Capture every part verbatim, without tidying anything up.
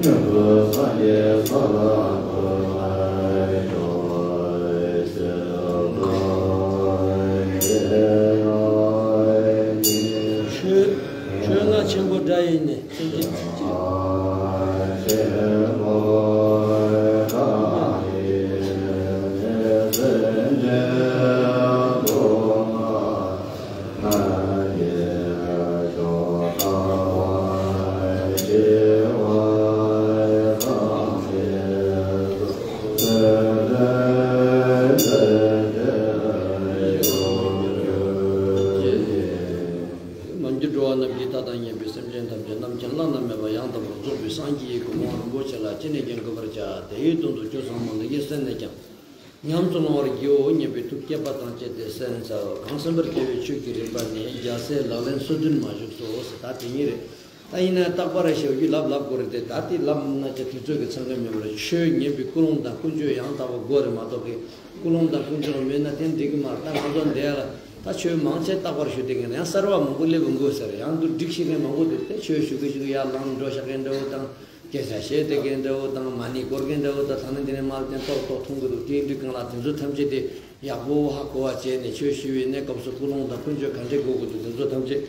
ཆོས་ཆོས་རྔ་ཆེན་པོ་སྒྲ་ཡིས་ནི། མ་གྱུར་འགྲོ་བ་རྣམས་ཀྱི་མཐའ་དང་མཉམ་པའི་སེམས་ཅན་ཐམས་ཅད་རྣམ་མཁྱེན་བླ་ན་མེད་པ་ཡང་དག་པར་རྫོགས་པའི་སངས་རྒྱས་ཀྱི་གོ་འཕང་རིན་པོ་ཆེ་ལ་ཅི་ནས་ཀྱང་འགོད་པར་བྱ། དེའི་དོན་དུ་ཆོས་ཚང་མ་འདི་ཉིད་གསན་ནས་ཀྱང་། ཉམས་སུ་བླང་བར་བགྱིའོ་སྙམ་པའི་ཐུགས་བསྐྱེད་པ་དང་བཅས་ཏེ་གསན་ཚར། གང་གསན་པར་བྱ་བའི་ཆོས་ཀྱི་རིམ་པ་ནི་རྒྱལ་སྲས་ལག་ལེན་སོ་བདུན་མ་བཞུགས་སོ་ཟེར། ད་དེ་ཉིད་རེད། ད་ཡིན་ན་རྟག་པར་ཞེས་རྒྱུ་ལབ་ལབ་དགོས་རེད་དེ། ད་དེ་ལབ་ན་ཅི་དུས་ཚོད་ཀྱི་འཚང་ཁ་མེད་པར་ཆོས་ཉན་པའི་ཀུན་སློང་དང་ཀུན་སྤྱོད་ཡང་དག་པ་དགོས་རེད་མ་གཏོགས་ཀྱི། ཀུན་སློང་དང་ཀུན་སྤྱོད་མེད་ན་དེ་འགྲིག་གི་མ་རེད། ད་ང་ཚོ་འདས་ལ་ད་ཆོས་མང་ཆེ་རྟག་པར་ཞུ་བསྡད་མཁན་ཡང་གསར་བ་མང་པོ་སླེབས་དགོས་ཟེར། ཡང་དུ་སྒྲིག་ཤེས་མཁན་མང་པོ་འདུག་དེ་ཆོས་ཞུ་གི་ཞུ་གི་ཡར་ལངས་འགྲོ་ཤག་མཁན་འདྲ་བོ་དང་། སྐད་ཆ་བཤད་བསྡད་མཁན་འདྲ་བོ་དང་། མ་ཎི་སྐོར་མཁན་འདྲ་བོ་དང་། ད་ནི་འདི་ནས་མར་བསྟན་ཏོག་ཏོག་མཐོང་གི་འདུག་དེ་ཡིན་དུས་གང་ལ་དེ་ཚོ་ཐམས་ཅད་དེ་ཡག་པོ་ཧ་གོ་བ་བྱས་ནས་ཆོས་ཞུ་བའི་གནས་སྐབས་སུ་ཀུན་སློང་དང་ཀུན་སྤྱོད་ག་འདྲས་དགོས་དགོས་འདུག་དེ་ཚོ་ཐམས་ཅད་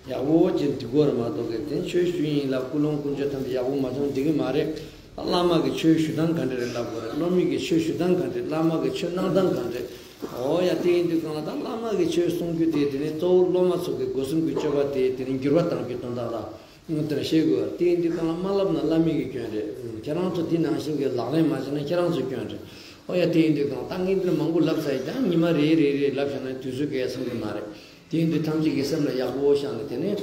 ཡག་པོ་ཅིག་འགྲིག་གི་རེད་མ་གཏོགས་ཀྱི། དེ་ཆོས་ཞུ་ཡིན་ལ་ཀུན་སློང་ཀུན་སྤྱོད་ཐམས་ཅད་ཡག་པོ་མ་བྱུང་འགྲིག་གི་མ་རེད། བླ་མ་གི་ཆོས་ཞུ་སྟངས་ག་འདྲ་རེད་ལབ་དགོས་རེད། སློབ་མའི་གི་ཆོས་ཞུ་སྟངས་ག་འདྲ་རེད། བླ་མ་གི་ཆོས་གནང་སྟངས་ག་འདྲ་རེད། འོ་ཡ། དེ་ཡིན་དུས་གང་ལ་ད་བླ་མ་གི་ཆོས་གསུང་རྒྱུ་དེ་དེ་ནི་གཙོ་བོ་སློབ་མ་ཚོ་གི་སྒོ་གསུམ་གྱི་སྤྱོད་པ་དེ་དེ་ནི་འགྱུར་བ་གཏང་རྒྱུ་དོན་དག་ལ། ངོ་དེར་ཤེས་དགོས། དེ་ཡིན་དུས་གང་ལ་མ་བསླབ་ན་བླ་མའི་གི་སྐྱོན་རེད། ཁྱེད་རང་ཚོ་དེ་ནང་བཞིན་གྱི་ལག་ལེན་མ་བྱས་ན་ཁྱེད་རང་ཚོའི་སྐྱོན་རེད། ཨོ་ཡ། དེ་ཡིན་དུས་གང་ལྟར་ངས་འདིར་མང་པོ་ལབ་ཚར་ཡིན། ད་ཉི་མ་རེ་རེ་རེ་ལབ་བཞག་ན་དུས་ཚོད་གས་ཚང་གི་མ་རེད། དེ་ཡིན་དུས་ཐམས་ཅད་ཀྱི་སེམས་ལ་ཡག་པོ་བཞག་ནས་དེ་ནས་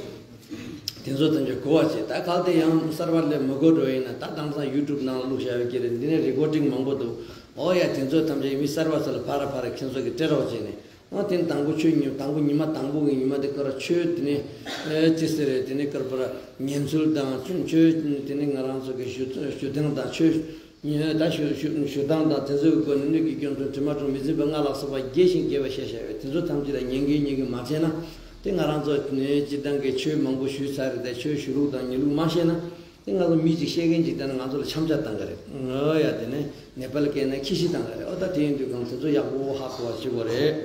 དེ་ཚོ་ཐམས་ཅད་གོ་བ་བྱེད། ད་གལ་ཏེ་ཡང་གསར་པ་ལས་མི་གོ་འགྲོ་ཡིན་ན། ད་དེང་སང་ཡུ་ཊུབ་ནང་བླུགས་བཞག་ཡོད་ཀྱི་རེད། འདི་ནས་རི་ཀོར་ཌིང་མང་པོ་འདུག་ཨོ་ཡ། དེ་ཚོ་ཐམས་ཅད་མི་གསར་པ་ཚོ་ལ་ཕར་ར་ཕར་ར་ཁྱེད་ཚོ་གི་སྤྲད་རོགས་བྱས་ནས། ཨ་དེ་ནི་དང་པོ་ཆོས་ཉིན་དང་པོ་ཉི་མ་དང་པོ་གི་ཉི་མ་དེ་ཀ་ར་ཆོས་དེ་ནི་ཨེ་ཅི་ཟེར་རེད། དེ་ནི་ཀར་པར་ཉན་ཚུལ་དང་ཆོས་དེ་ནི་ང་རང་ཚོ་གི་ཞུ་ཞུ་སྟངས་དང་ཆོས་ད་ཞུ་ཞུ་ཞུ་སྟངས་དང་དེ་ཚོའི་སྒོ་ནས་སྣོད་ཀྱི་སྐྱོན་ཚོ་དྲི་མ་དྲུག་མི་འཛིན་པ་ལྔ་ལ་སོགས་པ་རྒྱས་ཤིང་རྒྱས་པ་བཤད་བཤད་པས། དེ་ཚོ་ཐམས་ཅད་ལ་ཉན་གི་ཉན་གི་མ་བྱས་ན། དེ་ང་རང་ཚོ་ནི་སྤྱིར་བཏང་གི་ཆོས་མང་པོ་ཞུས་ཚར་རེད་དེ། ཆོས་ཞུ་ལུགས་དང་ཉན་ལུགས་མ་ཤེས་ན། དེ་ང་ཚོ་མི་གཅིག་བཤད་མཁན་གཅིག་དང་ནི་ང་ཚོ་ལ་འཆམ་འཆམ་བཏང་གི་རེད། ཨོ་ཡ། དེ་ནི་ནེ་པ་ལི་སྐད་ནི་ཁྱི་ཤི་བཏང་གི་རེད། ཨོ་ད་དེ་ཡིན་དུས་གང་དེ་ཚོ་ཡག་པོ་ཧ་གོ་བ་བྱེད་དགོས་རེད།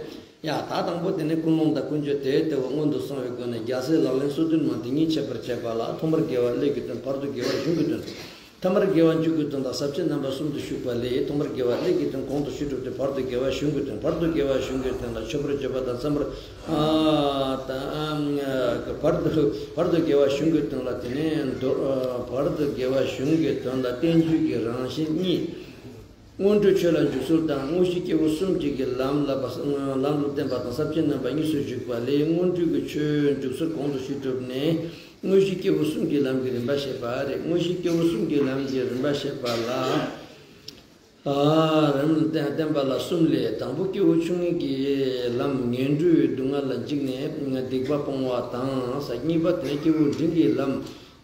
ཡ། ད་དང་པོ་དེ་ནི་ཀུན་སློང་དང་ཀུན་སྤྱོད་དེ་དེ་བ་སྔོན་དུ་སོང་བའི་སྒོ་ནས་རྒྱལ་སྲས་ལག་ལེན་སོ་བདུན་མ་འདི་ཉིད་འཆད་པར་བྱེད་པ་ལ། ཐོག་མར་དགེ་བ་ཀླད་ཀྱི་དོན། བར་དུ་དགེ་བ་གཞུང་གི་དོན། ཐ་མར་དགེ་བ་མཇུག་གི་དོན་དང་ཟབ་ཆོས་རྣམ་པ་གསུམ་དུ་ཞུགས་པ་ལས། ཐོག་མར་དགེ་བ་ཀླད་ཀྱི་དོན་གོང་དུ་ཞུས་གྲུབ་སྟེ། བར་དུ་དགེ་བ་གཞུང་གི་དོན། བར་དུ་དགེ་བ་གཞུང་གི་དོན་ལ་མཆོད་པར་བརྗོད་པ་དང་། བརྩམ་པར་ཨ་ད་བར་དུ་བར་དུ་དགེ་བ་གཞུང་གི་དོན་ལ་དེ་ནས་མདོ། བར་དུ་དགེ་བ་གཞུང་གི་དོན་ལ་བསྟན་བཅོས་ཀྱི་རང་བཞིན་གཉིས། སྔོན་འགྲོའི་ཆོས་ལ་འཇུག་ཚུལ་དང་། དངོས་གཞི་སྐྱེས་བུ་གསུམ་གྱི་ལམ་ལ་ལམ་ལ་བརྟེན་པ་དང་ཟབ་ཆོས་རྣམ་པ་གཉིས་སུ་འཇུག་པ་ལས། སྔོན་འགྲོའི་ཆོས་འཇུག་ཚུལ་གོང་དུ་ཞུས་གྲུབ་ནས། དངོས་གཞི་སྐྱེས་བུ་གསུམ་གྱི་ལམ་གྱི་རིམ་པ་བཤད་པ་རེད། དངོས་གཞི་སྐྱེས་བུ་གསུམ་གྱི་ལམ་གྱི་རིམ་པ་བཤད་པ་ལ། ཨ་རིམ་བསྟན་བསྟན་པ་ལ་གསུམ་ལས། དང་པོ་སྐྱེས་བུ་ཆུང་ངུ་གི་ལམ། ངན་འགྲོའི་སྡུག་བསྔལ་ལ་འཇིགས་ནས་སྡིག་པ་སྤོང་བ་དང་། གཉིས་པ་དེ་ནི་སྐྱེས་བུ་འབྲིང་གི་ལམ།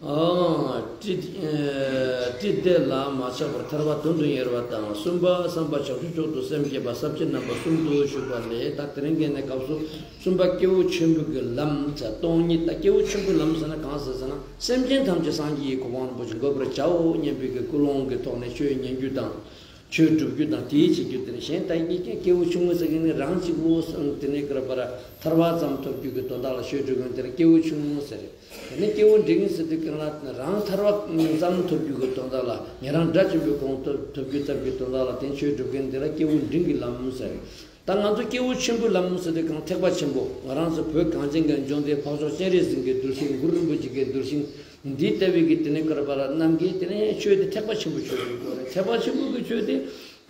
ཨ་བཀྲེས་ཨ་བཀྲེས་བདེ་ལ་མ་ཆགས་པར་ཐར་པ་དོན་དུ་གཉེར་བ་དང་། གསུམ་པ་བསམ་པ་བྱང་ཆུབ་མཆོག་ཏུ་སེམས་བསྐྱེད་པ། ཟབ་ཆོས་རྣམ་པ་གསུམ་དུ་ཞུགས་པ་ལས། ད་དེ་རིང་གི་གནས་སྐབས་སུ་གསུམ་པ་སྐྱེས་བུ་ཆེན་པོ་གི་ལམ་ཟེར། སྟོང་ཉིད། ད་སྐྱེས་བུ་ཆེན་པོའི་ལམ་ཟེར་ན་གང་ཟེར་ཟེར་ན། སེམས་ཅན་ཐམས་ཅད་སངས་རྒྱས་ཀྱི་གོ་འཕང་རིན་པོ་ཆེ་འགོད་པར་བྱའོ་སྙམ་པའི་གི་ཀུན་སློང་གི་ཐོག་ནས་ཆོས་ཉན་རྒྱུ་དང་། ཆོས་སྒྲུབ་རྒྱུ་དང་དེའི་བྱེད་རྒྱུ་དེ་ནི་གཞན་དག་གཉིས་ཀྱང་། སྐྱེས་བུ་ཆུང་ངུ་ཟེར་མཁན་ནི་རང་གཅིག་པུ་དེ་ནས་ཀར་པར་ཐར་པ་ཙམ་ཐོབ་རྒྱུ་གི་དོན་དག་ལ་ཆོས་སྒྲུབ་མཁན་དེ་ལ་སྐྱེས་བུ་ཆུང་ངུ་ཟེར། དེ་ནས་སྐྱེས་བུ་འབྲིང་ཟེར་དུས་སྐབས་ལ་རང་ཐར་པ་ཙམ་ཐོབ་རྒྱུ་གི་དོན་དག་ལ། ཉན་རང་སྒྲ་ཆེན་པོའི་གོ་འཕང་ཐོབ་ཐོབ་རྒྱུ་ཙམ་གྱི་དོན་དག་ལ་དེ་ཆོས་སྒྲུབ་མཁན་དེ་ལ་སྐྱེས་བུ་འབྲིང་གི་ལམ་ཟེར། ད་ང་ཚོ་སྐྱེས་བུ་ཆེན་པོའི་ལམ་ཟེར་དུས་གང་ཐེག་པ་ཆེན་པོ། ང་རང་ཚོ་བོད་གངས་ཅན་གྱི་ལྗོངས་འདིའི་འཕགས་མཆོག་སྤྱན་རས་གཟིགས་ཀྱི་གདུལ་ཞིང་། གུ་རུ་རིན་པོ་ཆེ་གི་གདུལ་ཞིང་། འདི་ལྟ་བུའི་གི་དེ་ནས་ཀར་པར་རྣམས་ཀྱི་དེ་ནས་ཆོས་དེ་ཐེག་པ་ཆེན་པོའི་ཆོས་ཡིན་དགོས་རེད། ཐེག་པ་ཆེན་པོའི་གི་ཆོས་དེ་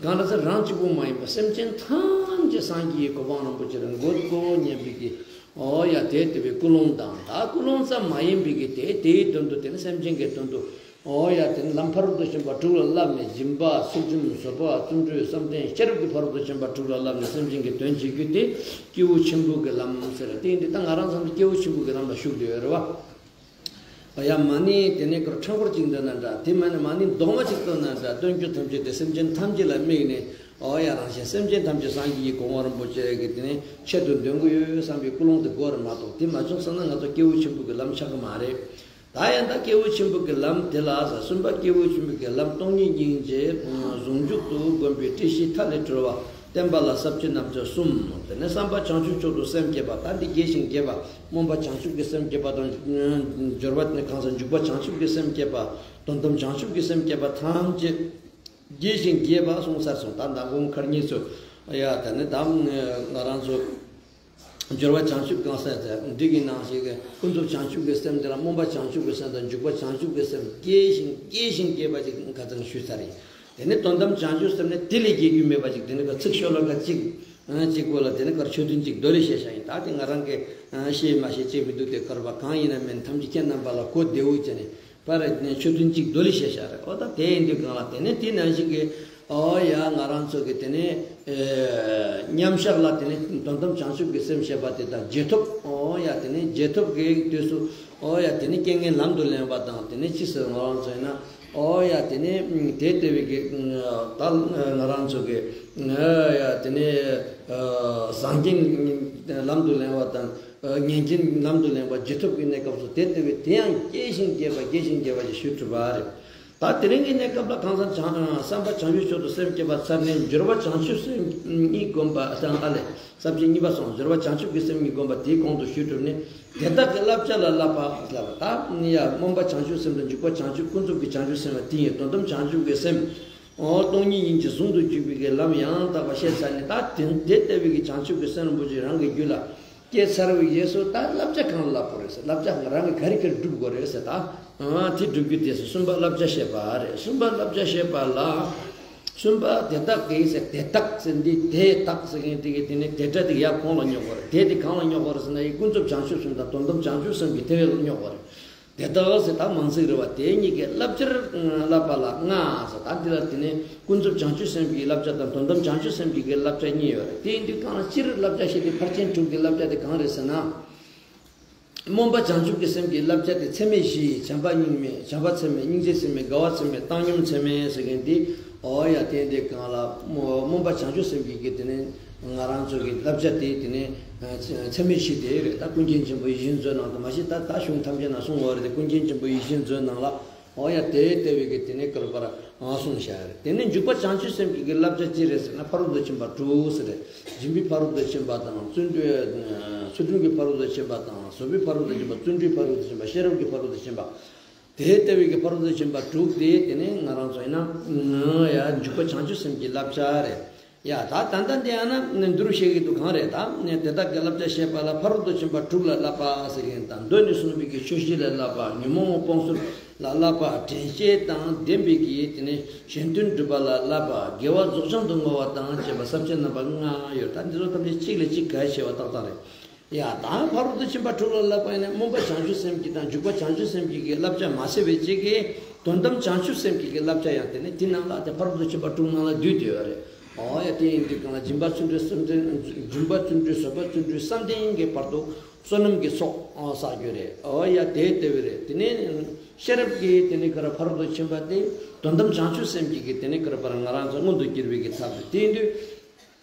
གང་ལ་ཟེར་རང་གཅིག་པུ་མ་ཡིན་པ་སེམས་ཅན་ཐམས་ཅད་སངས་རྒྱས་ཀྱི་གོ་འཕང་རིན་པོ་ཆེ་ལ་འགོད་དགོས་སྙམ་པའི་གི། ཨོ་ཡ། དེ་ལྟ་བུའི་ཀུན་སློང་དང་། ད་ཀུན་སློང་ཙམ་མ་ཡིན་པའི་གི་དེ་དེའི་དོན་དུ་དེ་ནི་སེམས་ཅན་གྱི་དོན་དུ། ཨོ་ཡ། དེ་ནི་ལམ་ཕ་རོལ་ཏུ་ཕྱིན་པ་དྲུག་ལ་བསླབས་ནས། སྦྱིན་པ་ཚུལ་ཁྲིམས་བཟོད་པ་བརྩོན་འགྲུས་བསམ་གཏན་བསྐྱེད་རིམ་གྱི་ཕ་རོལ་ཏུ་ཕྱིན་པ་དྲུག་ལ་བསླབས་ནས་སེམས་ཅན་གྱི་དོན་བྱེད་རྒྱུ་དེ་སྐྱེས་བུ་ཆེན་པོ་གི་ལམ་ཟེར། དེ་ཡིན་དུས་ད་ང་རང་ཚོ་ཚོ་སྐྱེས་བུ་ཆེན་པོ་གི་ལམ་ལ་ཞུགས་བསྡད་ཡོད་རེད་བ། ཨོ་ཡ། མ་ཎི་དེ་ནས་ཀར་ཕྲེང་སྐོར་གཅིག་འདོན་ན་འདྲ། དེ་མ་ནི་མ་ཎི་རྡོག་མ་གཅིག་བཏོན་ན་འདྲ། བཏོན་རྒྱུ་ཐམས་ཅད་དེ་སེམས་ཅན་ཐམས་ཅད་ལ་དམིགས་ནས། ཨོ་ཡ། རང་གཞན་སེམས་ཅན་ཐམས་ཅད་སངས་རྒྱས་ཀྱི་གོ་འཕང་རིན་པོ་ཆེ་གི་དེ་ནས་ཆེད་དུ་འདོན་གྱི་ཡོད་བསམ་པའི་ཀུན་སློང་དེ་དགོས་རེད་མ་གཏོགས། དེ་མ་བྱུང་སོང་ན་ང་ཚོ་སྐྱེས་བུ་ཆེན་པོ་གི་ལམ་ཆགས་ཀྱི་མ་རེད། ད་ཡང་ད་སྐྱེས་བུ་ཆེན་པོ་གི་ལམ་དེ་ལ་ཟེར། གསུམ་པ་སྐྱེས་བུ་ཆེན་པོ་གི་ལམ་སྟོང་ཉིད་སྙིང་རྗེ་ཟུང་འཇུག་ཏུ་བསྒོམ་པའི་བཀྲ་ཤིས་མཐའ་ལས་གྲོལ་བ་བསྟན་པ་ལ་ས་བཅད་རྣམ་བཅད་གསུམ། དེ་ནས་བསམ་པ་བྱང་ཆུབ་མཆོག་ཏུ་སེམས་བསྐྱེད་པ། ད་འདི་རྒྱས་ཤིང་རྒྱས་པ། སྨོན་པ་བྱང་ཆུབ་ཀྱི་སེམས་བསྐྱེད་པ་དང་། སྦྱོར་བ་ནི་གང་ཟག་འཇུག་པ་བྱང་ཆུབ་ཀྱི་སེམས་བསྐྱེད་པ། དོན་དམ་བྱང་ཆུབ་ཀྱི་སེམས་བསྐྱེད་པ་ཐམས་ཅད་རྒྱས་ཤིང་རྒྱས་པ་གསུངས་ཚར་སོང་། ད་མདང་དགོང་ཁར་གཉིས་སུ་ཡ་ད་ནི་ད་ང་རང་ཚོ་སྦྱོར་བ་བྱང་ཆུབ་གང་ཟག་དེ་འདི་གི་ནང་ཞིག་གི་ཀུན་རྫོབ་བྱང་ཆུབ་ཀྱི་སེམས་དེ་ལ་སྨོན་པ་བྱང་ཆུབ་ཀྱི་སེམས་དང་འཇུག་པ་བྱང་ཆུབ་ཀྱི་སེམས་རྒྱས་ཤིང་རྒྱས་ཤིང་རྒྱས་པ་ཅིག་ཁ་ཚང་ཞུས་ཚར་ཡིན། དེ་ནི་དོན་དམ་བྱང་ཆུབ་སེམས་ནི་དེ་ལས་རྒྱས་རྒྱུ་མེད་པ་ཅིག་དེ་ནི་ཁ་ཚིག་ཤོ་ལོ་ཀ་གཅིག་གཅིག་པོ་ལ་དེ་ནི་ཁར་ཆོས་ཐུན་གཅིག་མདོ་ལས་བཤད་བཞག་ཡིན། ད་དེ་ང་རང་གི་ཤེས་མ་ཤེས་ཅེས་མི་འདུག་དེ་ཁར་བ་གང་ཡིན་ན་མིན་ཐམས་ཅད་ཁྱེད་རྣམ་པ་ལ་གོ་བདེ་བོ་བྱས་ནས་པར་ཆོས་ཐུན་གཅིག་མདོ་ལས་བཤད་བཞག་རེད། ཨོ་ད་དེ་ཡིན་དུས་གང་ལ་དེ་ནི་དེ་ནང་བཞིན་གྱི་ཨོ་ཡ་ང་རང་ཚོ་གི་དེ་ནི་མཉམ་བཞག་ལ་དེ་ནི་དོན་དམ་བྱང་ཆུབ་ཀྱི་སེམས་བཤད་པ་དེ་དང་རྗེས་ཐོབ། ཨོ་ཡ་དེ་ནི་རྗེས་ཐོབ་ཀྱི་དུས་སུ་ཨོ་ཡ་དེ་ནི་རྐྱེན་ངན་ལམ་དུ་ལེན་པ་དང་། དེ་ནི་ཅི་ཟེར་ང་རང་ཚོ་ཡིན་ན། ཨོ་ཡ་དེ་ནས་དེ་ལྟ་བུའི་གི་ད་ང་རང་ཚོ་གི་ཡ་དེ་ནས་སངས་རྒྱས་ལམ་དུ་ལེན་པ་དང་། ཉན་ཅིང་ལམ་དུ་ལེན་པ་རྗེས་ཐོབ་ཀྱི་གནས་སྐབས་སུ་དེ་ལྟ་བུའི་དེ་ཡང་རྒྱས་ཤིང་རྒྱས་པ་རྒྱས་ཤིང་རྒྱས་པ་ཞིག་ཞུ་ཐུབ་པ་རེད། ད་དེ་རིང་གི་གནས་སྐབས་ལ་གང་ཟག་བྱང་བསམ་པ་བྱང་ཆུབ་མཆོག་ཏུ་སེམས་བསྐྱེད་པ་ཚར་ནས་སྦྱོར་བ་བྱང་ཆུབ་སེམས་གཉིས་བསྒོམ་པ་དང་ཨ་ལས། ས་བཅད་གཉིས་པ་སོང་། སྦྱོར་བ་བྱང་ཆུབ་ཀྱི་སེམས་ཀྱིས་བསྒོམས་པ་དེའི་གོང་དུ་ཞུས་གྲུབ་ནས། དེ་དག་གི་བསླབ་བྱ་ལ་བསླབ་པ་ལབ་པ། ད་ཡ་སྨོན་པ་བྱང་ཆུབ་སེམས་དང་འཇུག་པ་བྱང་ཆུབ་ཀུན་རྫོབ་ཀྱི་བྱང་ཆུབ་སེམས་ལ་དེ་ཡིན། དོན་དམ་བྱང་ཆུབ་ཀྱི་སེམས། ཨོ་སྟོང་ཉིད་སྙིང་རྗེ་ཟུང་དུ་འཇུག་པའི་གི་ལམ་ཡང་དག་པ་བཤད་ཚར་ནས། ད་དེ་དེ་ལྟ་བུའི་གི་བྱང་ཆུབ་ཀྱི་སེམས་རིན་པོ་ཆེ་རང་གི་རྒྱུད་ལ་སྐྱེས་ཚར་བའི་རྗེས་སུ་ད་བསླབ་བྱ་གང་ལ་བསླབ་དགོས་རེད་ཟེར། བསླབ་བྱ་རང་གི་ག་རེ་ག་རེ་སྒྲུབ་དགོས་རེད་ཟེར། ད་དེ་སྒྲུབ་རྒྱུ་དེ་སོ་གསུམ་པ་བསླབ་བྱ་བཤད་པ་རེད། གསུམ་པ་བསླབ་བྱ་བཤད་པ་ལ། གསུམ་པ་དེ་དག་གི་ཟེར། དེ་དག་ཟེར་འདི་དེ་དག་ཟེར་མཁན་དེ་གི་དེ་ནི་དེ་སྒྲ་དེ་ཡར་གོང་ལ་སྙོག་པ་རེད། དེ་དེ་གང་ལ་སྙོག་པ་རེད་ཟེར་ན་ཡི་ཀུན་རྫོབ་བྱང་ཆུབ་སེམས་དང་དོན་དམ་བྱང་ཆུབ་སེམས་ཀྱི་དེ་བས་ལ་སྙོག་པ་རེད། དེ་དག་ཟེར་ད་མང་ཚིག་རེད་བ། དེ་གཉིས་ཀའི་བསླབ་བྱར་བསླབ་པ་ལ་ལྔ་ཟེར། ད་འདི་ལ་དེ་ནི་ཀུན་རྫོབ་བྱང་ཆུབ་སེམས་ཀྱི་བསླབ་བྱ་དང་དོན་དམ་བྱང་ཆུབ་སེམས་ཀྱི་གི་བསླབ་བྱ་གཉིས་ཡོད་རེད། དེ་ཡིན་དུས་གང་ལ་སྤྱིར་བསླབ་བྱ་ཞེས་ཏེ་ཕར་ཕྱིན་དྲུག་གི་བསླབ་བྱ་དེ་གང་རེད་ཟེར་ན། སྨོན་པ་བྱང་ཆུབ་ཀྱི་སེམས་ཀྱི་བསླབ་བྱ་དེ་ཚད་མེད་བཞི། བྱམས་པ་སྙིང་རྗེ། བྱམས་པ་ཚད་མེད། སྙིང་རྗེ་ཚད་མེད། དགའ་བ་ཚད་མེད། བཏང་སྙོམས་ཚད་མེད་ཟེར་མཁན་དེ། ཨོ་ཡ་དེ་འདི་གང་ལ་སྨོན་པ་བྱང་ཆུབ་སེམས་ཀྱི་གི་དེ་ནི་ང་རང་ཚོ་གི་བསླབ་བྱ་དེ་དེ་ནི་ཚད་མེད་བཞི་དེ་རེད། ད་ཀུན་མཁྱེན་ཆེན་པོ་ཡིད་བཞིན་མཛོད་ནང་དུ་མ་གཞི་ད་ད་གཞུང་ཐམས་ཅད་ན་གསུང་བ་རེད་དེ། ཀུན་མཁྱེན་ཆེན་པོ་ཡིད་བཞིན་མཛོད་ནང་ལ། ཨོ་ཡ་དེ་ལྟ་བུའི་གི་དེ་ནས་བསྐལ་པར་ཨང་གསུངས་བཞག་རེད། དེ་ནས་འཇུག་པ་བྱང་ཆུབ་སེམས་ཀྱི་གི་བསླབ་བྱ་ཅི་རེད་ཟེར་ན། ཕ་རོལ་ཏུ་ཕྱིན་པ་དྲུག་ཟེར་རེད། སྦྱིན་པའི་ཕ་རོལ་ཏུ་ཕྱིན་པ་དང་བརྩོན་འགྲུས། ཚུལ་ཁྲིམས་ཀྱི་ཕ་རོལ་ཏུ་ཕྱིན་པ་དང་། བཟོད་པའི་ཕ་རོལ་ཏུ་ཕྱིན་པ། བརྩོན་འགྲུས་ཕ་རོལ་ཏུ་ཕྱིན་པ། ཤེས་རབ་ཀྱི་ཕ་རོལ་ཏུ་ཕྱིན་པ། དེ་ལྟ་བུའི་གི་ཕ་རོལ་ཏུ་ཕྱིན་པ་དྲུག་དེ་དེ་ནས་ང་རང་ཚོ་ཡིན་ན་འཇུག་པ་བྱང་ཆུབ་སེམས་ཀྱི་བསླབ་བྱ་རེད། ཡ་ད་ད་ལྟ་འདི་ཡང་ན་འདི་རུ་བཤད་ཀྱི་འདུག་གང་རེད། ད་དེ་དག་གི་བསླབ་བྱ་བཤད་པ་ལ་ཕ་རོལ་ཏུ་ཕྱིན་པ་དྲུག་ལ་བསླབ་པ་ཟེར་མཁན་དང་། མདོ་ནས་གསུངས་པའི་གི་ཆོས་བཞི་ལ་བསླབ་པ། ཉོན་མོངས་སྤོང་ཚུལ་ལ་བསླབ་པ། དྲན་ཤེས་དང་ལྡན་པའི་གི་དེ་ནས་གཞན་དོན་སྒྲུབ་པ་ལ་བསླབ་པ། དགེ་བ་རྫོགས་བྱང་དུ་བསྔོ་བ་དང་བཅས་པ་ས་བཅད་རྣམ་པ་ལྔ་ཡོད། ད་འདི་ཚོ་ཐམས་ཅད་གཅིག་ལས་གཅིག་གལ་ཆེ་བ་ཏག་ཏག་རེད། ཡ་ད་ཕ་རོལ་ཏུ་ཕྱིན་པ་དྲུག་ལ་བསླབ་པ་ཡིན་ན་སྨོན་པ་བྱང་ཆུབ་སེམས་ཀྱི་དང་འཇུག་པ་བྱང་ཆུབ་སེམས་ཀྱི་གི་བསླབ་བྱ་མ་ཟད་པའི་གཅིག་གི་དོན་དམ་བྱང་ཆུབ་སེམས་ཀྱི་གི་བསླབ་བྱ་ཡང་དེ་ནི་དེ་ནང་ལ་དེ་ཕ་རོལ་ཏུ་ཕྱིན་པ་དྲུག་ནང་ལ་བསྡུས་ཏེ་ཡོད་རེད། ཨོ་ཡ་དེ་ཡིན་དུས་གང་ལ་སྦྱིན་པ་བརྩོན་འགྲུས་བསམ་གཏན། སྦྱིན་པ་བརྩོན་འགྲུས། བཟོད་པ་བརྩོན་འགྲུས། བསམ་གཏན་གྱི་བར་དུ་བསོད་ནམས་ཀྱི་ཚོགས་བསགས་རྒྱུ་རེད། ཨོ་ཡ་དེ་ལྟ་བུ་རེད། དེ་ནས་ཤེས་རབ་ཀྱི་དེ་ནི་ག་ར་ཕ་རོལ་ཏུ་ཕྱིན་པ་དེ་དོན་དམ་བྱང་ཆུབ་སེམས་ཀྱི་གི་དེ་ནི་ག་ར་བར་ང་རང་ཚོ་མངོན་དུ་གྱུར་པའི་གི་ཐབས་རེད། དེ་ཡིན་དུས།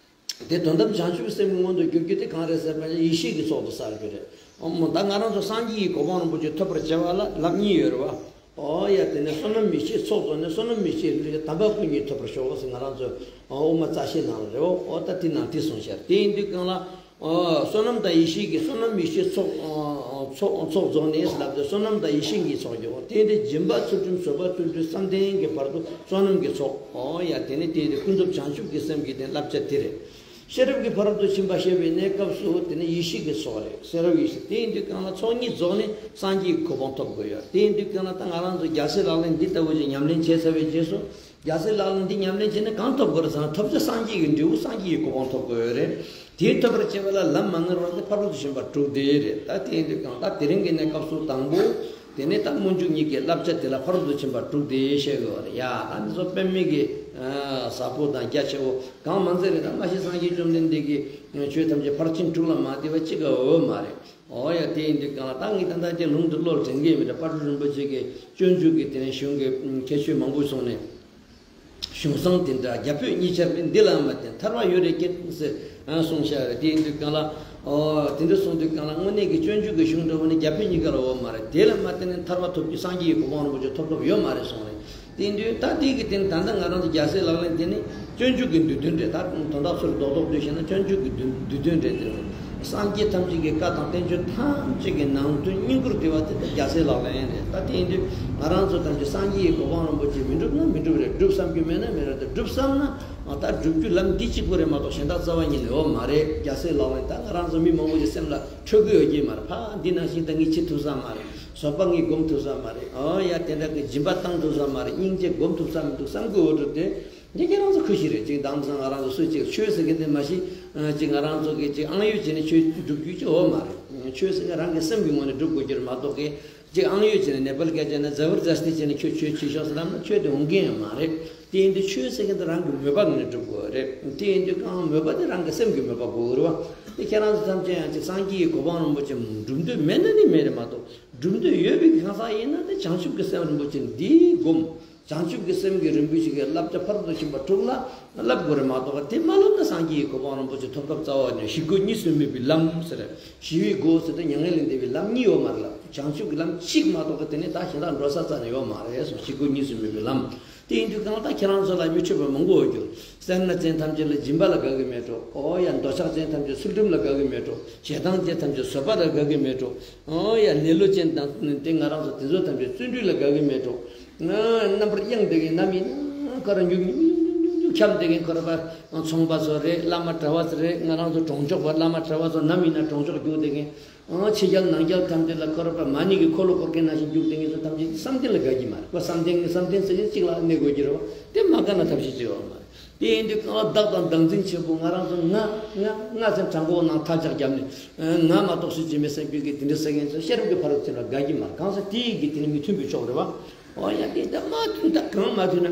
དེ་དོན་དམ་བྱང་ཆུབ་སེམས་ཀྱི་མངོན་དུ་གྱུར་རྒྱུ་དེ་གང་རེད་ཟེར་ན་ཡེ་ཤེས་ཀྱི་ཚོགས་དེ་བསགས་རྒྱུ་རེད། ཨོ་མོ་ད་ང་རང་ཚོ་སངས་རྒྱས་ཀྱི་གོ་འཕང་རིན་པོ་ཆེ་ཐོབ་པར་བྱ་བ་ལ་ལམ་གཉིས་ཡོད་རེད་བ། ཨོ་ཡ་དེ་ནས་བསོད་ནམས་ཡེ་ཤེས་ཚོགས་རྫོགས་ནས་བསོད་ནམས་ཡེ་ཤེས་ལུས་དམ་པ་སྐུ་གཉིས་ཐོབ་པར་ཤོག་ཟེར་ང་རང་ཚོ་དབུ་མ་རྩ་ཤེ་ནང་ལ་རེད་བ། ཨོ་ད་དེ་ནང་དེ་གསུངས་ཤར། དེ་ཡིན་དུས་གང་ལ། ཨོ་བསོད་ནམས་དང་ཡེ་ཤེས་ཀྱི་བསོད་ནམས་ཡེ་ཤེས་ཚོགས། ཨོ་ཚོགས་ཚོགས་རྫོགས་ནས་ལབ་སྟེ་བསོད་ནམས་དང་ཡེ་ཤེས་ཀྱི་ཚོགས་ཀྱི། ཨོ་དེ་ནི་སྦྱིན་པ་ཚུལ་ཁྲིམས་བཟོད་པ་བརྩོན་འགྲུས་བསམ་གཏན་གྱི་བར་དུ་བསོད་ནམས་ཀྱི་ཚོགས། ཨོ་ཡ་དེ་ནི་དེ་དེ་ཀུན་རྫོབ་བྱང་ཆུབ་ཀྱི་སེམས་ཀྱི་དེ་བསླབ་བྱ་དེ་རེད། ཤེས་རབ་ཀྱི་ཕ་རོལ་ཏུ་ཕྱིན་པ་བཤད་པའི་གནས་སྐབས་སུ་དེ་ནི་ཡེ་ཤེས་ཀྱི་ཚོགས་རེད། ཤེས་རབ་ཡེ་ཤེས་དེ་ཡིན་དུས་གང་ལ་ཚོགས་གཉིས་རྫོགས་ནས་སངས་རྒྱས་ཀྱི་གོ་འཕང་ཐོབ་དགོས་ཡོད། དེ་ཡིན་དུས་གང་ལ་ད་ང་རང་ཚོ་རྒྱལ་སྲས་ལག་ལེན་འདི་ལྟ་བུ་ཞིག་ཉམས་ལེན་བྱས་ཚར་བའི་རྗེས་སུ། རྒྱལ་སྲས་ལག་ལེན་འདི་ཉམས་ལེན་བྱས་ནས་གང་ཐོབ་དགོས་རེད་ཟེར་ན། ཐོབ་བྱ་སངས་རྒྱས་ཀྱི་འབྲས་བུ་སངས་རྒྱས་ཀྱི་གོ་འཕང་ཐོབ་དགོས་ཡོད་རེད། དེ་ཐོབ་པར་བྱེད་པ་ལ་ལམ་མ་ངེས་པ་དེ་ཕ་རོལ་ཏུ་ཕྱིན་པ་དྲུག་དེ་རེད། ད་དེ་ཡིན་དུས་གང་ལྟར་དེ་རིང་གི་གནས་སྐབས་སུ་དང་པོ་དེ་ནས་ད་སྨོན་འཇུག་གཉིས་ཀྱི་བསླབ་བྱ་དེ་ལ་ཕ་རོལ་ཏུ་ཕྱིན་པ་དྲུག་དེ་བཤད་དགོས་པ་རེད། ཡ་ད་འདི་ཚོ་དཔེ་མེད་ཀྱི་ཟབ་པོ་དང་རྒྱ་ཆེ་བོ་གང་མ་ཚད་རེད། ད་མ་གཞི་སངས་རྒྱས་བཅོམ་ལྡན་འདས་ཀྱིས་ཆོས་ཐམས་ཅད་ཕར་ཕྱིན་དྲུག་ལ་མ་བསྡུས་པ་གཅིག་ག་འོས་མ་རེད། ཨོ་ཡ་དེ་ཡིན་དུས་གང་ལ་ད་ངས་ད་ལྟ་དེ་ལུང་དུ་བློར་དྲན་གྱི་མེད། དཔལ་སྤྲུལ་རིན་པོ་ཆེ་གི་སྤྱོད་འཇུག་གི་དེ་ནས་གཞུང་གི་ཁྱད་ཆོས་མང་པོ་གསུངས་ནས། གཞུང་བཟང་དེ་འདྲ་རྒྱ་བོད་གཉིས་ཆར་མེད། འདི་ལའང་མ་བརྟེན་ཐར་པ་ཡོད་རེ་སྐད་ཟེར་གསུངས་ཤག་རེད། དེ་ཡིན་དུས་གང་ལ་ ཨོ་དེ་འདྲ་གསུངས་དུས་གང་ལ་དངོས་གནས་ཀྱི་སྤྱོད་འཇུག་གི་གཞུང་འདྲ་བོ་ནི་རྒྱ་བོད་གཉིས་ཀ་ལ་ཡོད་མ་རེད། དེ་ལ་མ་བརྟེན་ནས་ཐར་པ་ཐོབ་རྒྱུ་སངས་རྒྱས་ཀྱི་གོ་འཕང་རིན་པོ་ཆེ་ཐོབ་ཐབས་ཡོད་མ་རེད་གསུངས་རེད། དེ་ཡིན་དུས་ད་དེ་གི་སྟེང་ད་ལྟ་ང་རང་ཚོ་རྒྱལ་སྲས་ལག་ལེན་དེ་ནི་སྤྱོད་འཇུག་གི་བསྡུས་དོན་རེད། ད་དོན་དག་ཚུར་རྡོག་རྡོག་བསྡུས་བཤད་ན་སྤྱོད་འཇུག་གི་བསྡུས་བསྡུས་དོན་རེད། དེ་ནི་སངས་རྒྱས་ཐམས་ཅད་ཀྱི་བཀའ་དང་བསྟན་བཅོས་ཐམས་ཅད་ཀྱི་ནང་དོན་སྙིང་པོར་དེ་བ་དེ་ད་རྒྱལ་སྲས་ལག་ལེན་རེད། ད་དེ་ཡིན་དུས་ང་རང་ཚོ་ཐམས་ཅད་སངས་རྒྱས་ཀྱི་གོ་འཕང་རིན་པོ་ཆེ་མི་འགྲུབ་ན་མི་འགྲུབ་རེད། འགྲུབ་བསམ་རྒྱུ་མེད་ན་མེད་རེད། དེ་འགྲུབ་བསམ་ན་ད་སྒྲུབ་རྒྱུ་ལམ་འདི་གཅིག་པུ་རེད་མ་གཏོགས་གཞན་དག་རྩ་བ་ཉིད་ནས་ཡོད་མ་རེད། རྒྱལ་སྲས་ལག་ལེན་ད་ང་རང་ཚོ་མི་མང་པོ་ཞིག་སེམས་ལ་འཕྲོད་ཀྱི་ཡོད་ཀྱི་མ་རེད། ཕ་འདི་ནང་བཞིན་ད་ངས་བྱེད་ཐུབ་ས་མ་རེད། བཟོད་པ་ངས་སྒོམ་ཐུབ་ས་མ་རེད། ཨོ་ཡ་དེ་འདྲ་གི་སྦྱིན་པ་བཏང་ཐུབ་ས་མ་རེད། སྙིང་རྗེ་སྒོམ་ཐུབ་ས་མི་འདུག་བསམ་གྱི་འོ་འགྲོ་དེ། འདི་ཁྱེད་རང་ཚོ་ཁུ་ཤི་རེད། ཅིག་དང་ཚང་ང་རང་ཚོ་སུ་གཅིག་ཆོས་ཟེར་གི་འདི་མ་གཞི་ཅིག་ང་རང་ཚོ་གི་ཅིག་ཨང་ཡོད་བྱས་ནས་ཆོས་སྒྲུབ་རྒྱུ་ཅིག་ཡོད་མ་རེད། ཆོས་ཟེར་གི་རང་གི་སེམས་ཀྱི་ངོས་ནས་སྒྲུབ་དགོས་རྒྱུ་རེད་མ་གཏོགས་གི་ཅིག་ཨང་ཡོད་བྱས་ནས་ནེ་པལ་སྐད་བྱས་ནས་ཛ་བར་ཛ་སྟི་བྱས་ནས་ཁྱོད་ཆོས་བྱེད་ཤོག་ཟེར་ལབ་ན་ཆོས་དེ་འོང་གི་ཡང་མ་རེད། དེ་ཡིན་དུས་ཆོས་ཟེར་གི་འདི་རང་གི་མོས་པ་ངོས་ནས་སྒྲུབ་དགོས་རེད། དེ་ཡིན་དུས་གང་མོས་པ་དེ་རང་གི་སེམས་ཀྱི་མོས་པ་དགོས་རེད་བ། དེ་ཁྱེད་རང་ཚོ་ཐམས་ཅད་ཡང་ཅིག་སངས་རྒྱས་ཀྱི་གོ་འཕང་རིན་པོ་ཆེ་སྒྲུབ་འདོད་མེད་ན་ནི་མེད་རེད་མ་གཏོགས་སྒྲུབ་འདོད་ཡོད་པའི་གང་ཟག་ཡིན་ན་དེ་བྱང་ཆུབ་ཀྱི་སེམས་རིན་པོ་ཆེ་འདིའི་སྒོམ། བྱང་ཆུབ་ཀྱི་སེམས་ཀྱི་རིན་པོ་ཆེ་གི་བསླབ་བྱ་ཕ་རོལ་ཏུ་ཕྱིན་པ་དྲུག་ལ་བསླབ་དགོས་རེད་མ་གཏོགས་དེ་མ་བསླབ་ན་སངས་རྒྱས་ཀྱི་གོ་འཕང་རིན་པོ་ཆེ་ཐོབ་ཐབས་རྩ་བ་ནས། ཞི་སྒོ་གཉིས་སུ་མེད་པའི་ལམ་ཟེར། ཞི་བའི་སྒོ་ཟེར་དུས་མྱ་ངན་ལས་འདས་པའི་ལམ་གཉིས་ཡོད་མ་རེད་ལ། བྱང་ཆུབ་ཀྱི་ལམ་གཅིག་མ་གཏོགས་དེ་ནི་ད་གཞན་དག་འགྲོ་ས་རྩ་ནས་ཡོད་མ་རེད་གསུངས། ཞི་སྒོ་གཉིས་སུ་མེད་པའི་ལམ། དེ་ཡིན་དུས་གང་ལྟར་ཁྱེད་རང་ཚོ་ལ་མི་འཕྲོད་པ་མང་པོ་ཡོད་རྒྱུ། སེར་སྣ་ཅན་ཐམས་ཅད་ལ་སྦྱིན་པ་ལ་དགའ་གི་མེད་འགྲོ། ཨོ་ཡ་འདོད་ཆགས་ཅན་ཐམས་ཅད་ཚུལ་ཁྲིམས་ལ་དགའ་གི་མེད་འགྲོ། ཞེ་སྡང་ཅན་ཐམས་ཅད་བཟོད་པ་ལ་དགའ་གི་མེད་འགྲོ། ཨོ་ཡ་ལེ་ལོ་ཅན་དང་དེ་ང་རང་ཚོ་དེ་ཚོ་ཐམས་ཅད་བརྩོན་འགྲུས་ལ་དགའ་གི་མེད་འགྲོ། རྣམ་པར་གཡེང་བསྡད་མཁན་ནམ་ཡིན་ན་ཁོ་རང་ཉུག་ཉུག་ཉུག་ཉུག་ཉུག་ཉུག་འཁྱམས་བསྡད་མཁན་ཁོ་རང་པ་ཚོང་པ་ཚོ་རེད། བླ་མ་གྲྭ་བ་ཚོ་རེད། ང་རང་ཚོ་གྲོང་ཆོག་པ་བླ་མ་གྲྭ་བ་ཚོ་ནམ་ཡིན་ན་གྲོང་ཆོག་རྒྱུག་བསྡད་མཁན། ཨང་ཕྱི་རྒྱལ་ནང་རྒྱལ་ཐམས་ཅད་ལ་ཁོ་རང་པ་མ་ཎི་གི་འཁོར་ལོ་བསྐོར་མཁན་ནང་བཞིན་རྒྱུག་བསྡད་མཁན་ཚོ་ཐམས་ཅད་བསམ་གཏན་ལ་དགའ་གི་མ་རེད། ཁོ་བསམ་གཏན་བསམ་གཏན་ཟེར་གྱི་གཅིག་ལ་གནས་དགོས་ཀྱི་རེད་བ། དེ་མ་དགའ་ན་ཐབས་ཤེས་ཅི་ཡོད་མ་རེད། དེ་ཡིན་དུས་གང་ལ་བདག་དང་བདག་འཛིན་ཆེན་པོ་ང་རང་ཚོ་ང་ང་ང་སེམས་དྲང་པོ་ནང་ཐག་ཅག་བརྒྱབ་ནས་ང་མ་གཏོགས་སུ་ཅི་མེད་བསམ་རྒྱུ་གི་དེ་འདྲ་ཟེར་མཁན་ཚོ་ཤེས་རབ་ཀྱི་ཕ་རོལ་ཕྱིན་པ་དགའ་གི་མ་རེད། གང་ཟག་དེ་ཡི་གི་དེ་ནི་མི་མཐུན་པའི་ཕྱོགས་རེད་བ། ཨོ་ཡ་དེ་ད་མ་མཐུན་ད་གང་མ་མཐུན་ན།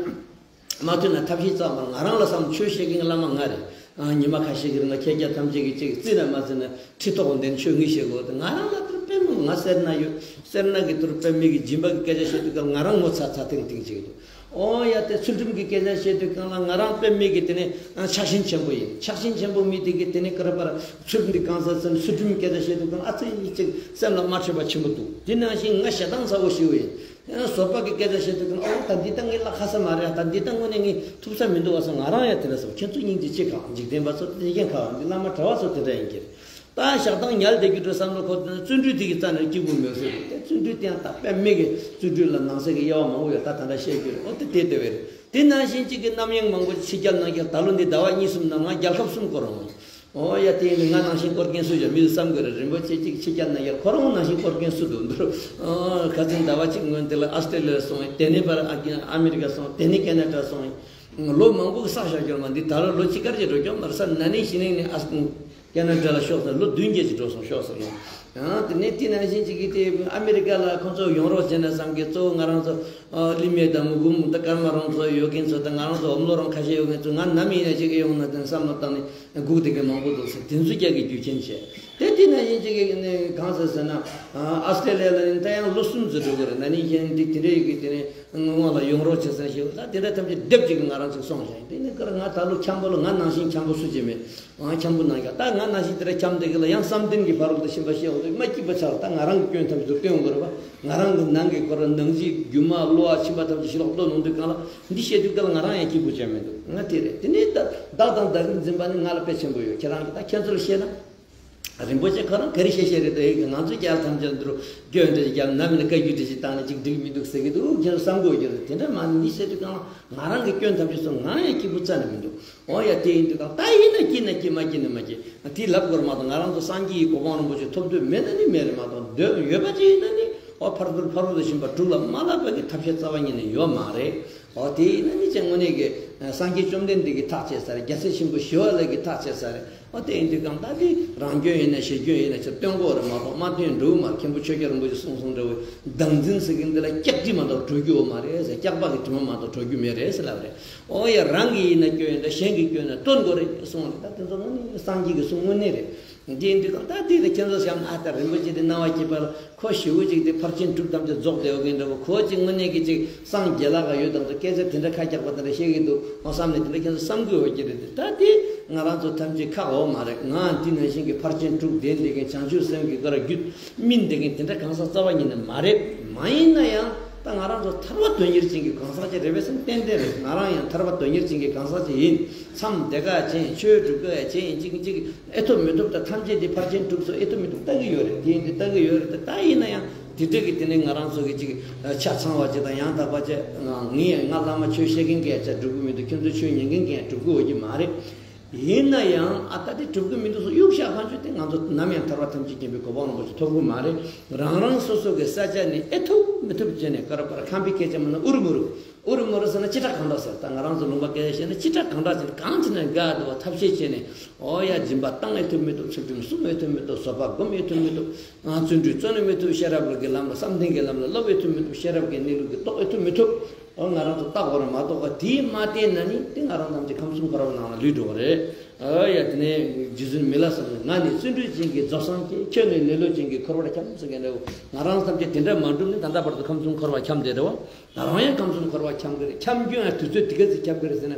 མ་མཐུན་ན་ཐབས་ཤེས་རྩ་བ་ང་རང་ལ་བསམ། ཆོས་བཤད་མཁན་བླ་མ་ང་རེད། ཨ་ཉི་མ་ཁ་ཤས་ཀྱི་རིང་ལ་ཁྱེད་ཅག་ཐམས་ཅད་ཀྱིས་ཅིག་བརྩིས་ན་མ་བརྩིས་ན་ཁྲི་ཐོག་འདིར་ཆོས་ངས་བཤད་དགོས་ཏེ། ང་རང་ལ་དུར་དཔེ་མི་ང་སེར་སྣ་ཡོད། སེར་སྣ་གི་དུར་དཔེ་མི་གི་སྦྱིན་པ་གི་སྐད་ཆ་བཤད་དུས་སྐབས་ང་རང་ངོ་ཚ་ཚ་ཐིང་ཐིང་བྱེད་ཀྱི་འདུག་ཨོ་ཡ་དེ་ཚུལ་ཁྲིམས་ཀྱི་སྐད་ཆ་བཤད་དུས་སྐབས་ལ་ང་རང་དཔེ་མི་གི་དེ་ནས་ཆགས་ཞེན་ཆེན་པོ་ཡིན། ཆགས་ཞེན་ཆེན་པོ་མི་དེ་གི་དེ་ནས་ཀ་ར་པ་ར་ཚུལ་འདི་གང་ཟག་ཚུལ་ཚུལ་ཁྲིམས་སྐད་ཆ་བཤད་དུས་སྐབས་ཨ་ཙི་ཡིན་ཅིག་སེམས་ལ་མ་འཕྲོད་པ་ཆེན་པོ་འདུག་དེ་ནང་བཞིན་ང་ཞེ་སྡང་ཚ་བོ་ཞིག་ཡིན། ཡང་བཟོད་པ་གི་སྐད་ཆ་བཤད་དུས་ཀྱང་ཨོ་ད་འདི་ལྟ་ངའི་ལ་ཁ་ས་མ་རེད། ད་འདི་ལྟ་དངོས་གནས་ངས་ཐུབ་ས་མི་འདུག་བ་སོང་། ང་རང་ཡང་དེ་འདྲ་སོང་། ཁྱེད་ཚོ་སྙིང་རྗེ་ཆེ་གང་། འཇིག་རྟེན་པ་ཚོ་དེ་ཀྱང་ཁ་བ་འདི་བླ་མ་གྲྭ་བ་ཚོ་དེ་འདྲ་ཡིན་གྱི་རེད། ད་ཞག་དང་ཉལ་བསྡད་རྒྱུ་འདྲ་བསམ་བློ་ཁོ་བཙུན་གྲོལ་དེ་གི་རྩ་ནས་སྐྱིད་པོ་མེད་ཟེར། དེ་བཙུན་གྲོལ་དེ་ཡང་ད་དཔེ་མེད་གི་བཙུན་གྲོལ་ལ་ནང་གསེས་ཀྱི་དབྱེ་བ་མང་པོ་ཡོད། ད་ད་ལྟ་བཤད་རྒྱུ་རེད། ཨོ་དེ་དེ་དེ་བས་རེད། དེ་ནང་བཞིན་གཅིག་གི་རྣམ་གཡེང་མང་པོ་ཕྱི་རྒྱལ་ནང་རྒྱལ། ད་ལོ་འདི་ཟླ་བ་གཉིས་གསུམ་ནང་ང་རྒྱལ་ཁབ་གསུམ་སྐོར་འོང་། ཨོ་ཡ་དེ་ཡིན་དུས་ང་ནང་བཞིན་སྐོར་མཁན་སུ་ཡོད་མི་བསམ་དགོས་རེད། རིན་པོ་ཆེ་གཅིག་ཕྱི་རྒྱལ་ནང་ཡར་ཁོ་རང་ནང་བཞིན་སྐོར་མཁན་སུ་འདུག་འདུག་ཨོ་ཁ་སང་ཟླ་བ་གཅིག་སྔོན་དེ་ལ་ཨ་སི་ཏྲེ་ལི་ཡ་སོང་། དེ་ནས་ཕར་ཨ་ཨ་མེ་རི་ཀ་སོང་། དེ་ནས་ཁེ་ན་ཌ་སོང་། ལོ་མང་པོ་གི་བསགས་བཞག་རྒྱུ་མ་འདི་ད་ལོ་ལོ་གཅིག་དཀར་གྱི་འགྲོ་རྒྱུ་མ་རེད། ས་ན་ནིང་གཞེས་ནིང་ནས་ཨ་ཁེ་ན་ཌ་ལ་ཤོག་ཟེར། ལོ་བདུན་བརྒྱད་ཅིག་འགྲོ་སོང་། ཤོག་ཟེར་ཡང་། ཡང་དེ་ནས་དེ་ནང་བཞིན་ཅིག་གིས་དེ་ཨ་མེ་རི་ཀ་ལ་ཁོང་ཚོ་ཡོང་རོགས་བྱས་ན་བསམ་གི། གཙོ་བོ་ང་རང་ཚོ་ཨ་ལི་མེ་དང་མུ་གུམ་དང་ཀར་མ་རོང་ཚོ་ཡོད་མཁན་ཚོ་དང་། ང་རང་ཚོ་འོམ་ལོ་རོང་ཁ་ཤས་ཡོད་མཁན་ཚོ་ང་ནམ་ཡིན་ན་ཅིག་གི་ཡོང་ན་དེ་བསམ་བློ་བཏང་ནས་སྒུག་བསྡད་མཁན་མང་པོ་འདུག་ཟེར། དེ་ཚོ་རྒྱ་གི་རྒྱུ་རྐྱེན་བྱས། དེ་དེ་ནང་བཞིན་ཅིག་གིས་ནི་གང་ཟེར་ཟེར་ན་ཨ་སི་ཏྲེ་ལི་ཡ་ལ་ནི་ད་ཡང་ལོ་གསུམ་ཙམ་འགྲོ་གི་རེད། ན་ནིང་གཞེས་ནིང་དེ་དེ་འདྲ་ཡོད་གི། དེ་ནས་སྔོན་ལ་ཡོང་རོགས་བྱས་ཟེར་ཞེས་ད་དེ་འདྲ་ཐམས་ཅད་སྡེབ་ཅིག་གིས་ང་རང་ཚོ་སོང་བཞག་ཡིན། དེ་ནི་ཀར་ང་ད་ལོ་འཁྱམ་པོ་ལ་ང་ནང་བཞིན་འཁྱམ་པོ་སུ་ཅི་མེད། ཨང་འཁྱམ་པོ་ནང་རྒྱལ། ད་ང་ནང་བཞིན་དེ་འདྲ་འཁྱམ་བསྡད་གི་ལ་ཡང་བསམ་གཏན་གྱི་ཕ་རོལ་ཏུ་ཕྱིན་པ་ཤེས་འོང་དུས་མ་སྐྱིད་པ་ཆགས། ད་ང་རང་གི་སྐྱོན་ཐམས་ཅད་སྟོན་དགོས་རེད་པ། ང་རང་གི་ནང་གི་ཁོ་རང་ནང་གཞི་རྒྱུ་མ་བློ་བ་ཕྱིན་པ་ཐམས་ཅད་ཞི་ལོག་བློ་ནང་དུས་གང་ལ་འདི་བཤད་དུས་གང་ལ་ང་རང་ཡང་སྐྱིད་པོ་བྱས་མི་འདུག་ང་དེ་རེད། དེ་ནས་ད་བདག་དང་བདག་གིར་འཛིན་པ་ནི་ང་ལ་དཔེ་ཆེན་པོ་ཡོད། ཁྱེད་རང་གི་ད་ཁྱེད་ཚོར་བཤད་ན། རིན་པོ་ཆེ་ཁོ་རང་ག་རེ་བཤད་བཤད་རེད། ད་ཡིག་གི་ང་ཚོ་རྒྱལ་ཐམས་ཅད་འདི་རུ་སྐྱོན་འདྲ་ཞིག་རྒྱབ་ནམ་ཡིན་ན་བཀའ་བརྒྱུད་འདྲ་ཞིག་བཏང་ནས་ཅིག་འགྲིག་མི་འདུག་ཟེར་གི་འདུག་ཁྱེད་ཚོ་བསམ་དགོས་ཀྱི་རེད། དེ་འདྲ་མ་ནི་འདི་བཤད་དུས་གང་ལ། ང་རང་གི་སྐྱོན་ཐམས་ཅད་སོང་། ང་ཡང་སྐྱིད་པོ་རྩ་ནས་མི་འདུག་ཨོ་ཡ་དེ་ཡིན་དུས་གང་ད་ཡིན་ན་སྐྱིད་ན་སྐྱིད། མ་སྐྱིད་ན་མ་སྐྱིད། དེ་ལབ་དགོས་རེད་མ་གཏོགས་ང་རང་ཚོ་སངས་རྒྱས་ཀྱི་གོ་འཕང་རིན་པོ་ཆེ་ཐོབ་འདོད་མེད་ན་ནི་མེད་རེད་མ་གཏོགས། འདོད་འོས་པ་ཅིག་ཡིན་ན་ནི་ཨོ་ཕར་ཚུར་ཕ་རོལ་ཏུ་ཕྱིན་པ་དྲུག་ལ་མ་བསླབ་པ་གི་ཐབས་ཤེས་རྩ་བ་ཉིད་ནས་ཡོད་མ་རེད། ཨོ་དེ་ཡིན་ན་ནི་ཅང་དངོས་གནས་ཀྱི་སངས་རྒྱས་བཅོམ་ལྡན་འདས་ཀྱིས་ཐག་བཅད་ས་རེད། རྒྱལ་སྲས་ཆེན་པོ་ཞི་བ་ལྷ་གིས་ཐག་བཅད་ས་རེད། ཨོ་དེ་ཡིན་དུས་གང་ལྟར་དེ་རང་སྐྱོན་ཡིན་ན་གཞན་སྐྱོན་ཡིན་ན་ཆ་སྟོན་དགོས་རེད་མ་གཏོགས་མ་སྟོན་འགྲོ་གི་མ་རེད། མཁན་པོ་ཆོས་རྒྱལ་རིན་པོ་ཆེ་གསུངས་གསུངས་འདྲ་བོ་བདག་འཛིན་ཟེར་གི་འདི་ལ་སྐྱག་དྲི་མ་གཏོགས་གྲོལ་རྒྱུ་ཡོད་མ་རེད་ཟེར། སྐྱག་པ་གི་དྲི་མ་མ་གཏོགས་གྲོལ་རྒྱུ་མེད་རེད་ཟེར་ལབ་རེད། ཨོ་ཡ་རང་གི་ཡིན་ན་སྐྱོན་ཡིན་འདྲ་གཞན་གྱི་སྐྱོན་ན་སྟོན་དགོས་རེད་གསུངས་རེད། ད་དེ་ཚོ་དངོས་གནས་སངས་རྒྱས་ཀྱི་གསུང་དངོས་གནས་རེད། འདི་ཡིན་དུས་གང་ལྟར་འདི་ལ་ཁྱེད་ཚོ་བཤམས་ཨ་ད་རིན་པོ་ཆེ་དེ་སྣང་བ་སྐྱིད་པ་ལ་ཁོ་ཞེ་པོ་ཅིག་དེ་ཕར་ཕྱིན་དྲུག་ཐམས་ཅད་རྫོགས་བསྡད་ཡོད་མཁན་འདྲ་བོ། ཁོ་ཅིག་དངོས་གནས་ཀྱི་ཅིག་སངས་རྒྱས་ལ་ག་ཡོད་དང་ཚོ་སྐད་ཆ་དེ་འདྲ་ཁ་རྒྱག་པ་དེ་འདྲ་བཤད་ཀྱི་འདུག་ཨོ་བསམ་ནས་དེ་འདྲ་ཁྱེད་ཚོ་བསམ་དགོས་ཡོད་ཀྱི་རེད། ད་དེ་ ང་རང་ཚོ་ཐམས་ཅད་ཁག་འོག་མ་རེད། ང་འདི་ནང་བཞིན་གྱི་ཕར་ཕྱིན་དྲུག་ལྡན་བསྡད་མཁན་བྱང་ཆུབ་སེམས་ཀྱི་སྐོར་རྒྱུད་སྨིན་བསྡད་མཁན་དེ་འདྲ་གང་ཟག་རྩ་བ་ཉིད་ནས་མ་རེད། མ་ཡིན་ན་ཡང་ད་ང་རང་ཚོ་ཐར་པ་དོན་གཉེར་ཅན་གྱི་གང་ཟག་ཅིག་རེད་པས་སེམས་ཏན་ཏན་རེད། ང་རང་ཡང་ཐར་པ་དོན་གཉེར་ཅན་གྱི་གང་ཟག་ཅིག་ཡིན། མཚམས་དེ་ག་ཅན་ཆོས་སྒྲུབ་ག་ཅན་ཅིག་ཅིག་ཨེ་ཐུབ་མི་ཐུབ་ད་ཐམས་ཅད་འདི་ཕར་ཕྱིན་དྲུག་སོགས་ཨེ་ཐུབ་མི་ཐུབ་ལྟ་གི་ཡོད་རེད། དེ་འདི་ལྟ་གི་ཡོད་རེད། ད་ཡིན་ན་ཡང་དེ་འདྲ་གི་དེ་ནས་ང་རང་ཚོ་གི་ཅིག་ཆ་ཚང་བ་ཅིག་དང་ཡང་དག་པ་ཅིག་ངས་ང་བླ་མ་ཆོས་བཤད་མཁན་གྱིས་ཡང་ཆ་སྒྲུབ་གི་མི་འདུག་ཁྱོད་ཚོ་ཆོས་ཉན་མཁན་གྱིས་ཡང་སྒྲུབ་གི་ཡོད་ཀྱི་མ་རེད། ཡིན་ན་ཡང་ཨ་ད་དེ་གྲུབ་ཀྱི་མི་འདུག་སོ་གཡུག་བཞག་ཁ་མཆུ་དེ་ང་ཚོ་ནམ་ཡང་ཐར་པ་ཐམས་ཅད་མཁྱེན་པའི་གོ་འཕང་རིན་པོ་ཆེ་ཐོབ་ཀྱི་མ་རེད། རང་རང་སོ་སོ་གི་ས་ཆ་ནས་ཨེ་ཐུབ་མི་ཐུབ་བྱས་ནས་ཀ་ར་པ་ར་ཁམས་པའི་སྐད་ཆ་མ་ན་ཨུ་རུ་མུ་རུ། ཨུ་རུ་མུ་རུ་ཟེར་ན་ཅི་དྲག་གང་དྲག་ཟེར། ད་ང་རང་ཚོ་ལུང་པ་སྐད་ཆ་བཤད་ན་ཅི་དྲག་གང་དྲག་བྱས་ནས་གང་བྱས་ན་དགའ་འདུག་བ་ཐབས་ཤེས་བྱས་ནས། ཨོ་ཡ་སྦྱིན་པ་བཏང་ཨེ་ཐུབ་མི་ཐུབ། ཚུལ་ཁྲིམས་སྲུང་ཨེ་ཐུབ་མི་ཐུབ། བཟོད་པ་སྒོམ་ཨེ་ཐུབ་མི་ཐུབ། ང་བརྩོན་འགྲུས་བརྩོན་ཨེ་མི་ཐུབ། ཤེས་རབ་ཀྱི་ལམ་ལ་བསམ་གཏན་གྱི་ལམ་ལ་སློབ་ཨེ་ཐུབ་མི་ཐུབ། ཤེས་རབ་ཀྱི་གནས་ལུགས་ཀྱི་རྟོགས་ཨེ་ཐུབ་མི་ཐུབ། ཨོ་ང་རང་ཚོ་ལྟ་དགོས་རེད། མ་གཏོགས་པ་དེ་མ་བལྟས་ན་ནི་དེ་ང་རང་ཐམས་ཅད་ཁམས་གསུམ་འཁོར་བ་ནང་ལ་ལུས་འགྲོ་བ་རེད། ཨོ་ཡ་དེ་ནས་རྗེ་བཙུན་མི་ལ་ཟེར་ནས་ང་ནི་བརྩོན་འགྲུས་ཅན་གྱི་རྫོགས་སངས་རྒྱས། ཁྱོད་ནི་ལེ་ལོ་ཅན་གྱི་འཁོར་བར་འཁྱམས་ཟེར་མཁན་འདྲ་བོ། ང་རང་ཐམས་ཅད་དེ་འདྲ་མ་འགྲུབ་ནས་ད་ལྟ་བར་དུ་ཁམས་གསུམ་འཁོར་བར་འཁྱམས་བསྡད་རེད་བ། ད་རུང་ཡང་ཁམས་གསུམ་འཁོར་བར་འཁྱམས་ཀྱི་རེད། འཁྱམས་རྒྱུ་ཡང་དུས་ཚོད་དེ་ག་ཚོད་འཁྱམས་ཀྱི་རེད་ཟེར་ན།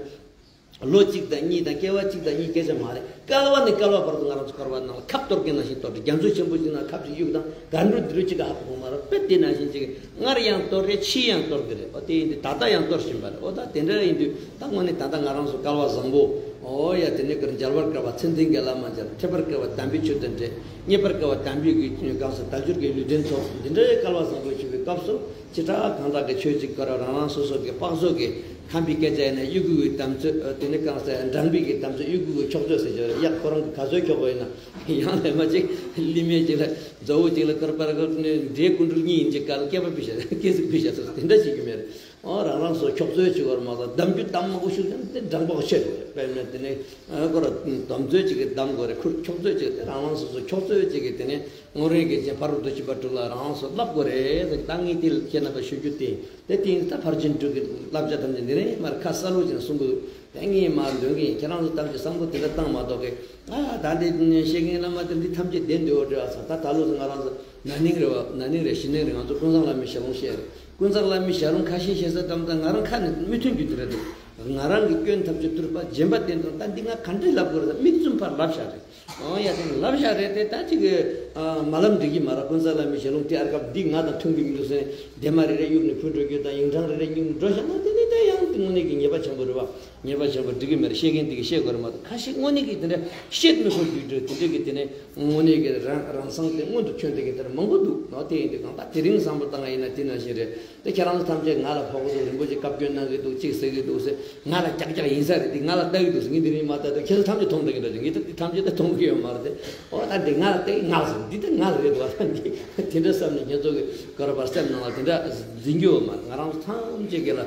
ལོ་གཅིག་དང་གཉིས་དང་སྐྱེ་བ་གཅིག་དང་གཉིས་སྐད་ཆ་མ་རེད། བསྐལ་བ་ནས་བསྐལ་བ་བར་དུ་ང་རང་ཚོ་འཁོར་བ་ནང་ལ་ཁབ་གཏོར་མཁན་ནང་བཞིན་གཏོར་ཏེ། རྒྱ་མཚོ་ཆེན་པོ་ཅིག་ནང་ཁབ་ཅིག་གཡུགས་དང་། གར་འགྲོ་འདི་འགྲོ་གཅིག་ག་ཧ་གོ་མ་རེད། དཔེ་དེ་ནང་བཞིན་ཅིག་སྔར་ཡང་གཏོར་རེད། ཕྱིས་ཡང་གཏོར་གི་རེད། ཨོ་དེ་ཡིན་དུས་ད་ལྟ་ཡང་གཏོར་བཞིན་པ་རེད། ཨོ་ད་དེ་འདྲ་ཡིན་དུས་ད་དངོས་གནས་ད་ལྟ་ང་རང་ཚོ་སྐལ་བ་བཟང་པོ། ཨོ་ཡ་དེ་ནས་ཀར་མཇལ་བར་དཀའ་བ་མཚན་ལྡན་གྱི་བླ་མ་མཇལ། ཐེག་པར་དཀའ་བ་དམ་པའི་ཆོས་དང་འཕྲད། རྙེད་པར་དཀའ་བ་དམ་པའི་གི་གང་ཟག་དལ་འབྱོར་གྱི་ལུས་རྟེན་ཐོབ། འདི་འདྲའི་སྐལ་བ་བཟང་པོ་བྱུང་བའི་སྐབས་སུ། ཅི་དྲག་གང་དྲག་གི་ཆོས་ཅིག་ག་ར་རང་རང་སོ་སོ་གི་དཔག་ཚོད་ཀྱི་ཁམས་པའི་སྐད་ཆ་ཡིན་ན་གཡུ་གུ་གི་དམ་ཚོད། དེ་ནི་གང་ཟེར་འགྲམ་པའི་གི་དམ་ཚོད། གཡུ་གུ་གི་འཁྱོག་ཚོད་ཟེར་གྱི་རེད། ཡག་ཁོ་རང་གི་ག་ཚོད་འཁྱོག་པ་ཡིན་ན། ཡང་ལས་མ་ཅིག་ལི་མེ་ཅིག་ལ་མཛའ་བོ་ཅིག་ལ་ཀར་པར་ཀར་ནི་འདྲེ་སྐུ་མགྲོན་གཉིས་ཡིན་ཅིག་ག་ལ་སྐེད་པ་ཕུད་བཞག་སྐེ་ཟིག་ཕུད་བཞག་སོ་དེ་འདྲ་བྱེད་རྒྱུ་མེད་རེད། ཨོ་རང་རང་སོ་འཁྱོག་ཚོད་ཅིག་བར་མ་ཟ་གདམ་རྒྱུ་གདམ་མང་པོ་ཤུགས་ཀྱང་དེ་འགྲམ་པ་ཆེ་རེད། དཔེར་ན་དེ་ནི་ཨ་ཁོ་ར་གདམ་ཚོད་ཅིག་གི་གདམ་དགོས་རེད། ཁུར་འཁྱོག་ཚོད་ཅིག་དེ་རང་རང་སོ་སོ་འཁྱོག་ཚོད་ཅིག་གི་དེ་ནི། དངོས་རིག་གི་རྗེ་ཕ་རོལ་ཏུ་ཕྱིན་པ་དྲུག་ལ་རང་སོ་བསླབ་དགོས་རེད། ད་ངས་དེ་ཁྱེད་རྣམ་པར་ཞུ་རྒྱུ་དེ་དེ་དེ་ད་ཕར་ཕྱིན་དྲུག་གི་བསླབ་བྱ་ཐམས་ཅད་འདི་རེད་མར་ཁ་གསལ་པོ་ཅན་གསུང་གི་ད་ངས་མར་འདོན་གི་ཡིན། ཁྱེད་རང་ཚོ་ཐམས་ཅད་བསམ་བློ་དེ་འདྲ་བཏང་མ་གཏོགས་གི་ཨ་ད་འདི་བཤད་མཁན་བླ་མ་དེ་འདི་ཐམས་ཅད་བདེན་འདོད་འོ་འདྲ་ས། ད་ད་ལོ་ང་རང་ཚོ་ན་ནིང་རེད་བ། ན་ནིང་རེད་གཞེས་ནིང་རེད། ང་ཚོ་ཀུན་བཟང་བླ་མའི་ཞལ་ལུང་བཤད་རེད། ཀུན་བཟང་བླ་མའི་ཞལ་ལུང་ཁ་ཤས་བཤད་ས་ཙམ་ད་ང་རང་ཁ་ནས་མི་ཐོན་རྒྱུ་དེ་རེད་འདུག་ང་རང་གི་སྐྱོན་ཐམས་ཅད་ཐུར་པ་སྦྱིན་པ་བསྟན་དང་། ད་འདི་ང་ག་འདྲས་ལབ་དགོས་རེད། ད་མིག་བཙུམ་ཕར་ལབ་བཞག་རེད། ཨང་ཡ་དེ་ལབ་བཞག་རེད་དེ། ད་ཅིག་གི་ཨ་མ་ལབ་འགྲིག་གི་མ་རེད། ཀུན་བཟང་བླ་མའི་ཞལ་ལུང་དེ་ཨར་སྐབས་འདི་ང་དང་མཐུན་གི་མི་འདུག་ཟེར་ནས་ལྡེབ་མ་རེ་རེ་གཡུག་ནས་ཕུད་འགྲོ་རྒྱུ་དང་། ཡིག་ཕྲེང་རེ་རེ་གཡུག་ནས་འགྲོ་བཞག་ན་དེ་ནི་དེ་ཡང་དངོས་གནས་ཀྱི་ཉེས་པ་ཆེན་པོ་རེད་བ། ཉེས་པ་ཆེན་པོ་འགྲིག་གི་མ་རེད། བཤད་མཁན་དེ་གིས་བཤད་དགོས་རེད་མ་གཏོགས། ཁ་ཤས་དངོས་གནས་ཀྱི་དེ་འདྲ་བཤད་མི་ཁོམ་རྒྱུ་འདྲ་དེ་འདྲ་གི་དེ་ནས་དངོས་གནས་ཀྱི་རང་རང་སང་དེ་མངོན་དུ་ཁྱོད་དེ་གི་དེ་འདྲ་མང་པོ་འདུག་ནོ། དེ་ཡིན་དུས་གང་ལྟར་དེ་རིང་བསམ་བློ་བཏང་ཡིན་ན་དེ་ནང་བཞིན་རེད། དེ་ཁྱེད་རང་ཚོ་ཐམས་ཅད་ང་ལ་ཕོག་གི་འདུག་རིན་པོ་ཆེ་བཀའ་བཀྱོན་གནང་གི་འདུག་ཅིག་ཟེར་གི་འདུག་ཟེར། ང་ལ་ཀྱག་ཀྱག་ཡིན་ས་རེད། དེ་ང་ལ་ལྟ་གི་འདུག་ཟེར། ངས་འདི་རིང་མ་ལྟ་དུས་ཁྱེད་ཚོ་ཐམས་ཅད་མཐོང་བསྡད་ཀྱི་འདྲ་ཅིག་ངས་ད་འདི་ཐམས་ཅད་ད་མཐོང་གི་ཡོད་མ་རེད་དེ། ཨོ་ད་འདི་ང་ལ་ལྟ་གི་ང་ལ་ཟེར། འདི་ད་ང་ལ་རེད་འདུག་ཨ། ད་འདི་དེ་འདྲ་བསམ་ནས་ཁྱེད་ཚོ་གི་ག་རེ་བར་སེམས་ནང་ལ་དེ་འདྲ་འཛིན་རྒྱུ་ཡོད་མ་རེད། ང་རང་ཚོ་ཐམས་ཅད་ཀྱི་ལ་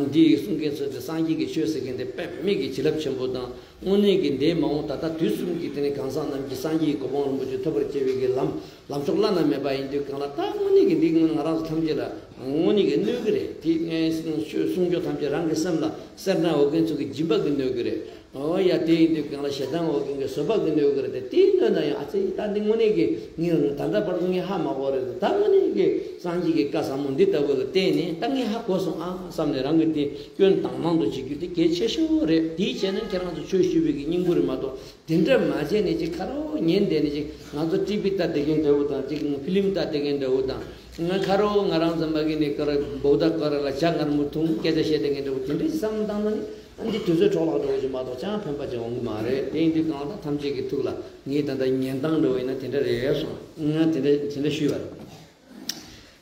འདི་གསུང་མཁན་ཚོ་དེ་སངས་རྒྱས་ཀྱི་ཆོས་ཟེར་མཁན་དེ་དཔེ་མེད་ཀྱི་བྱིན་རླབས་ཆེན་པོ་དང་། དངོས་གནས་ཀྱི་འདས་མ་འོངས་ད་ལྟ་དུས་གསུམ་གྱི་དེ་ནས་གང་ཟག་རྣམས་ཀྱི་སངས་རྒྱས་ཀྱི་གོ་འཕང་རིན་པོ་ཆེ་ཐོབ་པར་བྱེད་པའི་གི་ལམ་ལམ་ཕྱོགས་བླ་ན་མེད་པ་ཡིན་དུས་གང་ལ་ད་དངོས་གནས་ཀྱི་འདི་ང་རང་ཚོ་ཐམས་ཅད་ལ་དངོས་གནས་ཀྱི་གནོད་ཀྱི་རེད། དེ་ངས་ཆོས་གསུང་རྒྱུ་ཐམས་ཅད་རང་གི་སེམས་ལ་སེར་སྣ་འོ་མཁན་ཚོ་གི་སྦྱིན་པ་གི་གནོད་ཀྱི་རེད། ཨོ་ཡ་དེ་ཡིན་དུས་གང་ལ་ཞེ་སྡང་འོ་མཁན་གི་བཟོད་པ་གི་གནོད་ཀྱི་རེད། དེ་དེ་གནོད་ན་ཡང་ཨ་ཙི་ད་འདི་དངོས་གནས་ཀྱི་ངས་ད་ལྟ་བར་དུ་ངས་ཧ་མ་གོ་རེད། ད་དངོས་གནས་ཀྱི་སངས་རྒྱས་ཀྱི་བཀའ་ཟབ་མོ་འདི་ལྟ་བུ་ལ་བརྟེན་ནས་ད་ངས་ཧ་གོ་སོང་ཨ་བསམ་ནས་རང་གི་དེ། སྐྱོན་དང་མང་དུ་བྱེད་རྒྱུ་དེ་གལ་ཆེ་ཤོས་རེད། དེའི་ཆེད་ནས་ཁྱེད་རང་ཚོ་ཆོས་ཞུ་བའི་གི་སྙིང་པོ་རེད་མ་གཏོགས། དེ་འདྲ་མ་བྱས་ནས་ཅིག་ཁ་རོག་ཉན་བསྡད་ནས་ཅིག་ང་ཚོ་ཊི་བི་ལྟ་བསྡད་མཁན་འདྲ་བོ་དང་། ཅིག་ཕི་ལིམ་ལྟ་བསྡད་མཁན་འདྲ་བོ་དང་། ང་ཁ་རོག་ང་རང་ཚོ་མ་གི་ནས་ཀར་བོ་ད་ཀར་ལ་ཇ་མངར་མོ་འཐུང་སྐད་ཆ་བཤད་བསྡད་མཁན་འདྲ་བོ་དེ་འདྲ་ཞིག་བསམ་བློ་བཏང་ན་ནི་ཨ་འདི་དུས་ཚོད་འཕྲོ་བརླག་འདྲ་བོ་ཞིག་མ་གཏོགས་ཅང་ཕན་པ་ཅིག་འོང་གི་མ་རེད། དེ་ཡིན་དུས་གང་ལྟར་ཐམས་ཅད་ཀྱི་ཐུགས་ལ་ངས་ད་ལྟ་ཉན་སྟངས་འདྲ་བོ་ཡིན་ན་དེ་འདྲ་རེད་སོང་། ང་དེ་འདྲ་དེ་འདྲ་ཞུས་པ་རེད།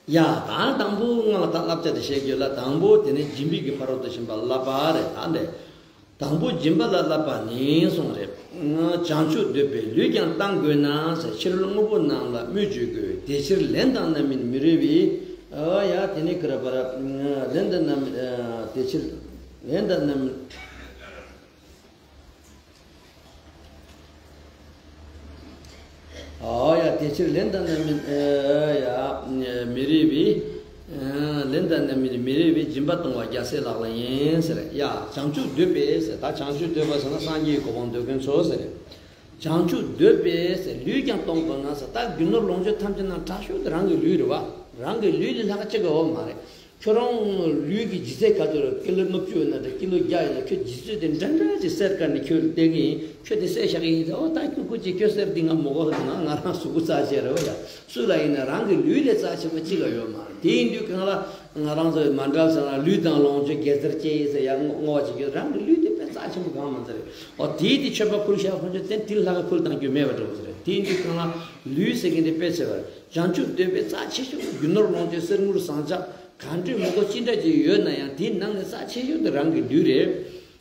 ཡ། ད་དང་པོ་ང་ལ་ད་བསླབ་བྱ་དེ་བཤད་རྒྱུ་ལ། དང་པོ་དེ་ནི་སྦྱིན་པའི་གི་ཕ་རོལ་ཏུ་ཕྱིན་པ་བསླབ་པ་རེད། ད་འདི་དང་པོ་སྦྱིན་པ་ལ་བསླབ་པ་ནི་གསུངས་རེད། བྱང་ཆུབ་འདོད་པས་ལུས་ཀྱང་གཏང་དགོས་ན་ཟེར། ཕྱི་རོལ་དངོས་པོ་རྣམས་ལ་སྨོས་ཅི་དགོས། དེ་ཕྱིར་ལན་དང་རྣམ་སྨིན་མི་རེ་བས། ཨ་ཡ་དེ་ནི་ག་རེ་བར་ལན་དང་རྣམ་དེ་ཕྱིར་ལན་དང་རྣམ་སྨིན། ཨོ་ཡ། དེ་ཕྱིར་ལན་དང་རྣམ་སྨིན་ཡ་མི་རེ་བས། ལན་དང་རྣམ་སྨིན་མི་རེ་བས་སྦྱིན་པ་གཏོང་བ་རྒྱལ་སྲས་ལག་ལེན་ཡིན་ཟེར། ཡ། བྱང་ཆུབ་འདོད་པས་ཟེར། ད་བྱང་ཆུབ་འདོད་པ་ཟེར་ན་སངས་རྒྱས་ཀྱི་གོ་འཕང་འདོད་མཁན་ཚོ་ཟེར། བྱང་ཆུབ་འདོད་པས་ཟེར། ལུས་ཀྱང་གཏོང་དགོས་ན་ཟེར། ད་རྒྱུ་ནོར་ལོངས་སྤྱོད་ཐམས་ཅད་ནང་དྲག་ཤོས་དེ་རང་གི་ལུས་རེད་བ། རང་གི་ལུས་ལས་ལྷག་ཅི་ག་ཡོད་མ་རེད། ཁྱོད་རང་ལུས་ཀྱི་ལྗིད་ཚད་ག་ཚོད་རེད། ཀི་ལོ་ལྔ་བཅུ་ཡོད་ན་འདྲ། ཀི་ལོ་བརྒྱ་ཡོད་ན། ཁྱོད་ལྗིད་ཚད་དེ་འདྲ་འདྲ་ཅིག་གསེར་དཀར་ནས་ཁྱོད་ལ་སྟེར་གི་ཡིན། ཁྱོད་དེ་གསེར་བཞག་གི་ཡིན་ཟེར། ཨོ་ད་ཁྱོད་སྐུ་མཁྱེན། ཁྱོད་གསེར་འདི་ང་མི་དགོས་ཟེར་ན། ང་རང་གཟུགས་པོ་རྩ་ཆེ་རེད་བ་ཡ། སུ་ལ་ཡིན་ན་རང་གི་ལུས་ལས་རྩ་ཆེན་པོ་གཅིག་ལ་ཡོད་མ་རེད། དེ་ཡིན་དུས་གང་ལ་ང་རང་ཚོ་མ་འདྲ་ཟེར་ན། ལུས་དང་ལོངས་སྤྱོད་དགེ་རྩར་སྐྱེས་ཟེར་ཡ་བསྔོ་བ་བྱེད་རྒྱུ། རང་གི་ལུས་དེ་དཔེ་རྩ་ཆེན་པོ་གང་མ་ཚད་རེད། ཨོ་དེའི་དེ་མཆོད་པ་ཕུལ་ཤག་ཁོང་ཚོས་དེ་དེ་ལྷག་ག་ཕུལ་བཏང་རྒྱུ་མེད་པ་འདྲ་བོ་ཟེར་རེད། དེ་ཡིན་དུས་གང་ལ་ལུས་ཟེར་མཁན་དེ་དཔེ་ཆེ་བ་རེད། བྱང་ཆུབ་འདོད་པའི་རྩ་ཆེ་ཤོས་རྒྱུ་ནོར་ལོངས་སྤྱོད་གསེར་དངུལ་ཟངས་ལྕགས་གང་འདྲ་མི་དགོས། ཅི་འདྲ་ཅིག་ཡོད་ན་ཡང་དེའི་ནང་ནས་རྩ་ཆེ་ཤོས་དེ་རང་གི་ལུས་རེད།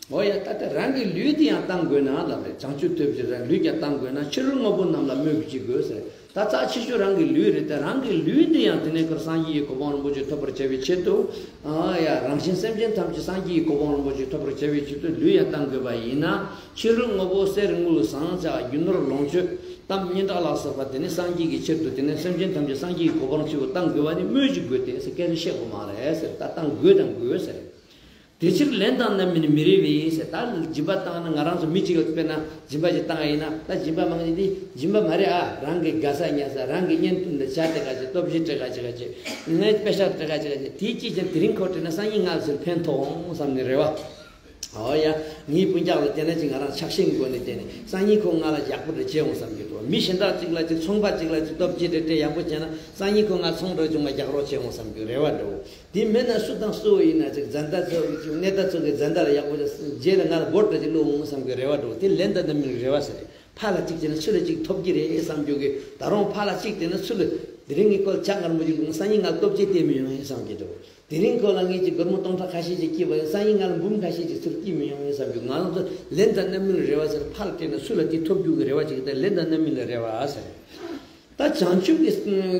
འོ་ཡ། ད་ལྟ་རང་གི་ལུས་དེ་ཡང་བཏང་དགོས་ན་ལབ་རེད། བྱང་ཆུབ་ཐོབ་ཕྱིར་རང་ལུས་ཀྱང་བཏང་དགོས་ན། ཕྱི་རོལ་དངོས་པོ་རྣམས་ལ་སྨོས་ཅི་དགོས་ཟེར། ད་རྩ་ཆེ་ཤོས་རང་གི་ལུས་རེད། ད་རང་གི་ལུས་དེ་ཡང་དེ་ནས་ཁར་སངས་རྒྱས་ཀྱི་གོ་འཕང་རིན་པོ་ཆེ་ཐོབ་པར་བྱ་བའི་ཆེད་དུ། ཨ་ཡ། རང་གཞན་སེམས་ཅན་ཐམས་ཅད་སངས་རྒྱས་ཀྱི་གོ་འཕང་རིན་པོ་ཆེ་ཐོབ་པར་བྱ་བའི་ཆེད་དུ་ལུས་ཡང་བཏང་དགོས་པ་ཡིན་ན། ཕྱི་རོལ་དངོས་པོ་གསེར་དངུལ་ཟངས་ལྕགས་རྒྱུ་ནོར་ལོངས་སྤྱོད་གཏམ་སྙན་གྲགས་ལ་སོགས་པ་དེ་ནི་སངས་རྒྱས་ཀྱི་ཆེད་དུ། དེ་ནི་སེམས་ཅན་ཐམས་ཅད་སངས་རྒྱས་ཀྱི་གོ་འཕང་ཆེད་དུ་བཏང་དགོས་པ་ནི་སྨོས་ཅི་དགོས་ཏེ་ཟེར། སྐད་ཆ་བཤད་དགོས་མ་རེད་ཟེར། ད་བཏང་དགོས་དང་དགོས་ཟེར། དེ་ཕྱིར་ལན་དང་རྣམ་སྨིན་མི་རེ་བས་ཟེར། ད་སྦྱིན་པ་བཏང་ན་ང་རང་ཚོ་མི་གཅིག་ལ་དཔེར་ན་སྦྱིན་པ་ཞིག་བཏང་ཡིན་ན། ད་སྦྱིན་པ་མང་ཉུང་དེ་སྦྱིན་པ་མ་རེད་ཨ། རང་གི་དགའ་ས་ཉལ་ས། རང་གི་བརྙན་ཐུང་དང་ཇ་སྟེར་ག་ཅིག་སྟོབས་ཆེན་སྤྲད་ག་ཅིག་ག་ཅིག་ངའི་པེ་ཤག་སྤྲད་ག་ཅིག་ག་ཅིག་དེའི་ཅིག་ཅན་དེ་རིང་ཁོ་སྤྲད་ན་སང་ཉིན་ང་ཚོར་ཕན་ཐོགས་འོང་བསམ་ནས་རེ་བ། ཨོ་ཡ། ངའི་སྤུན་ཀྱག་ལ་བལྟས་ན་ཅིག་ང་རང་ཆགས་ཞེན་སྒོ་ནས་བལྟས་ནས་སང་ཉིན་ཁོ་ང་ལ་ཡག་པོ་རེ་བྱེད་འོང་བསམ་གྱི་འདུག་མི་གཞན་དག་ཅིག་ལ་ཅིག་ཚོང་པ་ཅིག་ལ་ཅིག་སྟོབས་ཆེ་རེ་སྤྲད་ཡག་པོ་བྱས་ན་སང་ཉིན་ཁོ་ང་ཚོང་འགྲོ་བྱུང་ང་རྒྱག་རོགས་བྱེད་འོང་བསམ་གྱི་རེ་བ་འདྲ་བོ། དེ་མེད་ན་སུ་དང་སུ་ཡིན་ན་ཅིག་བཟའ་ཟླ་ཚོ་ཅིག་གནས་ད་ཚོ་གི་བཟའ་ཟླ་ལ་ཡག་པོ་ཅིག་རྗེས་ལ་ང་ལ་འབོད་སྒྲ་ཅིག་བླུགས་འོང་བསམ་གྱི་རེ་བ་འདྲ་བོ། དེ་ལན་དང་རྣམ་སྨིན་རེ་བ་ཟེར། ཕར་ལ་གཅིག་བྱས་ན་ཚུར་ལ་གཅིག་ཐོབ་ཀྱི་རེད་བསམ་རྒྱུ་གི། ད་རུང་ཕར་ལ་གཅིག་བྱས་ན་ཚུར་ལ་དེ་རིང་གི་སྐོར་ཆ་ངར་མོ་ཅིག་སང་ཉིན་ང་ལ་སྟོབས་ཆེ་སྟེར་མི་ཡོང་ངེས་བསམ་གྱི་འདུག་དེ་རིང་ཁོ་ལ་ངེད་ཀྱི་སྒོར་མོ་སྟོང་ཕྲག་ཁ་ཤས་ཅིག་སྐྱིད་པ་ཡིན། སང་ཉིན་ང་ལ་འབུམ་ཁ་ཤས་ཅིག་ཚུར་སྐྱིད་མི་ཡོང་ངེས་བསམ་རྒྱུ། ང་རང་ཚོ་ལན་དང་རྣམ་སྨིན་རེ་བ་ཟེར། ཕར་ལ་སྤྲད་ན་ཚུར་ལ་དེ་ཐོབ་རྒྱུ་གི་རེ་བ་ཅིག་དང་། ལན་དང་རྣམ་སྨིན་ལ་རེ་བ་ཟེར། ད་བྱང་ཆུབ་ཀྱི་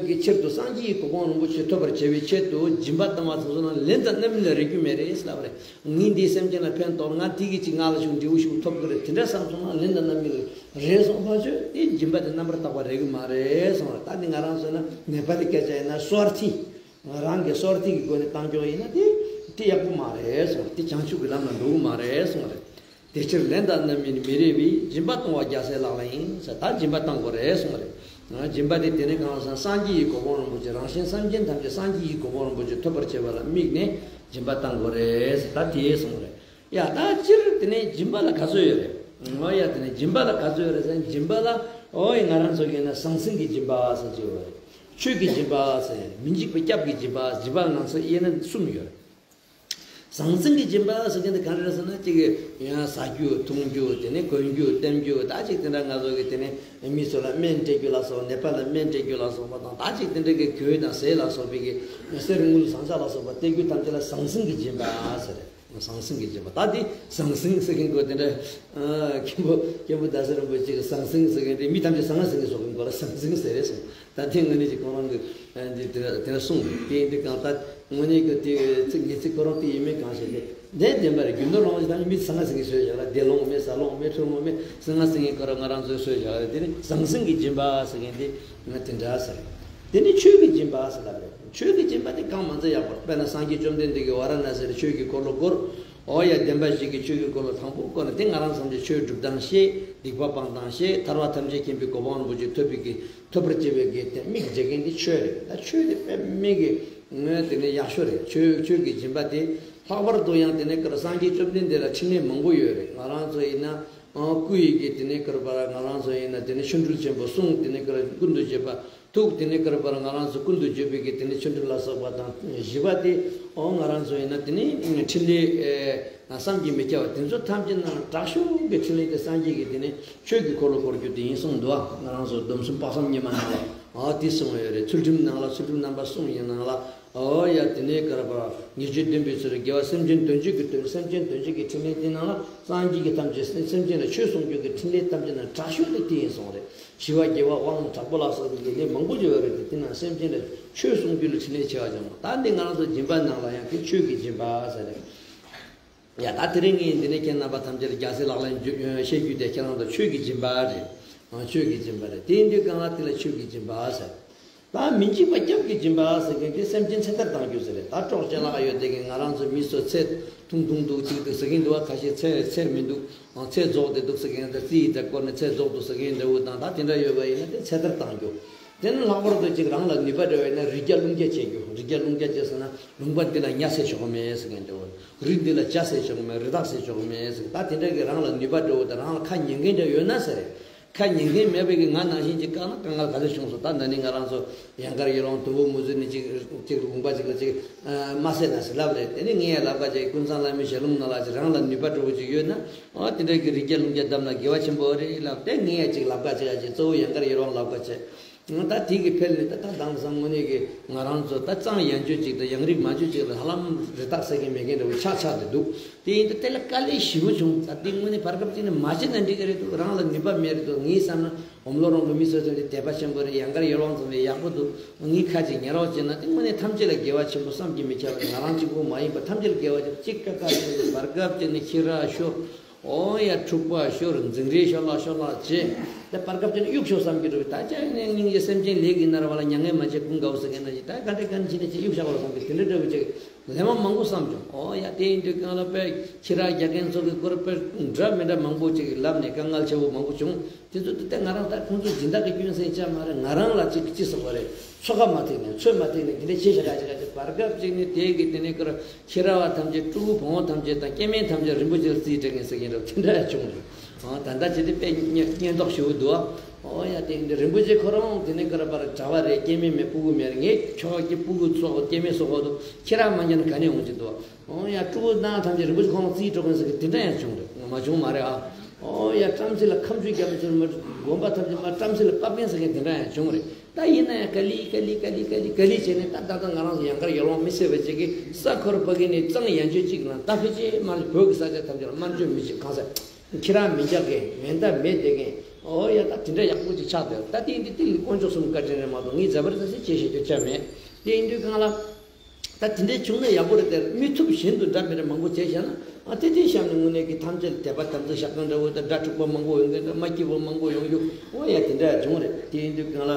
ཀྱི་ཕྱིར་དུ་སངས་རྒྱས་ཀྱི་གོ་འཕང་རིན་པོ་ཆེ་ཐོབ་པར་བྱ་བའི་ཆེད་དུ་སྦྱིན་པ་བཏང་བ་ཚོ་ཚོ་ན་ལན་དང་རྣམ་སྨིན་ལ་རེ་རྒྱུ་མེད་རེད་ཟེར་ལབ་པ་རེད། ངས་འདིའི་སེམས་ཅན་ལ་ཕན་ཐོགས། ང་དེ་གི་ཅིག་ང་ལ་ཞུགས་འབྲས་བུ་ཞིག་ཐོབ་ཀྱི་རེད། དེ་འདྲ་བསམ་སོང་ན་ལན་དང་རྣམ་སྨིན་ལ་རེ་སོང་ཕ་ཆོས་དེ་སྦྱིན་པ་དེ་རྣམ་པར་དག་པ་རེ་གི་མ་རེད་གསུངས་རེད། ད་འདི་ང་རང་ཚོ་ན་ནེ་པ་ལི་སྐད་ཆ་ཡིན་ན་སོར་ཐི། ང་རང་གི་སོར་ཐི་གི་སྒོ་ནས་བཏང་ཆོག་ཡིན་ན་དེ་དེ་ཡག་པོ་མ་རེད་གསུངས་རེད། དེ་བྱང་ཆུབ་ཀྱི་ལམ་ལ་འགྲོ་གི་མ་རེད་གསུངས་རེད། དེ་ཕྱིར་ལན་དང་རྣམ་སྨིན་མི་རེ་བས། སྦྱིན་པ་གཏོང་བ་རྒྱལ་སྲས་ལག་ལེན་ཡིན་ཟེར། ད་སྦྱིན་པ་བཏང་དགོས་རེད་གསུངས་རེད། སྦྱིན་པ་དེ་དེ་ནས་གང་ཟེར་ན་སངས་རྒྱས་ཀྱི་གོ་འཕང་རིན་པོ་ཆེ། རང་གཞན་སེམས་ཅན་ཐམས་ཅད་སངས་རྒྱས་ཀྱི་གོ་འཕང་རིན་པོ་ཆེ་ཐོབ་པར་བྱེད་པ་ལ་དམིགས་ནས་སྦྱིན་པ་བཏང་དགོས་རེད་ཟེར། ད་དེ་གསུངས་རེད། ཡ། ད་སྤྱིར་དེ་ནས་སྦྱིན་པ་ལ་ག་ཚོད་ཡོད་རེད། འོ་ཡ། དེ་ནས་སྦྱིན་པ་ལ་ག་ཚོད་ཡོད་རེད་ཟེར་ན། སྦྱིན་པ་ལ་ཨོ་ཡ་ང་རང་ཚོ་གིས་ན་ཟང་ཟིང་གི་སྦྱིན་པ་ཟེར་གྱི་ཡོད་རེད། ཆོས་ཀྱི་སྦྱིན་པ་ཟེར། མི་འཇིགས་པའི་སྐྱབས་ཀྱི་སྦྱིན་པ། སྦྱིན་པ་ང་ཚོ་དབྱེ་ན་གསུམ་ཡོད་རེད། ཟང་ཟིང་གི་སྦྱིན་པ་ཟེར་མཁན་དེ་ག་རེ་རེད་ཟེར་ན། གཅིག་གིས་ཡང་ཟ་རྒྱུ་འཐུང་རྒྱུ། དེ་ནས་གོན་རྒྱུ་སྟོན་རྒྱུ། ད་ཅིག་དེ་འདྲ་ང་ཚོ་གི་དེ་ནས་མི་ཚོ་ལ་སྨན་སྤྲད་རྒྱུ་ལ་སོགས། ནད་པ་ལ་སྨན་སྤྲད་རྒྱུ་ལ་སོགས་པ་དང་། ད་ཅིག་དེ་འདྲ་གི་གོས་དང་ཟས་ལ་སོགས་པའི་གི་གསེར་དངུལ་ཟངས་ལྕགས་ལ་སོགས་པ་སྟེར་རྒྱུ་ཐམས་ཅད་ལ་ཟང་ཟིང་གི་སྦྱིན་པ་ཟེར། ཟང་ཟིང་གི་སྦྱིན་པ། ད་དེ་ཟང་ཟིང་ཟེར་མཁན་གོ་དེ་འདྲ། ཨ། མཁན་པོ་མཁན་པོ་ཟླ་ཟེར་རིན་པོ་ཆེ་གིས་ཟང་ཟིང་ཟེར་མཁན་དེ་མི་ཐམས་ཅད་ཟང་ཟིང་གི་བཟོ་མཁན་གོ་ལ་ཟང་ཟིང་ཟེར་རེད་གསུངས། ད་དེ་དངོས་གནས་ཀྱི་ཁོ་རང་གི་ཨ་འདི་དེ་དེ་འདྲ་གསུངས་འདུག་དེ་འདི་གང་ལྟར་དངོས་གནས་ཀྱི་དེ་ཚིག་ངེས་ཚིག་ཁོ་རང་དེ་ཡིན་མིན་གང་ཤེས་ཏེ། དེ་བདེན་པ་རེད། རྒྱུ་ནོར་ལོངས་སྤྱོད་ཐམས་ཅད་མི་ཚང་མ་ཟིན་གྱི་བཟོས་བཞག་ལ། བདེ་ལོངས་མེད། ཟ་ལོངས་མེད། འཁྲུལ་ལོངས་མེད། ཚང་མ་ཟིན་གྱི་ཁོ་རང་ང་རང་ཚོས་བཟོས་བཞག་རེད། དེ་ནི་ཟང་ཟིང་གི་སྦྱིན་པ་ཟེར་མཁན་དེ་ང་དེ་འདྲ་ཟེར། དེ་ནི་ཆོས་ཀྱི་སྦྱིན་པ་ཟེར་ལབ་རེད། ཆོས་ཀྱི་སྦྱིན་པ་དེ་གང་མང་ཙམ་ཡག་པོ། དཔེར་ན་སངས་རྒྱས་བཅོམ་ལྡན་འདས་ཀྱིས་ཝཱ་ར་ཎཱ་སིར་ཆོས་ཀྱི་འཁོར་ལོ་བསྐོར། ཨོ་ཡ། བདེན་པ་བཞི་གི་ཆོས་ཀྱི་འཁོར་ལོ་དང་པོ་བསྐོར་ནས་དེ་ང་རང་ཚོ་ཆོས་སྒྲུབ་སྟངས་ཤེས། སྡིག་པ་སྤང་སྟངས་ཤེས། ཐར་པ་ཐམས་ཅད་མཁྱེན་པའི་གོ་འཕང་རིན་པོ་ཆེ་ཐོབ་པའི་གི་ཐོབ་པར་བྱེད་པའི་གི་དེ་དམིགས་བྱེད་མཁན་དེ་ཆོས་རེད། ད་ཆོས་དེ་དཔེ་མེད་གི་ངས་དེ་ནས་ཡག་ཤོས་རེད། ཆོས་ཆོས་ཀྱི་སྦྱིན་པ་དེ། ལྷག་པར་དུ་ཡང་དེ་ནས་ཀར་སངས་རྒྱས་བཅོམ་ལྡན་འདས་ལ་འཕྲིན་ལས་མང་པོ་ཡོད་རེད། ང་རང་ཚོ་ཡིན་ན་ཨ་སྐུ་ཡི་གི་དེ་ནས་ཀར་པར་ང་རང་ཚོ་ཡིན་ན་དེ་ནས་ཆོ་འཕྲུལ་ཆེན་པོ་གསུང་། དེ་ནས་ཀར་ཀུན་ཏུ་བརྗོད་པ། ཐུགས་དེ་ནས་ཀར་པར་ང་རང་ཚོ་ཀུན་ཏུ་བརྗོད་པའི་གི་དེ་ནས་ཆོ་འཕྲུལ་ལ་སོགས་པ་དང་། བཞི་པ་དེ་ཨོ་ང་རང་ཚོ་ཡིན་ན་དེ་ནས་འཕྲིན་ལས་ཨེ་བསམ་གྱིས་མི་ཁྱབ་པ་དེ་ཚོ་ཐམས་ཅད་ནང་དྲག་ཤོས་ཀྱི་འཕྲིན་ལས་དེ་སངས་རྒྱས་ཀྱི་དེ་ནས་ཆོས་ཀྱི་འཁོར་ལོ་བསྐོར་རྒྱུ་དེ་ཡིན་གསུངས་འདུག་ང་རང་ཚོ་སྡོམ་གསུམ་དཔག་བསམ་སྙེ་མ་ནང་ལ་ཨོ་དེ་གསུངས་ཡོད་རེད། ཚུལ་ཁྲིམས་ནང་ལ། ཚུལ་ཁྲིམས་རྣམ་པ་གསུམ་ཡི་ནང་ལ། ཨོ་ཡ། དེ་ནས་ཀར་པར་ཉེས་སྤྱོད་བདུན་པའི་ཚུལ་དགེ་བ་སེམས་ཅན་དོན་བྱེད་ཀྱི་དོན། སེམས་ཅན་དོན་བྱེད་ཀྱི་འཕྲིན་ལས་དེ་ནང་ལ་སངས་རྒྱས་ཀྱི་ཐམས་ཅད་སེམས་ཅན་ལ་ཆོས་གསུང་རྒྱུ་གི་འཕྲིན་ལས་ཐམས་ཅད་ནང་དྲག་ཤོས་དེ་དེ་ཡིན་གསུངས་རེད། ཞི་བ་དགེ་བ་དབང་དྲག་པོ་ལ་སོགས་པའི་ལས་མང་པོ་ཡོད་རེད་དེ། དེ་ནང་སེམས་ཅན་ལ་ཆོས་གསུང་རྒྱུ་ལ་འཕྲིན་ལས་ཆེ་བ་ཅན་མོ། ད་འདི་ང་རང་ཚོ་སྦྱིན་པ་ནང་ལ་ཡང་དེ་ཆོས་ཀྱི་སྦྱིན་པ་ཟེར་རེད། ཡ། ད་དེ་རིང་ངས་འདི་ནས་ཁྱེད་རྣམ་པ་ཐམས་ཅད་ལ་རྒྱལ་སྲས་ལག་ལེན་བཤད་རྒྱུ་དེ་ཁྱེད་རང་ཚོ་ཆོས་ཀྱི་སྦྱིན་པ་རེད། ཨ། ཆོས་ཀྱི་སྦྱིན་པ་རེད། དེ་ཡིན་དུས་གང་ལ་དེ་ལ་ཆོས་ཀྱི་སྦྱིན་པ་ཟེར། ད་མི་འཇིགས་པ་སྐྱབས་ཀྱི་སྦྱིན་པ་ཟེར་མཁན་དེ་སེམས་ཅན་ཚེ་ཐར་གཏང་རྒྱུ་ཟེར་རེད། ད་གྲོགས་ཅན་ལག་ཡོད་དེ་གི་ང་རང་ཚོ་མི་ཚོ་ཚེ་ཐུང་ཐུང་འདུག་ཅིག་འདུག་ཟེར་གྱིན་འདུག་བ། ཁ་ཤས་ཚེ་ཚེ་མི་འདུག་ཨ། ཚེ་རྫོགས་བསྡད་འདུག་ཟེར་མཁན་དང་། རྩིས་དེ་སྐོར་ནས་ཚེ་རྫོགས་འདུག་ཟེར་མཁན་འདྲ་བོ་དང་། ད་དེ་འདྲ་ཡོད་པ་ཡིན་ན་དེ་ཚེ་ཐར་གཏང་རྒྱུ། དེ་ནི་ལྷག་པར་དུ་ཅིག་རང་ལ་ནུས་པ་འདྲ་བས་ན་རི་རྒྱ་ཀླུང་རྒྱ་བྱེད་རྒྱུ། རི་རྒྱ་ཀླུང་རྒྱ་བྱེད་ཟེར་ན་ལུང་པ་འདི་ལ་ཉ་ཟེར་ཆོག་གི་མེད་ཟེར་མཁན་འདྲ་བོ། རི་འདི་ལ་བྱ་ཟེར་ཆོག་གི་མེད། རི་དྭགས་ཟེར་ཆོག་གི་མེད་ཟེར། ད་དེ་འདྲ་གི་རང་ལ་ནུས་པ་འདྲ་བོ་དང་རང་ལ་ཁ་ཉན་མཁན་འདྲ་ཡོད་ན་ཟེར། ཁ་ཉན་མཁན་མེད་པའི་གི་ང་ནང་བཞིན་ཅིག་བཀག་ན་དཀའ་ངལ་ག་ཚོད་བྱུང་སོང་། ད་ན་ནིང་ང་རང་ཚོ་ཡང་དཀར་ཡོ་ལོང་དུམ་བུ་མུ་ཟི་ནི་ཅིག་ཅིག་ལུང་པ་ཅིག་ལ་ཅིག་མ་ཟེར་ན་ཟེར་ལབ་རེད། དེ་ནི་ངས་ཡང་ལབ་ཁ་ཅིག་ཀུན་བཟང་བླ་མའི་ཞལ་ལུང་ནང་ལ་ཅིག་རང་ལ་ནུས་པ་འདྲ་བོ་ཅིག་ཡོད་ན། ཨོ་དེ་འདྲ་གི་རི་རྒྱ་ཀླུང་རྒྱ་བསྡམས་ན་དགེ་བ་ཆེན་པོ་རེད་ལབ་སྟེ། ངས་ཡང་ཅིག་ལབ་ཁ་ཅིག་ཨ་ཅིག་གཙོ་བོ་ཡང་དཀར་ཡོ་ལོང་ལབ་ཁ་ཅིག་ད་དེ་གི་ཕེབས་ནས་ད་ད་དེང་སང་དངོས་གནས་ཀྱི་ང་རང་ཚོ་ད་གཙང་ཡན་ཆོད་ཅིག་དང་ཡང་རིགས་མ་ཆོད་ཅིག་ལ་ཧ་ལམ་རི་དྭགས་ཟ་མཁན་མེད་མཁན་འདྲ་བོ་ཆགས་ཆགས་བསྡད་འདུག་དེ་ཡིན་དུས་དེ་ལ་དཀའ་ལས་ཞེ་པོ་བྱུང་། ད་དེ་དངོས་གནས་བར་སྐབས་ཅིག་ནས་མ་བྱས་ན་འགྲིག་གི་རེད་འདུག་རང་ལ་ནུས་པ་མེད་རེད་འདུག་ངས་བསམ་ན་ཨོམ་ལོ་རོང་གི་མི་སོ་སོ་འདི་དད་པ་ཆེན་པོ་རེད། ཡང་དཀར་ཡོ་ལོང་ཚོ་འདི་ཡག་པོ་འདུག་ངས་ཁ་ཅིག་ཉན་རོགས་བྱས་ན་དེ་དངོས་གནས་ཐམས་ཅད་ལ་དགེ་བ་ཆེན་པོ་བསམ་གྱིས་མི་ཁྱབ་རེད། ང་རང་གཅིག་པུ་མ་ཡིན་པ་ཐམས་ཅད་ལ་དགེ་བ་ཆེན་པོ་གཅིག་ཀ་ཀ་ཡིན་པའི་བར་སྐབས་ཅིག་ནས་ཁྱི་ར་ཤོར། ཨོ་ཡ་འཁྲུག་པ་ཤོར། འཛིང་རེས་ཤོར་ལ་ཤོར་ལ་བྱས། ད་བར་སྐབས་དེ་ནས་གཡུག་ཤོར་བསམ་གྱི་འདུག་ད་ཅག་ནས་སྙིང་རྗེ་སེམས་ཅན་ལས་ཀྱི་མནར་བ་ལ་མྱ་ངན་མ་བྱེད་ཀུན་དགའ་བོ་ཟེར་མཁན་ནང་བཞིན་ད་ག་འདྲ་ག་འདྲ་བྱས་ནས་ཅིག་གཡུག་བཞག་པ་བསམ་གྱི་དེ་འདྲ་འདྲ་བོ་ཅིག་ལན་མང་པོ་བསམ་བྱུང་། ཨོ་ཡ་དེ་ཡིན་དུས་གང་ལ་དཔེ་ཁྱི་ར་རྒྱག་མཁན་ཚོ་གི་སྐོར་དཔེ་འདྲ་མི་འདྲ་མང་པོ་ཅིག་ལབ་ནས་དཀའ་ངལ་ཆེ་བོ་མང་པོ་བྱུང་། དེ་ཚོ་དེ་ལྟ་ང་རང་ད་ཁོང་ཚོ་སྦྱིན་བདག་གི་སྐྱོན་སེམས་ཅག་མ་རེད། ང་རང་ལ་ཅིག་ཅི་ཟེར་བ་རེད། ཚོད་ཁ་མ་ཐེག་ནས་ཚོད་མ་ཐེག་ནས་དེ་འདྲ་བྱས་ཤག་ག་ཅིག་ག་ཅིག་བར་སྐབས་ཅིག་ནས་དེ་གི་དེ་ནས་ཀར་ཁྱི་ར་བ་ཐམས་ཅད་ཕྲུ་གུ་བུ་མོ་ཐམས་ཅད་དང་སྐྱེ་དམན་ཐམས་ཅད་རིན་པོ་ཆེ་ལ་རྩིས་སྤྲད་མཁན་ཟེར་མཁན་འདྲ་དེ་འདྲ་ཡང་བྱུང་རེད། ཨ་ད་ལྟ་བྱས་ཏེ་དཔེ་སྙད་སྙད་མདོག་ཞེ་པོ་འདུག་ཨ། ཨོ་ཡ་དེ་འདྲ་རིན་པོ་ཆེ་ཁོ་རང་དེ་ནས་ཀར་པར་གྲྭ་བ་རེད། སྐྱེ་དམན་མེད། ཕྲུ་གུ་མེད་རེད། ངས་ཁྱོ་ག་སྐྱེ་ཕྲུ་གུ་སོགས་སྐྱེ་དམན་སོགས་འདུག་ཁྱི་ར་མ་ཉན་ག་ནས་འོང་གི་འདུག་ཨོ་ཡ་ཕྲུ་གུ་ནང་ཐམས་ཅད་རིན་པོ་ཆེ་ཁོང་རྩིས་སྤྲོད་མཁན་ཟེར་གི་དེ་འདྲ་ཡང་བྱུང་རེད། མ་བྱུང་མ་རེད་ཨ། ཨོ་ཡ་བྲམ་ཟེ་ལ་ཁ་མཆུ་རྒྱབ་ཚུལ་མ་དགོན་པ་ཐམས་ཅད་མ་བྲམ་ཟེ་ལ་པབ་མཁན་ཟེར་མཁན་དེ་འདྲ་ཡང་བྱུང་རེད། ད་ཡིན་ན་ཡང་ག་ལི་ག་ལི་ག་ལི་ག་ལི་ག་ལི་བྱས་ནས་ད་ད་ལྟ་ང་རང་ཚོ་ཡང་དཀར་ཡོ་ལོང་མི་སེར་བ་ཅིག་གིས་ས་ཁར་ཕ་གི་ནས་གཙང་ཡན་ཆོད་ཅིག་ན་ད་ཕལ་ཆེར་མར་བོད་ཀྱི་ས་ཆ་ཐམས་ཅད་ལ་དམར་མཆོད་མི་བྱེད་གང་ཟེར། ཁྱི་ར་མི་རྒྱག་མཁན་མེ་མདའ་མེ་རྡེག་མཁན། ཨོ་ཡ་ད་དེ་འདྲ་ཡག་པོ་ཅིག་ཆགས་འདུག་ད་དེ་འདི་དེ་ལ་དཀོན་མཆོག་གསུམ་བཀའ་དྲིན་རེད་མ་གཏོགས་ངས་ཛ་བར་ཛ་སི་བྱེད་ཤེས་རྒྱུ་ཅང་མེད། དེ་ཡིན་དུས་གང་ལ། ད་དེ་འདྲའི་བྱུང་ན་ཡག་པོ་རེད་དེ། མི་ཐུབ་གཞན་དུ་འདྲ་མི་འདྲ་མང་པོ་བྱས་བཞག་ན། ཨ་དེ་དེའི་གཤམ་ནས་དངོས་གནས་ཀྱི་ཐམས་ཅད་ལ་དད་པ་དམ་ཚིག་བཞག་མཁན་འདྲ་བོ་དང་སྒྲ་འཁྲུག་པ་མང་པོ་ཡོང་མཁན་འདྲ། མ་སྐྱིད་པ་མང་པོ་ཡོང་རྒྱུ། ཨོ་ཡ་དེ་འདྲ་བྱུང་རེད། དེ་ཡིན་དུས་གང་ལ་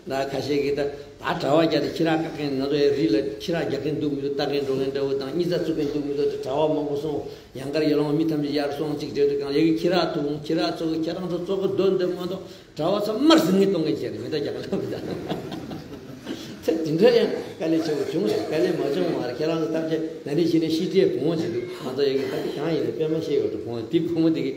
ད་ཁ་ཤས་ཀྱིས་ད་ད་གྲྭ་བ་རྒྱག་དེ་ཁྱི་ར་བཀག་མཁན། ང་ཚོ་ཡ་རི་ལ་ཁྱི་ར་རྒྱག་མཁན་འདུག་མི་འདུག་ལྟ་མཁན་འགྲོ་མཁན་འདྲ་བོ་དང་། སྙིང་རྩ་བཙུགས་མཁན་འདུག་མི་འདུག་དེ་གྲྭ་བ་མང་པོ་སོང་། ཡང་དཀར་ཡོ་ལོང་མི་ཐམས་ཅད་ཡར་སོང་ཅིག་བྱས་དུས་གང་ལ་ཡ་གི་ཁྱི་ར་ཐུག་ཁྱི་ར་ཚོ་གི་ཁྱེད་རང་ཚོ་གཙོ་བོ་སྡོད་འདོད་མ་གཏོགས། གྲྭ་བ་ཚོ་དམར་ཟིང་ངེ་གཏོང་མཁན་བྱས་ནས་མེ་མདའ་རྒྱག་ག་ལབ་མི་འདུག་ཚེ་འདི་འདྲ་ཡང་དཀའ་ལས་ཆེ་བོ་བྱུང་རེད། དཀའ་ལས་མ་བྱུང་བ་རེད། ཁྱེད་རང་ཚོ་ཐམས་ཅད་ན་ནིང་ཕྱི་ནས་ཤི་བྲིས་བུ་མོ་བྱེད་འདུག་ང་ཚོ་ཡ་གི་ད་གི་གང་ཡིན་ན་དཔེ་མ་ཤེས་ཡོད་འགྲོ། བུ་མོ་དེ་བུ་མོ་དེ་གི་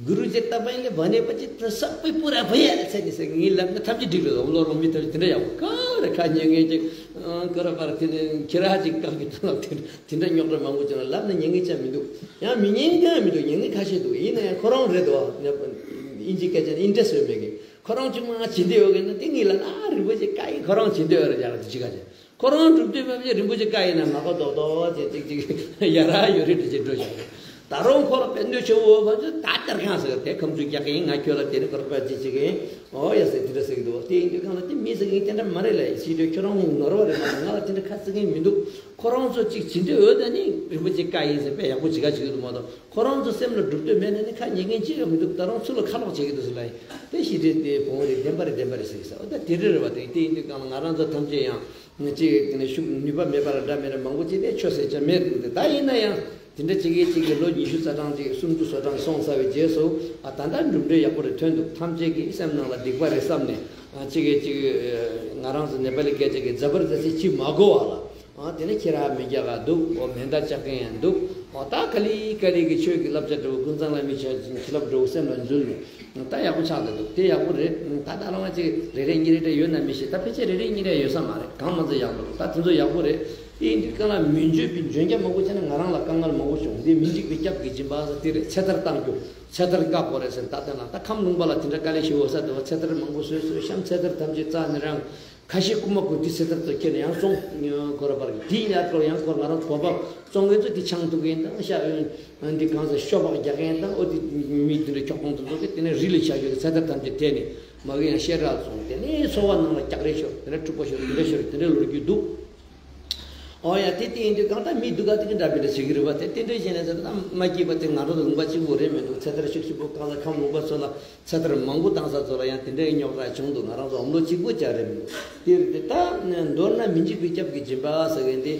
གུ་རུ་ཇི་ཏ་པན་ལེ་བ་ནེ་པ་ཅི་ཏ་སག་པི་པུ་ར་བ་ཡ་ཚེ་ནི་ཟེར་ངའི་ལབ་ན་ཐམས་ཅད་འགྲིག་རེད། ལོ་ལོ་ལོ་མི་ཐམས་ཅད་དེ་འདྲ་ཡག་པོ་ག་རེ་ཁ་ཉན་མཁན་ཅིག་ཨང་ཀ་ར་པར་དེ་ནས་ཁྱི་ར་ཅིག་བཀག་གི་འདུག་ལབ་དེ་འདྲ། དེ་འདྲ་རྙོག་དྲ་མང་པོ་བྱུང་ལ་ལབ་ན་ཉན་མཁན་ཅང་མི་འདུག་ཡང་མི་ཉན་མཁན་མི་འདུག་ཉན་མཁན་ཁ་ཤས་འདུག་ཡིན་ན་ཡང་ཁོ་རང་རེད་དོ། ཨིན་ཇི་སྐད་ཆ་ནས་ཨིན་ཊ་རེ་སི་ཊི་ཡོད་མེད་ཀྱི། ཁོ་རང་ཅིག་མ་བྱེད་འདོད་ཡོད་མཁན་ན་དེ་ངེད་ལ་ན་རིན་པོ་ཆེ་བཀའ་ཡིན། ཁོ་རང་བྱེད་འདོད་ཡོད་རེད་ཡ་ར་དེ་ཅི་ག་ཅེ། ཁོ་རང་སྒྲུབ་འདོད་མེད་པ་ཅེ་རིན་པོ་ཆེ་བཀའ་ཡིན་ན་མ་གོ་རྡོག་རྡོག་ཅེ་ཅིག་ཅིག་ཡ་ར་ཡོད་རེད་དེ་ཅེ་འགྲོ་བཞག་ད་རུང་ཁོ་རང་དཔེ་འདོད་ཆེ་བོ་བ་ཚོ་ད་སྟེར་གང་ཟེར་དེ་ཁ་མཆུ་རྒྱག་གིན་ང་ཁྱོད་ལ་དེ་ནི་ཁོ་རང་དཔེ་ཅི་བྱེད་གིན། ཨོ་ཡ་ཟེར་དེ་འདྲ་ཟེར་གི་འདུག་དེ་ཡིན་དུས་གང་ལ་དེ་མི་ཟེར་གིན་དེ་འདྲ་མ་རེད་ལ་ཡིན་ཞེས་དུས་ཁྱོད་རང་ངོ་ནོར་བ་རེད་མ་གཏོགས་ང་ལ་དེ་འདྲ་ཁ་ཟེར་གིན་མི་འདུག་ཁོ་རང་ཚོ་ཅིག་བྱེད་འདོད་ཡོད་ད་ནི་རིན་པོ་ཆེ་བཀའ་ཡིན་ཟེར་དཔེ་ཡག་པོ་ཅིག་ག་བྱེད་གི་འདུག་མ་གཏོགས། ཁོ་རང་ཚོ་སེམས་ལ་སྒྲུབ་འདོད་མེད་ན་ནི་ཁ་ཉན་མཁན་ཅི་ཡང་མི་འདུག་ད་རུང་ཚུར་ལ་ཁ་ལོག་བྱེད་ཀྱི་འདུག་ཟེར་ལ་ཡིན། དེ་ཞི་བདེ་དེ་བོང་རེད། བདེན་པ་རེད། བདེན་པ་རེད་ཟེར་གྱི་ས། འོ་ད་དེ་འདྲ་རེད་བ། དེ་དེ་ཡིན་དུས་གང་ལ་ང་རང་ཚོ་ཐམས་ཅད་ཡང་ཅིག་དེ་ནས་ཤུགས་ནུས་པ་མེད་པ་ལ་འདྲ་མེད་ན་མང་པོ་ཅིག་དེ་ཆོས་ཟེར་ཆ་མེད་འདུག་དེ་ད་ཡིན་ན་ཡང་དེ་འདྲ་ཅིག་གིས་ཅིག་གིས་ལོ་ཉི་ཤུ་རྩ་གྲངས་ཅིག་སུམ་ཅུ་སོ་གྲངས་སོང་ཚར་བའི་རྗེས་སུ་ཨ་ད་ལྟ་གྲུབ་འབྲས་ཡག་པོ་རེ་ཐོན་འདུག་ཐམས་ཅད་ཀྱི་སེམས་ནང་ལ་སྡིག་པ་རེ་བསམ་ནས་ཨ་ཅིག་གིས་ཅིག་ང་རང་ཚོ་ནེ་པ་ལི་སྐད་ཆ་གི་ཛ་བར་ཛ་སི་ཅི་མ་གོ་བ་ལ། ཨ་དེ་ནས་ཁྱེད་རང་མི་རྒྱག་ག་འདུག་ཨོ་མེ་མདའ་བཅག་མཁན་ཡང་འདུག་ཨོ་ད་ཀ་ལི་ཀ་ལི་གི་ཆོས་ཀྱི་བསླབ་བྱ་འདྲ་བོ་ཀུན་བཟང་བླ་མའི་ཆོས་ཀྱི་བསླབ་འདྲ་བོ་སེམས་ལ་འཛུལ་ནས་ད་ཡག་པོ་ཆགས་བསྡད་འདུག་དེ་ཡག་པོ་རེད། ད་ད་རང་ཅིག་རེ་རེ་གཉིས་རེ་འདྲ་ཡོད་ན་མི་ཤེས། ད་ཕལ་ཆེར་རེ་རེ་གཉིས་རེ་ཡོད་ས་མ་རེད། གང་མ་ཚད་ཡག་པོ་རེད། ད་དེ་ཚོ་ཡག་པོ་རེད། དེ་ཡིན་དུས་གང་ལ་མི་འཇོན་པའི་འཇོན་རྒྱ་མང་པོ་བྱས་ན་ང་རང་ལ་དཀའ་ངལ་མང་པོ་བྱུང་། འདི་མི་འཇིགས་པའི་སྐྱབས་ཀྱི་སྦྱིན་པ་ཟེར་དེ་རེད། ཚེ་ཐར་བཏང་རྒྱུ། ཚེ་ཐར་འགག་དགོས་རེད་ཟེར། ད་ལྟ་ན་ད་ཁམས་ལུང་པ་ལ་དེ་འདྲ་དཀའ་ལས་ཞེ་པོ་ས་འདུག་ཚེ་ཐར་མང་པོ་བཟོས་བཟོས་གཤམ་ཚེ་ཐར་ཐམས་ཅད་རྩ་ནས་རང་ཁ་ཤས་རྐུ་མ་རྐུ་དུས་ཚེ་ཐར་ཚོ་ཁྱེར་ནས་ཡང་སོང་། ཁོ་ར་པར་གི་དེའི་ཉར་སྐོར་ཡང་སྐོར་ང་རང་གོ་པ་བཙོང་མཁན་ཚོ་དེ་ཆང་འཐུང་མཁན་དང་ཤ་འདི་གང་ཟེར་ཤོ་སྦག་རྒྱག་མཁན་དང་ཨོ་དེ་མི་དེ་འདྲ་ཁྱོག་ཁོང་དེ་ཚོ་གི་དེ་ནས་རི་ལ་བཞག་རྒྱུ་གི་ཚེ་ཐར་ཐམས་ཅད་དེད་ནས་མ་གི་ཡང་བཤད་གྲྭ་བཙོང་དེ་ནས་འཚོ་བ་ནང་ལ་རྒྱག་རེས་ཤོར། དེ་འདྲ་འཁྲུག་པ་ཤོར། དེ་འདྲ་ཤོར། དེ་འདྲ་ལོ་རྒྱུས་འདུག་ཨོ་ཡ་དེ་དེ་ཡིན་དུས་གང་ལྟར་མི་སྡུག་ག་དེ་གི་འདྲ་མི་འདྲ་བྱེད་ཀྱི་རེད་བ། དེ་དེ་འདྲ་བྱས་ནས་ཟེར་ན་མ་སྐྱིད་པ་དེ་ང་རང་ཚོ་ལུང་པ་གཅིག་པོ་རེད་མི་འདུག་ཚེ་ཐར་ཤུགས་ཆེན་པོ་གང་ལ་ཁམས་ལུང་པ་ཚོ་ལ་ཚེ་ཐར་མང་པོ་བཏང་ས་ཚོ་ལ་ཡང་དེ་འདྲའི་རྙོག་དྲ་བྱུང་འདུག་ང་རང་ཚོ་འོམ་ལོ་གཅིག་པོ་བྱ་རེད་མི་འདུག་དེ་རེད་དེ། ད་མདོར་ན་མི་འཇིགས་པའི་སྐྱབས་ཀྱི་སྦྱིན་པ་ཟེར་མཁན་དེ་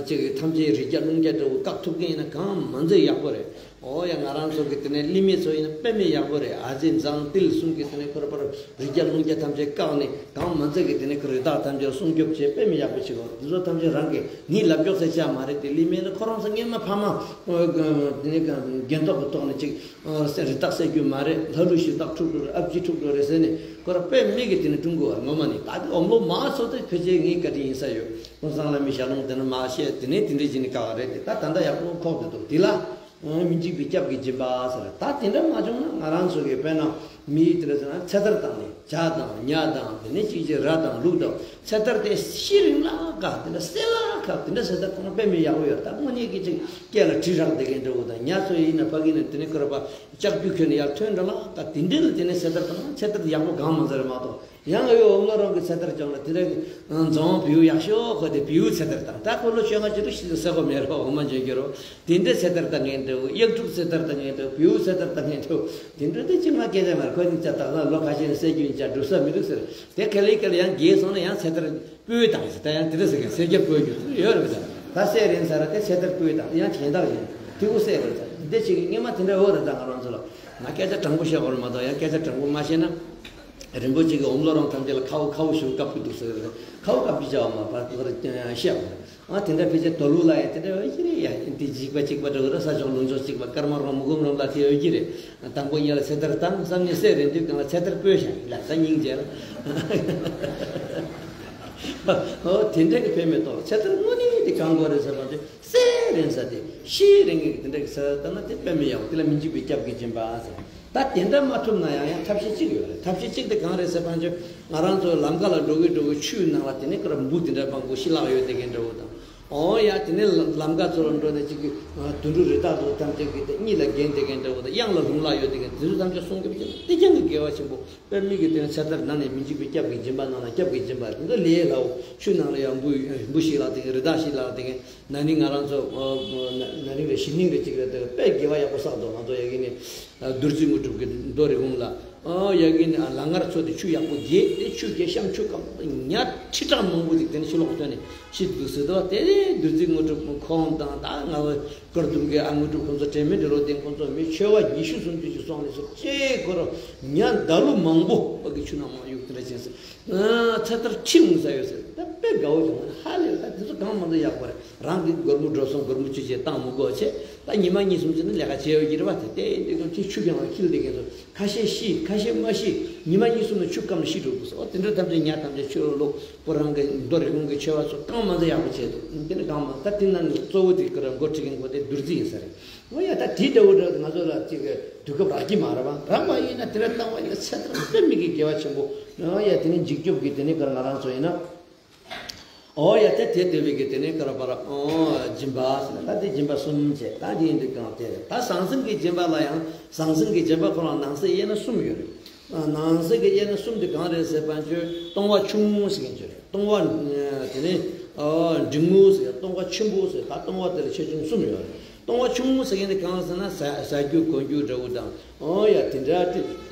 ཅིག་ཐམས་ཅད་རིགས་བརྒྱ་ཀླུང་བརྒྱ་འདྲ་བོ་བཀག་ཐུབ་མཁན་ཡིན་ན་གང་མ་མཛད་ཡག་པོ་རེད། ཨོ་ཡ། ང་རང་ཚོ་གི་དེ་ནས་གླིང་མི་ཚོ་ཡིན་ན་དཔེ་མེད་ཡག་པོ་རེད། ཨ་ཙི་མཛངས་ཏིལ་གསུམ་གི་དེ་ནས་ཁོ་ར་པར་རིགས་བརྒྱ་ཀླུང་བརྒྱ་ཐམས་ཅད་བཀག་ནས་གང་མ་མཛད་གི་དེ་ནས་ཁོ་རི་དྭགས་ཐམས་ཅད་སྲུང་སྐྱོབ་བྱས་དཔེ་མེད་ཡག་པོ་བྱེད་དགོས། འདི་ཚོ་ཐམས་ཅད་རང་གི་ངའི་ལབ་སྐྱོག་ཟེར་བྱ་མ་རེད་དེ། གླིང་མི་ནི་ཁོ་རང་ཚོ་སྔས་མ་ཕ་མ་དེ་ནས་རྒན་ཐོག་གི་ཐོག་ནས་ཅིག་ཨ་སེ་རི་དྭགས་བསད་རྒྱུ་མ་རེད། ལྷ་ཀླུ་གཞི་བདག་འཁྲུག་འགྲོ་རེད། ཨ་ཕྱི་འཁྲུག་འགྲོ་རེད་ཟེར་ནས་ཁོ་ར་དཔེ་མེད་ཀྱི་དེ་ནས་ཀྲུང་གོ་བ་ངོ་མ་ནི་ད་དེ་ཨོམ་ལོ་མ་སོ་དེ་ཕལ་ཆེར་ངའི་བཀའ་དྲིན་ཡིན་ས་ཡོད། ཀུན་བཟང་བླ་མའི་ཞལ་ལུང་དེ་ནས་མ་བཤད། དེ་ནས་དེ་འདྲས་བྱས་ནས་དཀའ་བ་རེད་དེ། ད་ད་ལྟ་ཡག་པོ་ཁོག་དེ་འདུག་དེ་ལ་མི་འཇིགས་པའི་སྐྱབས་ཀྱི་སྦྱིན་པ་ཟེར། ད་དེ་འདྲ་མ་བྱུང་ན་ང་རང་ཚོ་གི་དཔེར་ན་མི་ཡི་དེ་འདྲ་ཟེར་ན་ཚེ་ཐར་བཏང་ནས་བྱ་དང་ཉ་དང་དེ་ནས་ཅིག་ཅིག་ར་དང་ལུག་དང་ཚེ་ཐར་དེ་ཤི་རིང་ལ་ག་དེ་འདྲ་སེ་ལ་ག་དེ་འདྲ་ཟེར། ད་ཁོང་དཔེ་མི་ཡག་པོ་ཡོད། ད་དངོས་གནས་ཀྱི་ཅིག་སྐེ་ལ་གྲི་རག་བསྡད་མཁན་འདྲ་བོ་དང་ཉ་ཚོ་ཡིན་ན་ཕ་གི་ནས་དེ་ནས་ཁོ་ར་པ་ལྕགས་ཀྱུ་གྱོན་ནས་ཡར་ཐོན་འགྲོ་ལ། ད་དེ་འདྲ་ལ་དེ་ནས་ཚེ་ཐར་བཏང་ན་ཚེ་ཐར་ཡག་པོ་གང་མ་ཟེར་མ་གཏོགས། ཡང་ཨོ་ལོ་རང་གི་ཚེ་ཐར་བྱུང་ན་དེ་འདྲ་གི་རྫོང་བེའུ་ཡག་ཤོས་ཁོ་དེ་བེའུ་ཚེ་ཐར་བཏང་། ད་ཁོ་ལོ་བཅོ་ལྔ་ཅི་རུ་ཤི་ཟེར་ཁོ་མེད་རོ། འོ་མ་འཇོན་གྱི་རོ། དེ་འདྲ་ཚེ་ཐར་བཏང་མཁན་འདྲ་བོ། གཡག་ཕྲུག་ཚེ་ཐར་བཏང་མཁན་འདྲ་བོ། བེའུ་ཚེ་ཐར་བཏང་མཁན་འདྲ་བོ། དེ་འདྲ་དེ་ཅིག་མ་སྐད་ཆ་མ་རེད། ཁོ་ནི་ཅག་དག་ན་ལོ་ཁ་ཤས་ནས་བསད་རྒྱུ་ཡིན་ཅག་འགྲོ་ས་མི་འདུག་ཟེར། དེ་ག་ལེ་ག་ལེ་ཡང་རྒས་སོང་ན་ཡང་ཚེ་ཐར་སྤོས་དང་ཟེར། ད་ཡང་དེ་འདྲ་ཟེར་མཁན་ཟེར་རྒྱ་སྤོས་རྒྱུ་ཡོད་རེད་པ། ད་བསད་རན་ས་ར་དེ་ཚེ་ཐར་སྤོས་དང་ཡང་གཞན་དག་ཡིན་དེ་ཀུ་བསད་རེད་ཟེར། འདི་ཅིག་སྔས་མ་དེ་འདྲ་འོ་རེད། ད་ང་རང་ཚོ་ལ་ང་སྐད་ཆ་དྲང་པོ་བཤད་དགོས་རེད་མ་གཏོགས། ཡང་སྐད་ཆ་དྲང་པོ་མ་བཤད་ན། རིན་པོ་ཆེ་གི་ཨོམ་ལོ་རང་ཐམས་ཅད་ལ་ཁའུ་ཁའུ་ཞུ་བཀབ་ཀྱི་འདུག་ཟེར། ཁའུ་བཀབ་ཀྱི་བྱ་བ་མ་པ་ཁོ་ར་བཤད་པ་རེད། ཨ་དེ་འདྲ་ཕལ་ཆེར་དོ་ལུ་ལ་ཡང་དེ་འདྲ་འོས་ཀྱི་རེད། ཡ་དེ་འཇིགས་པ་གཅིག་པ་འདྲ་བོ་ར་ས་ཕྱོགས་ལུང་ཕྱོགས་གཅིག་པ་སྐར་མ་རོང་མུ་གུམ་རོང་ལ་དེ་འོས་ཀྱི་རེད། དང་པོ་ཉལ་ལ་ཚེ་ཐར་བཏང་བསམ་ནས་བསད་རན་དུས་གང་ལ་ཚེ་ཐར་སྤོས་ཤག་ལ་ད་སྙིང་རྗེ་ལ། ཨོ་དེ་འདྲ་གི་དཔེ་མེད་ཏོ། ཚེ་ཐར་དངོས་གནས་དེ་གང་དགོས་རེད་ཟེར་བ་དེ་བསད་རན་ས་དེ་ཤི་རན་གི་དེ་འདྲ་གི་ས་ད་ན་དེ་དཔེ་མེད་ཡག་དེ་ལ་མི་འཇིགས་པའི་སྐྱབས་ཀྱི་སྦྱིན་པ་ཟེར། ད་དེ་འདྲ་མ་ཐུབ་ན་ཡང་ཡང་ཐབས་ཤེས་གཅིག་ཡོད་རེད། ཐབས་ཤེས་གཅིག་དེ་གང་རེད་ཟེར་བ་ཅོ། ང་རང་ཚོ་ལམ་ཁ་ལ་འགྲོ་གི་འགྲོ་གི་ཆུའི་ནང་ལ་དེ་ནས་ཀར་འབུ་དེ་འདྲ་མང་པོ་ཤི་ལག་ཡོད་དེ་གན་འདྲ་བོ་དང་། ཨོ་ཡ་དེ་ནས་ལམ་ཁ་ཚོ་ལ་འགྲོ་ནས་ཅིག་གི་དུད་འགྲོ་རི་དྭགས་དུ་ཐམས་ཅད་ཀྱི་དེ་གཉིད་ལ་འགན་དེ་གན་འདྲ་བོ་དང་། གཡང་ལ་ལྷུང་ལག་ཡོད་དེ་གན་དེ་ཚོ་ཐམས་ཅད་སྲུང་སྐྱོབ་བྱེད་ན་དེ་ཀྱང་གི་དགེ་བ་ཆེན་པོ། དཔེ་མི་གི་དེ་ནས་ཚེ་ཐར་ནང་ནས་མི་འཇིགས་པའི་སྐྱབས་ཀྱི་སྦྱིན་པ་ནང་ལ་སྐྱབས་ཀྱི་སྦྱིན་པ་དེ་ལས་སླ་བོ། ཆུ་ནང་ལ་ཡང་འབུ་འབུ་ཤི་ལག་དེ་གན་རི་དྭགས་ཤི་ལག་དེ་གན་ན་ནིང་ང་རང་ཚོ་ན་ནིང་རེ་ཞི་ནིང་རེ་ཅིག་རེ་དེ་དཔེ་དགེ་བ་ཡག་པོ་བསགས་འདུག་ང་ཚོ་ཡ་གི་ནས་བདུད་རྩི་དངོས་གྲུབ་ཀྱི་མདོ་རི་གུང་ལ། ཨ་ཡ་གི་ནས་ལ་ངར་ཚོ་དེ་ཆུ་ཡག་པོ་རྒྱས་དེ་ཆུ་རྒྱས་ཤམ་ཆུ་སྐམ་ཉ་ཁྲི་ཕྲག་མང་པོ་ཅིག་དེ་ནས་ཕྱི་ལོགས་ཐོན་ནས་ཤི་འདུག་ཟེར་དུས་དེ་ནས་བདུད་རྩི་དངོས་གྲུབ་ཁོང་དང་ད་ང་བ་སྐར་གདུང་གི་ཨ་དངོས་གྲུབ་ཁོང་ཚོ་དྲན་མེད་འདྲ་ལོ་དེ་ཁོང་ཚོ་མི་ཆོས་བ་ཉི་ཤུ་སུམ་ཅུ་ཅིག་སོང་ནས་སུ་ཅེ་ཁོ་ར་ཉ་མདའ་ལུ་མང་པོ་བ་གི་ཆུ་ནང་མ་གཡུག་དེ་འདྲ་བྱས་ཟེར། ཚེ་ཐར་ཁྲི་འོང་ས་ཡོད་ཟེར། ད་དཔེ་དགའ་བོ་བྱུང་ཧ་ལས། ད་དེ་ཚོ་གང་མང་དུ་ཡག་པ་རེད། རང་གི་སྒོར་མོ་འགྲོ་སོང་སྒོར་མོ་བཅུ་ཆེ་བཏང་མི་དགོས་ཆེ། ད་ཉི་མ་གཉིས་གསུམ་ཅིག་ནི་ལས་ཀ་བྱས་ཡོད་ཀྱི་རེད་བ། དེ་དེ་དེ་གང་ཅིག་ཆུ་གྱང་ལ་འཁྱིལ་བསྡད་མཁན་ཚོ་ཁ་ཤས་ཤི་ཁ་ཤས་མ་ཤི། ཉི་མ་གཉིས་གསུམ་ནས་ཆུ་སྐམ་ནས་ཤི་འགྲོ་དགོས་སོ། དེ་འདྲ་ཐམས་ཅད་ཉ་ཐམས་ཅད་ཆུ་ལོག་ཁོ་རང་གི་མདོ་རི་གུང་གི་ཆོས་བ་ཚོ་གང་མང་དུ་ཡག་པོ་བྱས་འདུག་དེ་ནི་གང་མང་ད་དེ་ནང་ནས་གཙོ་བོ་དེ་ཁོ་རང་འགོ་ཁྲིད་མཁན་ཁོ་དེ་བདུད་རྩི་ཡིན་ས་རེད། འོ་ཡ་ད་དེ་འདྲ་བོ་འདྲ་ང་ཚོ་ལ་ཅིག་དུས་སྐབས་རག་གི་མ་རེད་བ། རག་པ་ཡིན་ན་དེ་འདྲ་བཏང་བ་ཡིན་ན་ཚེ་ཐར་དཔེ་མི་གི་དགེ་བ་ཆེན་པོ། འོ་ཡ་དེ་ནི་འཇིགས་སྐྱོབ་ཀྱི་དེ་ནི་ག་ང་རང་ཚོ་ཡིན་ན། འོ་ཡ་དེ་དེ་དེ་བའི་གི་དེ་ནི་ག་ར་པ་ར་འོ་སྦྱིན་པ་ཟེར་ན་ད་དེ་སྦྱིན་པ་གསུམ་བྱས། ད་དེ་ཡིན་དུས་གང་དེ་རེད། ད་ཟང་ཟིང་གི་སྦྱིན་པ་ལ་ཡང་ཟང་ཟིང་གི་སྦྱིན་པ་ཁོ་རང་ནང་གསེས་དབྱེ་ན་གསུམ་ཡོད་རེད། ནང་གསེས་ཀྱི་དབྱེ་ན་གསུམ་དེ་གང་རེད་ཟེར་བ་ཅོ། གཏོང་བ་ཆུང་ངུ་ཟེར་མཁན་ཅིག་རེད། གཏོང་བ་དེ་ནི་འབྲིང་ངུ་ཟེར། གཏོང་བ་ཆེན་པོ་ཟེར། ད་གཏོང་བ་དེ་ལ་ཆེ་ཆུང་གསུམ་ཡོད་རེད། གཏོང་བ་ཆུང་ངུ་ཟེར་མཁན་དེ་གང་ཟེར་ན་ཟ་ཟ་རྒྱུ་གོན་རྒྱུ་འདྲ་བོ་དང་། ཨོ་ཡ་དེ་འདྲ་དེ་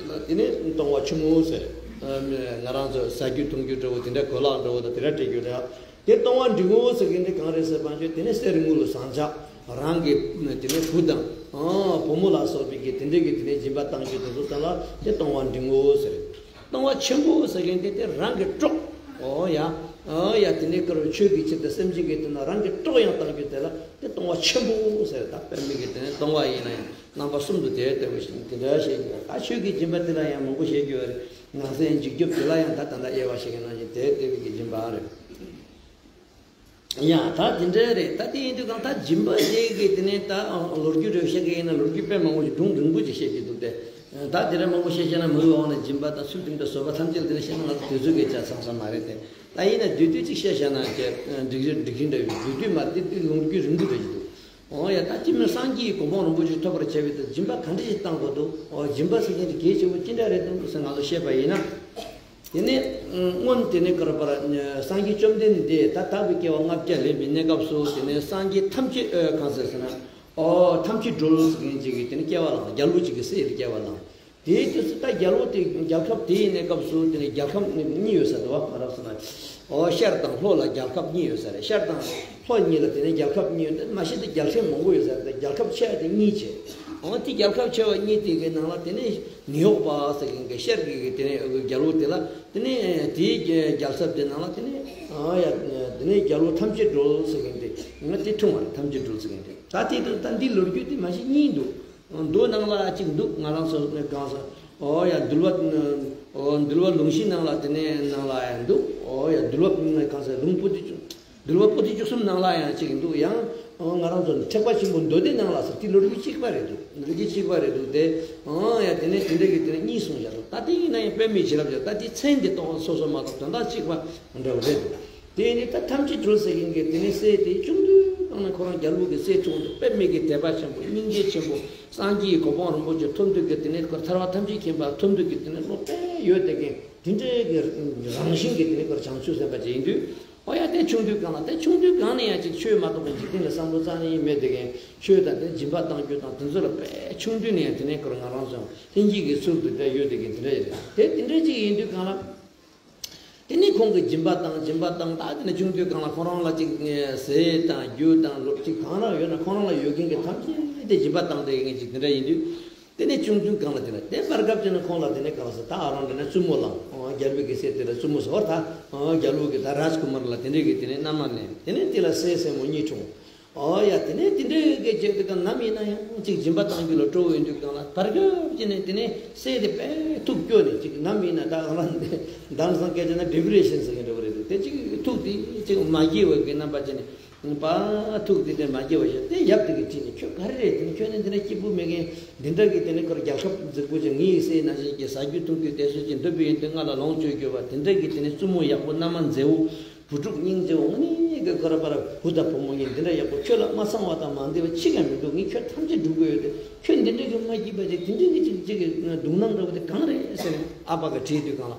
དེ་ནི་གཏོང་བ་ཆུང་ངུ་ཟེར། ང་རང་ཚོ་ཟ་རྒྱུ་འཐུང་རྒྱུ་འདྲ་བོ་དེ་འདྲ་གོས་ལག་འདྲ་བོ་དང་དེ་འདྲ་སྤྲད་རྒྱུ་རེད། དེ་གཏོང་བ་འབྲིང་བོ་ཟེར་མཁན་དེ་གང་རེད་ཟེར་བ་ཅོ། དེ་ནི་གསེར་དངུལ་ལ་ཟངས་ལྕགས་རང་གི་དེ་ནི་བུ་དང་བུ་མོ་ལ་སོགས་པའི་གི་དེ་འདྲའི་གི་དེ་ནི་སྦྱིན་པ་གཏང་རྒྱུ་དེ་ཚོ་ལ་དེ་གཏོང་བ་འབྲིང་བོ་ཟེར། གཏོང་བ་ཆེན་པོ་ཟེར་མཁན་དེ་དེ་རང་གི་གྲོགས། ཨོ་ཡ། ཨོ་ཡ་དེ་ནི་ཀར་ཆོས་ཀྱི་ཆེད་དུ་སེམས་ཅན་གྱི་དོན་ལ་རང་གི་གྲོགས་ཡང་གཏང་རྒྱུ་དེ་ལ་དེ་གཏོང་བ་ཆེན་པོ་ཟེར། ད་དཔེ་མི་གི་དེ་ནི་གཏོང་བ་ཡིན་ན་ཡང་རྣམ་པ་གསུམ་དུ་དེ་ལྟ་བུ་ཞིག་དེ་འདྲ་བཤད་རྒྱུ། ད་ཆོས་ཀྱི་སྦྱིན་པ་དེ་ལ་ཡང་མང་པོ་བཤད་རྒྱུ་ཡོད་རེད། ནང་གསེས་འཇིགས་སྐྱོབ་དེ་ལ་ཡང་ད་ད་ལྟ་དབྱེ་བ་བཤད་མཁན་ནང་བཞིན་དེ་ལྟ་བུ་གི་སྦྱིན་པ་རེད། ཡ་ད་དེ་འདྲ་རེད། ད་དེ་ཡིན་དུས་གང་ད་སྦྱིན་པ་དེ་གི་དེ་ནས་ད་ལོ་རྒྱུས་རེ་བཤད་གི་ཡིན་ན་ལོ་རྒྱུས་དཔེ་མང་པོ་ཞིག་སྒྲུང་རིང་པོ་ཅིག་བཤད་ཀྱི་འདུག་སྟེ། ད་དེ་འདྲ་མང་པོ་བཤད་བཤད་ན་མི་འོང་ནས་སྦྱིན་པ་དང་ཚུལ་ཁྲིམས་དང་བཟོད་པ་ཐམས་ཅད་དེ་འདྲ་བཤད་ན་ང་ཚོ་དུས་ཚོད་ཀྱི་ཆ་ཚང་ས་མ་རེད་དེ། ད་ཡིན་ན་བསྡུས་བསྡུས་ཅིག་བཤད་བཤད་ན་ཀྱི་འགྲིག་རེད་འགྲིག་གི་འདྲ་བའི་བསྡུས་བསྡུས་མ་རེད་དེ། ལོ་རྒྱུས་རིང་པོ་འདྲ་ཞིག་འདུག་ཨོ་ཡ་ད་ཅི་མིན་སངས་རྒྱས་ཀྱི་གོ་འཕང་རིན་པོ་ཆེ་ཐོབ་པར་བྱ་བའི་དོན་སྦྱིན་པ་ག་འདྲ་ཞིག་བཏང་དགོས་འདུག་ཨོ་སྦྱིན་པ་ཟེར་མཁན་དེ་གལ་ཆེན་པོ་ཅི་འདྲ་རེད་འདུག་ཟེར་ང་ཚོ་བཤད་པ་ཡིན་ན། དེ་ནས་སྔོན་དེ་ནས་ཀར་པར་སངས་རྒྱས་བཅོམ་ལྡན་འདས་ད་དག་པའི་སྐྱེ་བ་ལྔ་བརྒྱ་ལེན་པའི་གནས་སྐབས་སུ་དེ་ནས་སངས་རྒྱས་ཐམས་ཅད་ཨོ་གང་ཟེར་ཟེར་ན། ཨོ་ཐམས་ཅད་སྒྲོལ་ཟེར་མཁན་ཅིག་གིས་དེ་ནས་སྐྱེ་བ་བླངས། རྒྱལ་པོ་ཅིག་གི་སྲས་ལ་སྐྱེ་བ་བླངས། དེའི་དུས་སུ་ད་རྒྱལ་པོ་དེ་རྒྱལ་ཁབ་དེ་ཡིན་ནའི་སྐབས་སུ་དེ་ནས་རྒྱལ་ཁབ་གཉིས་ཡོད་ས་འདུག་བ། ང་རང་ཚོ་ན། ཨོ་ཤར་དང་ལྷོ་ལ་རྒྱལ་ཁབ་གཉིས་ཡོད་ས་རེད། ཤར་དང་ལྷོ་གཉིས་ལ་དེ་ནས་རྒྱལ་ཁབ་གཉིས་ཡོད། མ་གཞི་དེ་རྒྱལ་ཕྲན་མང་པོ་ཡོད་ས་རེད། རྒྱལ་ཁབ་ཆེ་བ་དེ་གཉིས་བྱས། ཨོ་དེ་རྒྱལ་ཁབ་ཆེ་བ་གཉིས་དེ་གའི་ནང་ལ་དེ་ནས་ནིའུ་ཡོག་པ་ཟེར་མཁན་གྱི་ཤར་གྱི་དེ་ནས་རྒྱལ་པོ་དེ་ལ། དེ་ནས་དེའི་རྒྱལ་ཚབ་དེ་ནང་ལ་དེ་ནས་ཨ་ཡ་དེ་ནས་རྒྱལ་པོ་ཐམས་ཅད་གྲོལ་ཟེར་མཁན་དེ་ང་དེ་འཁྲུངས་པ་རེད། ཐམས་ཅད་གྲོལ་ཟེར་མཁན་དེ། ད་དེ་དང་ད་འདི་ལོ་རྒྱུས་དེ་མ་གཞི་གཉིས་འདུག་མདོ་ནང་ལ་གཅིག་འདུག་ང་རང་ཚོ་ནས་གང་ཟག་ཨོ་ཡ་འདུལ་བ། ཨོ་འདུལ་བ་ལུང་གཞི་ནང་ལ་དེ་ནས་ནང་ལ་ཡང་འདུག་ཨོ་ཡ་འདུལ་བ་གང་ཟག་ལུང་པོ་ཏི་བཅུ། འདུལ་བ་པོ་ཏི་བཅུ་གསུམ་ནང་ལ་ཡང་གཅིག་འདུག་ཡང་། ཨོ་ང་རང་ཚོ་ནི་ཐེག་པ་ཆེན་པོ་མདོ་སྡེ་ནང་ལ་ཟེར་དེ་ལོ་རྒྱུས་གཅིག་པ་རེད་འདུག་ལོ་རྒྱུས་གཅིག་པ་རེད་འདུག་སྟེ། ཨོ་ཡ་དེ་ནས་དེ་འདྲ་གི་དེ་ནས་གཉིས་གསུངས་བཞག་འདུག་ད་དེ་ཡིན་ན་ཡང་དཔེ་མེད་བྱིན་རླབས་ཀྱི་ད་དེ་མཚན་དེ་གཏོང་སོ་སོ་མ་གཏོགས་དོན་དག་གཅིག་པ་འདྲ་བོ་རེད་འདུག་དེ་ནི་ད་ཐམས་ཅད་གྲོལ་ཟེར་མཁན་གྱི་དེ་ནི་སྲས་དེ་ཆུང་དུས་སྒང་ནས་ཁོ་རང་རྒྱལ་པོ་གི་སྲས་ཆུང་དུ་དཔེ་མེད་ཀྱི་དད་པ་ཆེན་པོ་སྙིང་རྗེ་ཆེན་པོ་སངས་རྒྱས་ཀྱི་གོ་འཕང་རིན་པོ་ཆེ་ཐོབ་འདོད་ཀྱི་དེ་ནི་ཁོ་ཐར་པ་ཐམས་ཅད་མཁྱེན་པ་ཐོབ་འདོད་ཀྱི་དེ་ནི་བློ་དཔེ་ཡོད་དེ་གི་དེ་འདྲའི་གི་རང་བཞིན་གྱི་དེ་ནི་ཁོ་བྱང་ཆུབ་སེམས་དཔའ་ཅིག་ཡིན་དུས། ཨོ་ཡ་དེ་ཆུང་དུས་སྒང་ལ་དེ་ཆུང་དུས་སྒང་ནས་ཡང་ཅིག་ཆོས་མ་གཏོགས་པའི་འཇིག་རྟེན་ལ་བསམ་བློ་རྩ་ནས་མེད་དེ་གི་ཆོས་དང་དེ་སྦྱིན་པ་གཏང་རྒྱུ་དང་དེ་ཚོ་ལ་དཔེ་ཆུང་དུས་ནས་ཡང་དེ་ནི་ཁོ་ང་རང་ཚོ་ལྷན་སྐྱེས་ཀྱི་ཚུལ་དུ་དེ་ཡོད་དེ་གི་དེ་འདྲ་ཡོད་དེ་དེ་འདྲ་ཅིག་ཡིན་དུས་སྒང་ལ། དེ་ནས་ཁོང་གིས་སྦྱིན་པ་བཏང་། སྦྱིན་པ་བཏང་། ད་དེ་ནས་ཆུང་དུས་སྒང་ལ་ཁོ་རང་ལ་ཅིག་ཟས་དང་རྒྱུ་དང་ལོ་ཅིག་གང་རང་ཡོད་ན་ཁོ་རང་ལ་ཡོད་མཁན་གྱི་ཐམས་ཅད་དེ་སྦྱིན་པ་བཏང་སྟེ་ཡིན་ཅིག་དེ་འདྲ་ཡིན་དུས། དེ་ནས་ཆུང་ཆུང་སྒང་ལ་དེ་ལ་དེ་བར་སྐབས་ཅིག་ན་ཁོང་ལ་དེ་ནས་གང་ཟེར་ད་ཨ་རང་དེ་ནས་བཙུན་མོ་ལ་རྒྱལ་པོའི་གི་སྲས་དེ་ལ་བཙུན་མོ་ཟེར་བ་ད་རྒྱལ་པོ་གི་ད་རཱཇ་ཀུ་མར་ལ་དེ་འདྲའི་གི་དེ་ནས་མནའ་མ་ལེན། དེ་ནས་དེ་ལ་སྲས་སྲས་མོ་གཉིས་འཁྲུངས། ཨོ་ཡ་དེ་ནས་དེ་འདྲའི་གི་ཅིག་དེ་ག་ནམ་ཡིན་ན་ཡང་ཅིག་སྦྱིན་པ་བཏང་རྒྱུ་ལ་སྤྲོ་བོ་ཡིན་དུས་སྒང་ལ་བར་སྐབས་ཅིག་ནས་དེ་ནས་སྲས་དེ་དཔེ་ཐུགས་སྐྱོ་ནས་ཅིག་ནམ་ཡིན་ན་ད་ང་རང་དེང་སང་སྐད་ཆ་ན་ཌི་པི་རེ་ཤན་ཟེར་གི་འདྲ་བོ་རེད་འདུག་དེ་ཅིག་ཐུགས་དེ་ཅིག་མ་སྐྱིད་པའི་གི་རྣམ་པ་ཅིག་ནས་པ་ཐུགས་དེ་དེ་མ་སྐྱིད་པ་ཞིག་དེ་ཡབ་དེ་གི་དྲིས་ནས་ཁྱོད་ག་རེ་རེད། དེ་ནས་ཁྱོད་ནི་འདི་འདྲ་སྐྱིད་པོ་མེད་མཁན་འདི་འདྲ་གི་དེ་ནས་ཁོར་རྒྱལ་ཁབ་རྫིག་པོ་ཅིག་ངའི་སྲས་ནང་བཞིན་གྱི་ཟ་རྒྱུ་འཐུང་རྒྱུ་དེ་ཚོ་ཅིག་འདོད་པ་ཡིན་དུས་ང་ལ་ལོངས་སྤྱོད་རྒྱུ་བ་དེ་འདྲ་གི་དེ་ནས་བཙུན་མོ་ཡག་པོ་མནའ་མ་མཛེས་བོ། བུ་ཕྲུག་སྙིང་རྗེ་འོང་ནི་གི་ཁོ་ར་པ་ར་བུ་དང་བུ་མོ་གཉིས་འདི་འདྲ་ཡག་པོ་ཁྱོད་ལ་མ་ཚང་བ་དང་མ་འདི་བ་ཅི་ག་མི་འདུག་ངས་ཁྱོད་ཐམས་ཅད་སྒྲུབ་དགོས་ཡོད་དེ་ཁྱོད་འདི་འདྲ་གི་མ་སྐྱིད་པ་ཅིག་དེ་འདྲ་གི་ཅིག་ཅིག་གི་སྡུག་སྣང་འདྲ་བོ་དེ་གང་རེད་ཟེར་ནས་ཨ་ཕ་ག་དྲིས་དུས་སྒང་ལ།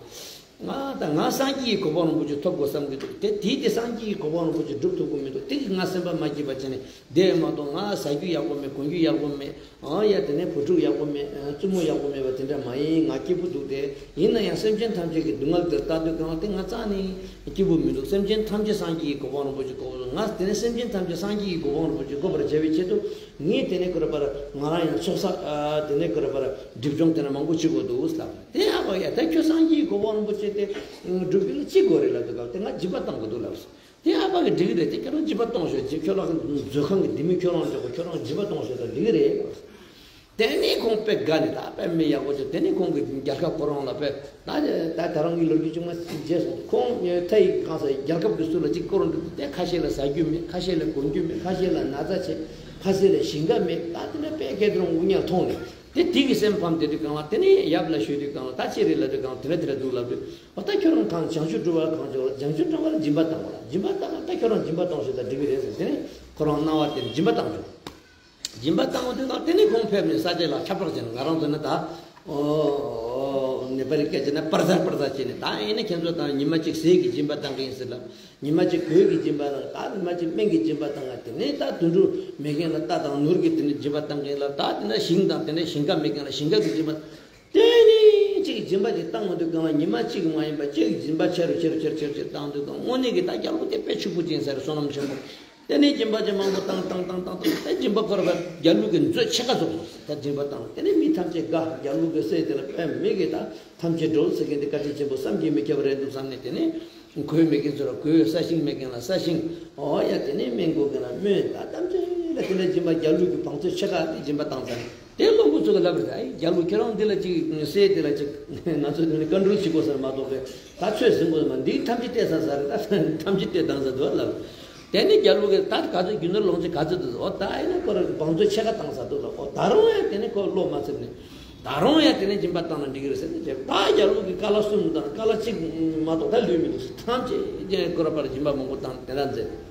ང་ད་ང་སངས་རྒྱས་ཀྱི་གོ་འཕང་རིན་པོ་ཆེ་ཐོབ་དགོས་བསམ་གི་འདུག་དེ་དེས་དེ་སངས་རྒྱས་ཀྱི་གོ་འཕང་རིན་པོ་ཆེ་སྒྲུབ་ཐུབ་ཀྱི་མི་འདུག་དེ་གི་ང་སེམས་པ་མ་སྐྱིད་པ་བྱས་ནས་བསྡད་མ་གཏོགས་ང་ཟ་རྒྱུ་ཡག་པོ་མེད། གོན་རྒྱུ་ཡག་པོ་མེད། ཨང་ཡ་དེ་ནས་བུ་ཕྲུག་ཡག་པོ་མེད། ཨ་བཙུན་མོ་ཡག་པོ་མེད་པ་དེ་འདྲ་མ་ཡིན། ང་སྐྱིད་པོ་འདུག་དེ་ཡིན་ན་ཡང་སེམས་ཅན་ཐམས་ཅད་ཀྱི་སྡུག་བསྔལ་དེར་ལྟ་དུས་སྒང་ལ་དེ་ང་རྩ་ནས་སྐྱིད་པོ་མི་འདུག་སེམས་ཅན་ཐམས་ཅད་སངས་རྒྱས་ཀྱི་གོ་འཕང་རིན་པོ་ཆེ་དགོས་པ་ང་དེ་ནས་སེམས་ཅན་ཐམས་ཅད་སངས་རྒྱས་ཀྱི་གོ་འཕང་རིན་པོ་ཆེ་དགོས་པར་བྱ་བའི་ཆེད་དུ་ངས་དེ་ནས་ཁོ་ར་པར་ང་རང་ཡང་ཚོགས་བསགས་དེ་ནས་ཁོ་ར་པར་སྒྲིབ་སྦྱོང་དེ་འདྲ་མང་པོ་བྱེད་དགོས་འདུག་ལབ། དེ་ཡག་པ་ཡ་ད་ཁྱོད་སངས་རྒྱས་ཀྱི་གོ་འཕང་རིན་པོ་ཆེ་དེ་སྒྲུབ་རྒྱུ་ལ་ཅི་དགོས་རེད་ལབ་དུས་སྐབས་དེ་ང་སྦྱིན་པ་བཏང་དགོས་འདུག་ལབ་སོང་། དེ་ཨ་ཕ་གི་འགྲིག་གི་རེད། དེ་ཁྱོད་རང་སྦྱིན་པ་གཏོང་ཤོག་ཅིག་ཁྱོད་རང་མཛོད་ཁང་གི་ལྡེ་མིག་ཁྱོད་རང་འཇོག་གོ་ཁྱོད་རང་སྦྱིན་པ་གཏོང་ཤོག་ད་འགྲིག་གི་རེད། དེ་ནས་ཁོང་དཔེ་དགའ་ནས་ད་དཔེ་མི་ཡག་པོ་བྱུང་། དེ་ནས་ཁོང་གི་རྒྱལ་ཁབ་ཁོ་རང་ལ་དཔེ་ད་ད་ད་རང་གི་ལོ་རྒྱུས་ཆུང་མ་བརྗེད་སོང་། ཁོང་ཐའི་གང་ས་རྒྱལ་ཁབ་ཀྱི་སུ་ལ་ཅིག་སྐོར་འགྲོ་དུས་དེ་ཁ་ཤས་ལ་ཟ་རྒྱུ་མེད། ཁ་ཤས་ལ་གོན་རྒྱུ་མེད། ཁ་ཤས་ལ་ན་ཚ་བྱེད། ཁ་ཤས་ལ་ཞིང་ཁ་མེད། ད་དེ་འདྲ་དཔེ་སྐད་དུ་རང་དབུ་ཉག་མཐོང་ནས། དེ་དེ་གི་སེམས་ཕམ་དེ་དུས་སྒང་ལ་དེ་ནས་ཡབ་ལ་ཞུས་དུས་སྒང་ལ་ད་ཅི་རེད་ལབ་དུས་སྒང་ལ་དེ་འདྲ་དེ་འདྲ་འདུག་ལབ་དུས་འོ་ད་ཁྱོད་རང་གང་བྱང་ཆུབ་སྒྲུབ་པ་གང་བྱུང་བ་བྱང་ཆུབ་སྒྲུབ་པ་ལ་སྦྱིན་པ་བཏང་བ་ལ་སྦྱིན་པ་བཏང་ན་ད་ཁྱོད་རང་སྦྱིན་པ་གཏོང་ཞེས་ད་འགྲིག་གི་རེད་ཟེར། དེ་ནས་ཁོ་རང་སྣང་བ་དེར་སྦྱིན་པ་བཏང་བྱུང་། སྦྱིན་པ་བཏང་བ་དུས་སྒང་དེ་ནས་ཁོང་ཕེབས་ནས་ས་ཆ་ལ་ཁྱབ་བསྒྲགས་བྱས་ནས་ང་རང་ཚོ་ནི་ད་ཨོ་ནེ་པ་ལི་སྐད་ཆ་ན་པར་ཛར་པར་ཛར་བྱས་ནས་ད་ཨེ་ནས་ཁྱེད་ཚོ་དང་ཉི་མ་གཅིག་ཟས་ཀྱི་སྦྱིན་པ་བཏང་གི་ཡིན་ཟེར་ལབ། ཉི་མ་གཅིག་གོས་ཀྱི་སྦྱིན་པ་དང་ད་ཉི་མ་གཅིག་སྨན་གྱི་སྦྱིན་པ་དང་དེ་ནས་ད་དུད་འགྲོ་མེད་མཁན་ལ་རྟ་དང་ནོར་གྱི་དེ་ནས་སྦྱིན་པ་བཏང་མཁན་ལ་ད་དེ་ནས་ཞིང་དང་དེ་ནས་ཞིང་ཁ་མེད་མཁན་ལ་ཞིང་ཁ་གི་སྦྱིན་པ། དེ་ནས་གཅིག་སྦྱིན་པ་གཅིག་བཏང་མ་དུས་སྒང་ལ་ཉི་མ་གཅིག་མ་ཡིན་པ་གཅིག་སྦྱིན་པ་ཆེ་རུ་ཆེ་རུ་ཆེ་རུ་ཆེ་རུ་ཆེ་རུ་བཏང་དུས་སྒང་དངོས་གནས་ཀྱི་ད་རྒྱལ་པོ་དེ་དཔེ་ཕྱུག་པོ་ཅན་ཟེར་བསོད་ནམས་ཆེན་པོ། དེ་ནས་སྦྱིན་པ་ཅིག་མང་པོ་བཏང་བཏང་བཏང་བཏང་དེ་སྦྱིན་པ་ཁོ་ར་རྒྱལ་པོ་གི་མཛོད་ཕྱེད་ཀ་རྫོགས་སོང་། ད་སྦྱིན་པ་བཏང་དེ་ནས་མི་ཐམས་ཅད་དགའ། རྒྱལ་པོ་གི་སྲས་དེ་ལ་དཔེ་མི་གི་ད་ཐམས་ཅད་གྲོལ་ཟེར་མཁན་དེ་བཀའ་དྲིན་ཆེན་པོ་བསམ་གྱིས་མི་ཁྱབ་པ་རེད་འདུག་བསམ་ནས་དེ་ནས། གོས་མེད་མཁན་ཚོ་ལ་གོས། ས་ཞིང་མེད་མཁན་ལ་ས་ཞིང་། ཨོ་ཡ་དེ་ནས་སྨན་དགོས་མཁན་ལ་སྨན། ད་ཐམས་ཅད་ལ་དེ་འདྲ་སྦྱིན་པ་རྒྱལ་པོ་གི་བང་མཛོད་ཕྱེད་ཀ་དེ་སྦྱིན་པ་བཏང་ཚར། དེ་བློན་པོ་ཚོ་གི་ལབ་རེད། ཨ་རྒྱལ་པོ་ཁྱེད་རང་འདི་ལ་ཅིག་སྲས་དེ་ལ་ཅིག་ང་ཚོ་འདི་ནས་བཀའ་འགྲུལ་བྱེད་དགོས་ས་མ་གཏོགས་པས་ད་ཚོད་ཟིན་དགོས་ས་མ། འདི་ཐམས་ཅད་སྟེར་ཚར་ཚར་རེད། ད་ཐམས་ཅད་སྟེར་བཏང་ཚར་འདུག་ལབ། དེ་ནས་རྒྱལ་པོ་གི་ད་ག་ཚོད་རྒྱུ་ནོར་ལོངས་སྤྱོད་ག་ཚོད་འདུག་ཨོ་ད་ཨེ་ན་ཁོ་ར་བང་མཛོད་ཕྱེད་ཀ་བཏང་ཚར་འདུག་ལབ། ཨོ་ད་རུང་ཡང་དེ་ནས་ཁོ་བློ་མ་ཚིམ་ནས། ད་རུང་ཡང་དེ་ནས་སྦྱིན་པ་བཏང་ན་འགྲིག་གི་རེད་ཟེར་ནས་བྱས། ད་རྒྱལ་པོ་གི་ཀ་ལ་གསུམ་དང་ཀ་ལ་གཅིག་མ་གཏོགས་ད་ལུས་མི་འདུག་ཟེར། ཐམས་ཅད་ཀྱང་ཁོ་ར་པར་སྦྱིན་པ་མང་པོ་བཏང་དེ་འདྲ་མཛད།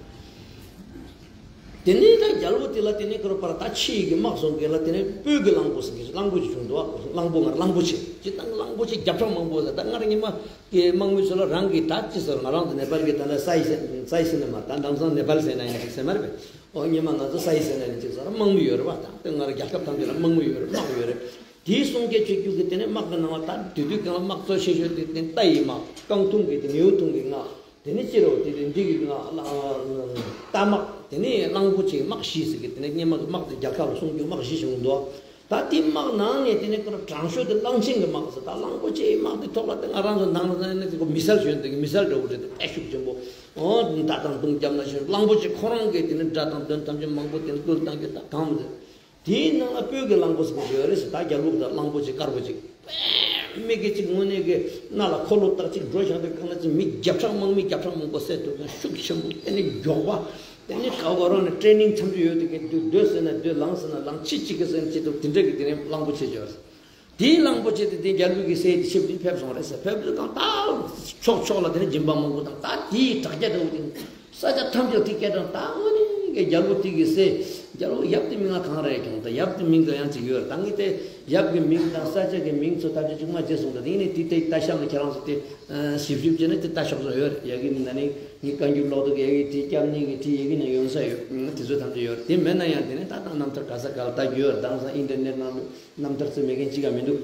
དེ་ནས་ད་རྒྱལ་པོ་དེ་ལ་དེ་ནས་ཁོ་ར་པར་ད་ཕྱི་ཡི་གི་དམག་སོང་གི་ལ་དེ་ནས་སྤོས་ཀྱི་གླང་པོ་ཟེར་གི་གླང་པོ་ཅིག་བྱུང་འདུག་གླང་པོ་ང་གླང་པོ་ཆེ་ཅིག་དང་གླང་པོ་ཆེ་བརྒྱ་ཕྲག་མང་པོ་ཟེར། ད་སྔར་ཉི་མ་གི་དམག་མི་ཚོ་ལ་རང་གི་ད་ཅི་ཟེར་ང་རང་ཚོ་ནེ་པཱལ་གི་ད་ལ་སའི་སེ་སའི་སེ་ན་མ་ད་དེང་སང་ནེ་པཱལ་ཟེར་ན་ཡིན་ཅིག་ཟེར་མ་རེད་པས། ཨོ་ཉི་མ་ང་ཚོ་སའི་སེ་ན་ཡིན་ཅིག་ཟེར་དམག་མི་ཡོད་རེད་པ། ད་དེ་ང་རང་རྒྱལ་ཁབ་ཐམས་ཅད་ལ་དམག་མི་ཡོད་རེད། དམག་ཡོད་རེད། དེའི་གསུང་སྐད་ཆོད་རྒྱུ་གི་དེ་ནས་དམག་གི་ནང་ལ་ད་དེ་དུས་གང་ལ་དམག་གཙོ་ཆེ་ཤོས་དེ་དེ་རྟ་ཡི་དམག། རྐང་ཐུང་གི་དེ་ནེའུ་ཐུང་གི་ལྔ། དེ་ནས་སྤྱི་རོ་དེ་དེ་འདི་གི་ལྔ། རྟ་དམག། དེ་ནས་གླང་པོ་ཆེའི་དམག་བཞི་ཟེར་གི་དེ་ནས་སྔོན་མ་གི་དམག་དེ་རྒྱལ་ཁབ་ལ་གསུང་རྒྱུ་དམག་བཞི་བྱུང་འདུག་ད་དེ་དམག་ནང་ནས་དེ་ནས་ཁོ་རང་དྲང་ཤོས་དེ་གླང་ཆེན་གི་དམག་ཟེར། ད་གླང་པོ་ཆེའི་དམག་དེ་ཐོག་ལ་དེ་ང་རང་ཚོ་ནང་ལ་ནས་དེ་ཁོ་མི་སལ་ཞོན་དེ་གི་མི་སལ་འདྲ་བོ་རེད། དེ་དཔེ་ཤུགས་ཆེན་པོ། འོ་ད་དང་དུང་རྒྱབ་ན་ཞོན། གླང་པོ་ཆེ་ཁོ་རང་གི་དེ་ནས་དགྲ་དང་གདོན་ཐམས་ཅད་མང་པོ་དེ་ནས་བཏུལ་བཏང་གི། ད་གང་མི་ཟེར། དེའི་ནང་ལ་སྤོས་ཀྱི་གླང་པོ་ཟེར་གྱི་ཡོད་རེད་ཟེར། ད་རྒྱ་ལུགས་དང་གླང་པོ་ཆེ་དཀར་པོ་ཅིག་དཔེ་མི་གི་ཅིག་དངོས་གནས་ཀྱི་སྣ་ལ་འཁོར་ལོ་བཏགས་ཅིག་འགྲོ་བཞག་དུས་གང་ལ་ཅིག་མི་བརྒྱ་ཕྲག་དམག་མི་བརྒྱ་ཕྲག་མང་པོ་བསད་ཐུབ་ཀྱང་ཤུགས་ཆེན་པོ། དེ་ནི་མགྱོགས་པ། དེ་ནི་ག་བ་རང་ནས་ཊེ་ནིང་ཐམས་ཅད་ཡོད་དེ་གི་འདུག་སྡོད་ཟེར་ན་སྡོད། ལངས་ཟེར་ན་ལངས། ཅི་ཅིག་གི་ཟེར་ན་ཅི་ཐུབ། དེ་འདྲ་གི་དེ་ནི་གླང་པོ་ཆེ་ཅིག་ཡོད་རེད། དེའི་གླང་པོ་ཆེ་དེ་དེ་རྒྱ་ལུགས་ཀྱི་སྲས་དེ་ཆེབ་དེ་ཕེབས་སོང་རེད་ཟེར། ཕེབས་དུས་གང་ལྟར་ཕྱོགས་ཕྱོགས་ལ་དེ་ནི་སྦྱིན་པ་མང་པོ་བཏང་། ད་དེའི་དྲག་རྒྱ་འདྲ་བོ་དེ་ནི་ས་ཆ་ཐམས་ཅད་དེ་སྐད་གྲགས། ད་དངོས་གནས་ཀྱི་རྒྱལ་པོ་དེ་གི་སྲས། རྒྱལ་པོ་ཡབ་དེ་མིང་ལ་གང་རེད་ཀྱང་། ད་ཡབ་དེ་མིང་དུ་ཡང་ཅིག་ཡོད་རེད། ད་ངས་དེ་ཡབ་ཀྱི་མིང་དང་ས་ཆ་གི་མིང་ཚོ་ཐམས་ཅད་ཅིག་མ་བརྗེད་སོང་། ད་དེ་ནི་དེ་དེ་ལྟ་གཤམ་ལ་ཁྱེད་རང་ཚོ་དེ་ཞིབ་ཞིབ་བྱས་ན་དེ་ལྟ་ཆོག་ས་ཡོད་རེད། ཡ་གི་ནི་ན་ནི་ངའི་བཀའ་འགྱུར་ཀློག་དུས་ཀྱི་ཡ་གི་དེ་སྐྱབས་གནས་ཀྱི་དེ་ཡ་གི་ནང་ཡོང་ས་ཡོད། དེ་ཚོ་ཐམས་ཅད་ཡོད་རེད། དེ་མེད་ན་ཡང་དེ་ནི་ད་ད་རྣམ་ཐར་ག་ས་ག་ལ་ལྟ་རྒྱུ་ཡོད་རེད། དེང་སང་ཨིན་ཊར་ནེཊ་ནང་རྣམ་ཐར་ཚོ་མེད་མཁན་གཅིག་ཀ་མི་འདུག་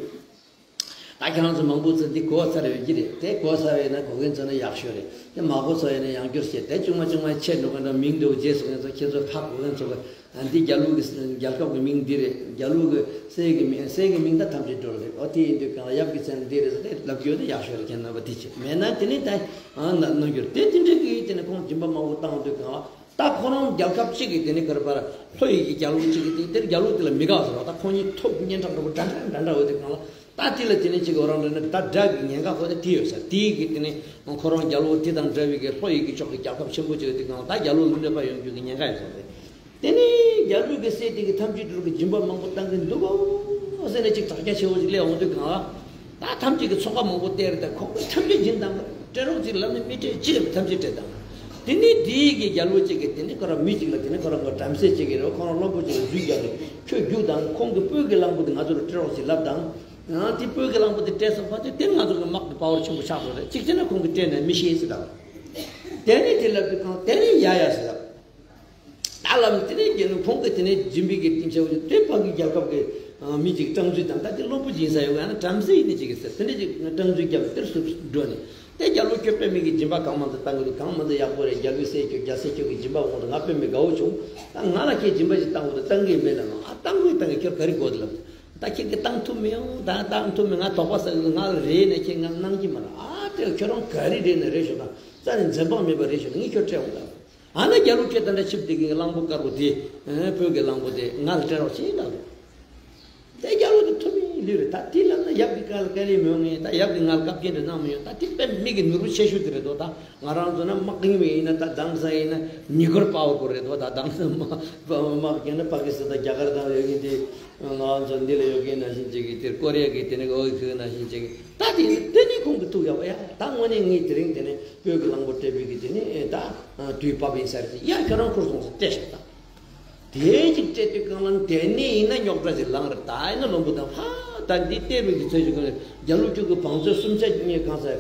ད་ཁྱེད་རང་ཚོ་མང་པོ་ཚོས་འདི་གོ་ཚར་ཡོད་ཀྱི་རེད། དེ་གོ་ཚར་ཡོད་ན་གོ་མཁན་ཚོ་ནི་ཡག་ཤོས་རེད། དེ་མ་གོ་ཚར་ཡོད་ན་ཡང་བསྐྱར་བཤད། དེ་ཆུང་མ་ཆུང་མ་ཆེ་འགྲོ་མཁན་དང་མིང་འདྲ་བོ་བརྗེད་སོང་མཁན་ཚོ། ཁྱེད་ཚོ་ཧ་གོ་མཁན་ཚོ་གི་འདི་རྒྱ་ལུགས་ཀྱི་རྒྱལ་ཁབ་ཀྱི་མིང་འདི་རེད། རྒྱ་ལུགས་ཀྱི་སྲས་ཀྱི་མིང་སྲས་ཀྱི་མིང་ད་ཐམས་ཅད་འགྲོ་རེད། འོ་དེ་ཡིན་དུས་གང་ལ་ཡབ་ཀྱི་མཚན་འདི་རེད་ཟེར་ཏེ་ལབ་རྒྱུ་དེ་ཡག་ཤོས་རེད། ཁྱེད་རྣམ་པ་དེ་བྱེད་མེད་ན་དེ་ནི་ད་ཨ་ན་གནང་རྒྱུ་རེད། དེ་དེ་འདྲ་གི་དེ་ནི་ཁོང་སྦྱིན་པ་མང་པོ་བཏང་དུས་གང་ལ། ད་ཁོ་རང་རྒྱལ་ཁབ་གཅིག་གི་དེ་ནི་ག་རེ་པར་ལྷོ་ཡི་གི་རྒྱལ་པོ་གཅིག་གི་དེ་དེར་རྒྱལ་པོ་དེ་ལ་མི་དགའ་ཟེར་བ། ད་ཁོང་གཉིས་ཐུག་སྙན་གྲགས་འདྲ་པོ་འདྲ་འདྲ་འདྲ་འདྲ་འོ་དེ་གང་ལ། ད་དེ་ལ་དེ་ནི་གཅིག་གི་རང་རེ་ནི་ད་དགྲ་གི་ཉེན་ཁ་ཁོ་ད་དེ་ཡོད་ས། དེའི་གི་དེ་ནི་ཁོ་རང་རྒྱལ་པོ་དེ་དང་འདྲ་བའི་གི་ལྷོ་ཡི་གི་ཕྱོགས་ཀྱི་རྒྱལ་ཁབ་ཆེན་པོ་གཅིག་དེ་གང་ལ་ད་རྒྱལ་པོ་ལ་གནོད་པ་ཡོང་རྒྱུ་གི་ཉེན་ཁ་ཡོད་ས་རེད། དེ་ནི་རྒྱལ་པོ་གི་སྲས་དེ་གི་ཐམས་ཅད་འགྲོ་གི་སྦྱིན་པ་མང་པོ་བཏང་གི་འདུག་གོ་ཟེར་ནས་གཅིག་དྲག་ཆ་ཆེ་བོ་ཞིག་སླེབས་འོང་དུས་གང་ལ། ད་ཐམས་ཅད་ཀྱི་ཚོགས་པ་མང་པོ་བསྟེར་ཏེ་ཁོང་གི་ཐམས་ཅད་སྦྱིན་དང་། སྤྲད་རོགས་ཅིག་ལབ་ནས་མི་སྤྲད་ཅི་ལབ་ཐམས་ཅད་སྤྲད་དང་། དེ་ནས་དེའི་གི་རྒྱལ་པོ་གཅིག་གིས་དེ་ནས་ཁོ་རང་མི་གཅིག་ལ་དེ་ནས་ཁོ་རང་གི་བྲམ་ཟེ་གཅིག་གིས་རེད། ཁོ་རང་བློན་པོ་གཅིག་ལ་རྫུས་རྒྱག་ནས་ཁྱོད་རྒྱུགས་དང་། ཁོང་གི་སྤོས་ཀྱི་གླང་པོ་དེ་ང་ཚོ་ལ་སྤྲད་རོགས་ཅིག་ལབ་དང་། ཡང་དེ་སྤོས་ཀྱི་གླང་པོ་དེ་སྤྲད་སོང་བ་དེ་དེ་ང་ཚོ་གི་དམག་གི་པ་ཝར་ཆེན་པོ་ཆགས་སོང་རེད། གཅིག་བྱས་ན་ཁོང་གིས་སྤྲད་ནས་མི་ཤེས་ཟེར་དང་། དེ་ནས་དེ་ལབ་དུས་གང་དེ་ནས་ཡ་ཡ་ཟེར་དང་། ད་ལམ་དེ་ནས་རྒྱལ་ནུ་ཁོང་གིས་དེ་ནས་སྦྱིན་པའི་གི་སྟེང་ཆ་བོ་དེ་ཕ་གི་རྒྱལ་ཁབ་ཀྱི་མི་གཅིག་སྤྲང་རྫུས་དང་། ད་དེ་བློན་པོ་སྦྱིན་ས་ཡོད་ཀྱང་ན་བྲམ་ཟེ་ཡིན་ནི་གཅིག་གིས་ཟེར། དེ་འདྲ་ཅིག་སྤྲང་རྫུས་རྒྱབ་དེར་སུ་འགྲོ་ནས། དེ་རྒྱལ་པོ་ཁྱོད་དཔེ་མི་གི་སྦྱིན་པ་གང་མང་ཙམ་བཏང་གི་འདུག་གང་མང་ཙམ་ཡག་པོ་རེད། རྒྱལ་པོའི་སྲས་ཁྱོད་རྒྱལ་སྲས་ཁྱོད་ཀྱི་སྦྱིན་པ་འོང་དུ་ང་དཔེ་མི་དགའ་བོ་བྱུང་། ད་ང་ལ་ཁྱེད་སྦྱིན་པ་ཞིག་བཏང་དགོས་འདུག་བཏང་གི་མེད་ལ་ནོ། ཨ་བཏང་དགོས་བཏང་གི་ཁྱོད་ག་རེ་དགོས་འདུག་ལབ། ད་ཁྱེད་ཀྱིས་བཏང་ཐུབ་མི་ཡོང་། ད་བཏང་ཐུབ་མི། ང་དོགས་པ་ཟ་གི་འདུག་ང་ལ་རེ་ནས་ཁྱེད་ང་གནང་གི་མ་རེད། ཨ་དེ་ཁྱོད་རང་ག་རེ་རེ་ནས་རེ་ཞོག་དང་རྩ་ནས་འཛེམ་བག་མེད་པ་རེ་ཞོག་དང་ངས་ཁྱོད་སྤྲད་འོང་ད། ཨ་ན་རྒྱལ་པོ་ཁྱེད་ད་འདྲ་ཆིབས་དེ་གི་གླང་པོ་དཀར་པོ་དེ། སྤོས་ཀྱི་གླང་པོ་དེ་ང་ལ་སྤྲད་རོགས་བྱེད་ལབ་རེད། དེ་རྒྱལ་པོ་དེ་ཐུབ་མིན་ལུས་རེད། ད་དེ་ལབ་ན་ཡབ་ཀྱི་བཀའ་ལ་བཀའ་ལན་མི་ཡོང་ངེས། ད་ཡབ་ཀྱིས་ང་ལ་བཀའ་བཀྱོན་དེ་གནང་མི་ཡོང་། ད་དེ་དཔེ་མི་གི་ནོར་བུ་ཆེ་ཤོས་དེ་རེད་དོ། ད་ང་རང་ཚོ་ན་དམག་ཡིན་པ་ཡིན་ན་ད་དེང་སང་ཡིན་ན་ནུས་ཁུར་པ་ཝར་པོ་རེད་དོ། ད་དེང་སང་དམག་དམག་རྒྱག་ན་པ་ཀི་སི་ཐན་རྒྱ་གར་དང་ཡོད་ཀྱི་དེ། ང་ཚོ་འདི་ལ་ཡོད་མཁན་ནང་བཞིན་ཅིག་གིས་དེར་ཀོ་རི་ཡ་གི་དེ་ནི་འོ་ཁུ་ནང་བཞིན་ཅིག་གིས་ད་དེ་དེ་ནི་ཁོང་གི་ཐུག་ཡག་པ་ཡ། ད་དངོས་གནས་ངས་དེ་རིང་དེ་ནི་སྤོས་ཀྱི་གླང་པོ་སྤྲད་པའི་གི་དེ་ནི་ད་དུས་བབ་ཡིན་ས་རེད། ཡ་ཁྱོད་རང་ཁུར་སོང་ཟེར་སྤྲད་ཤག་ད་དེ་ཅིག་སྤྲད་དུས་གང་ལ་དེ་ནི་ཡིན་ན་རྙོག་དྲ་ཅིག་ལངས་རེད། ད་ཡིན་ན་བློན་པོ་དང་ཕ་ད་འདི་སྟེར་བའི་གི་ཚོད་ཅིག་གི་རྒྱ་ལོ་ཁྱོད་ཀྱི་བང་མཛོད་སུམ་ཆ་གཉིས་གང་ཟེར།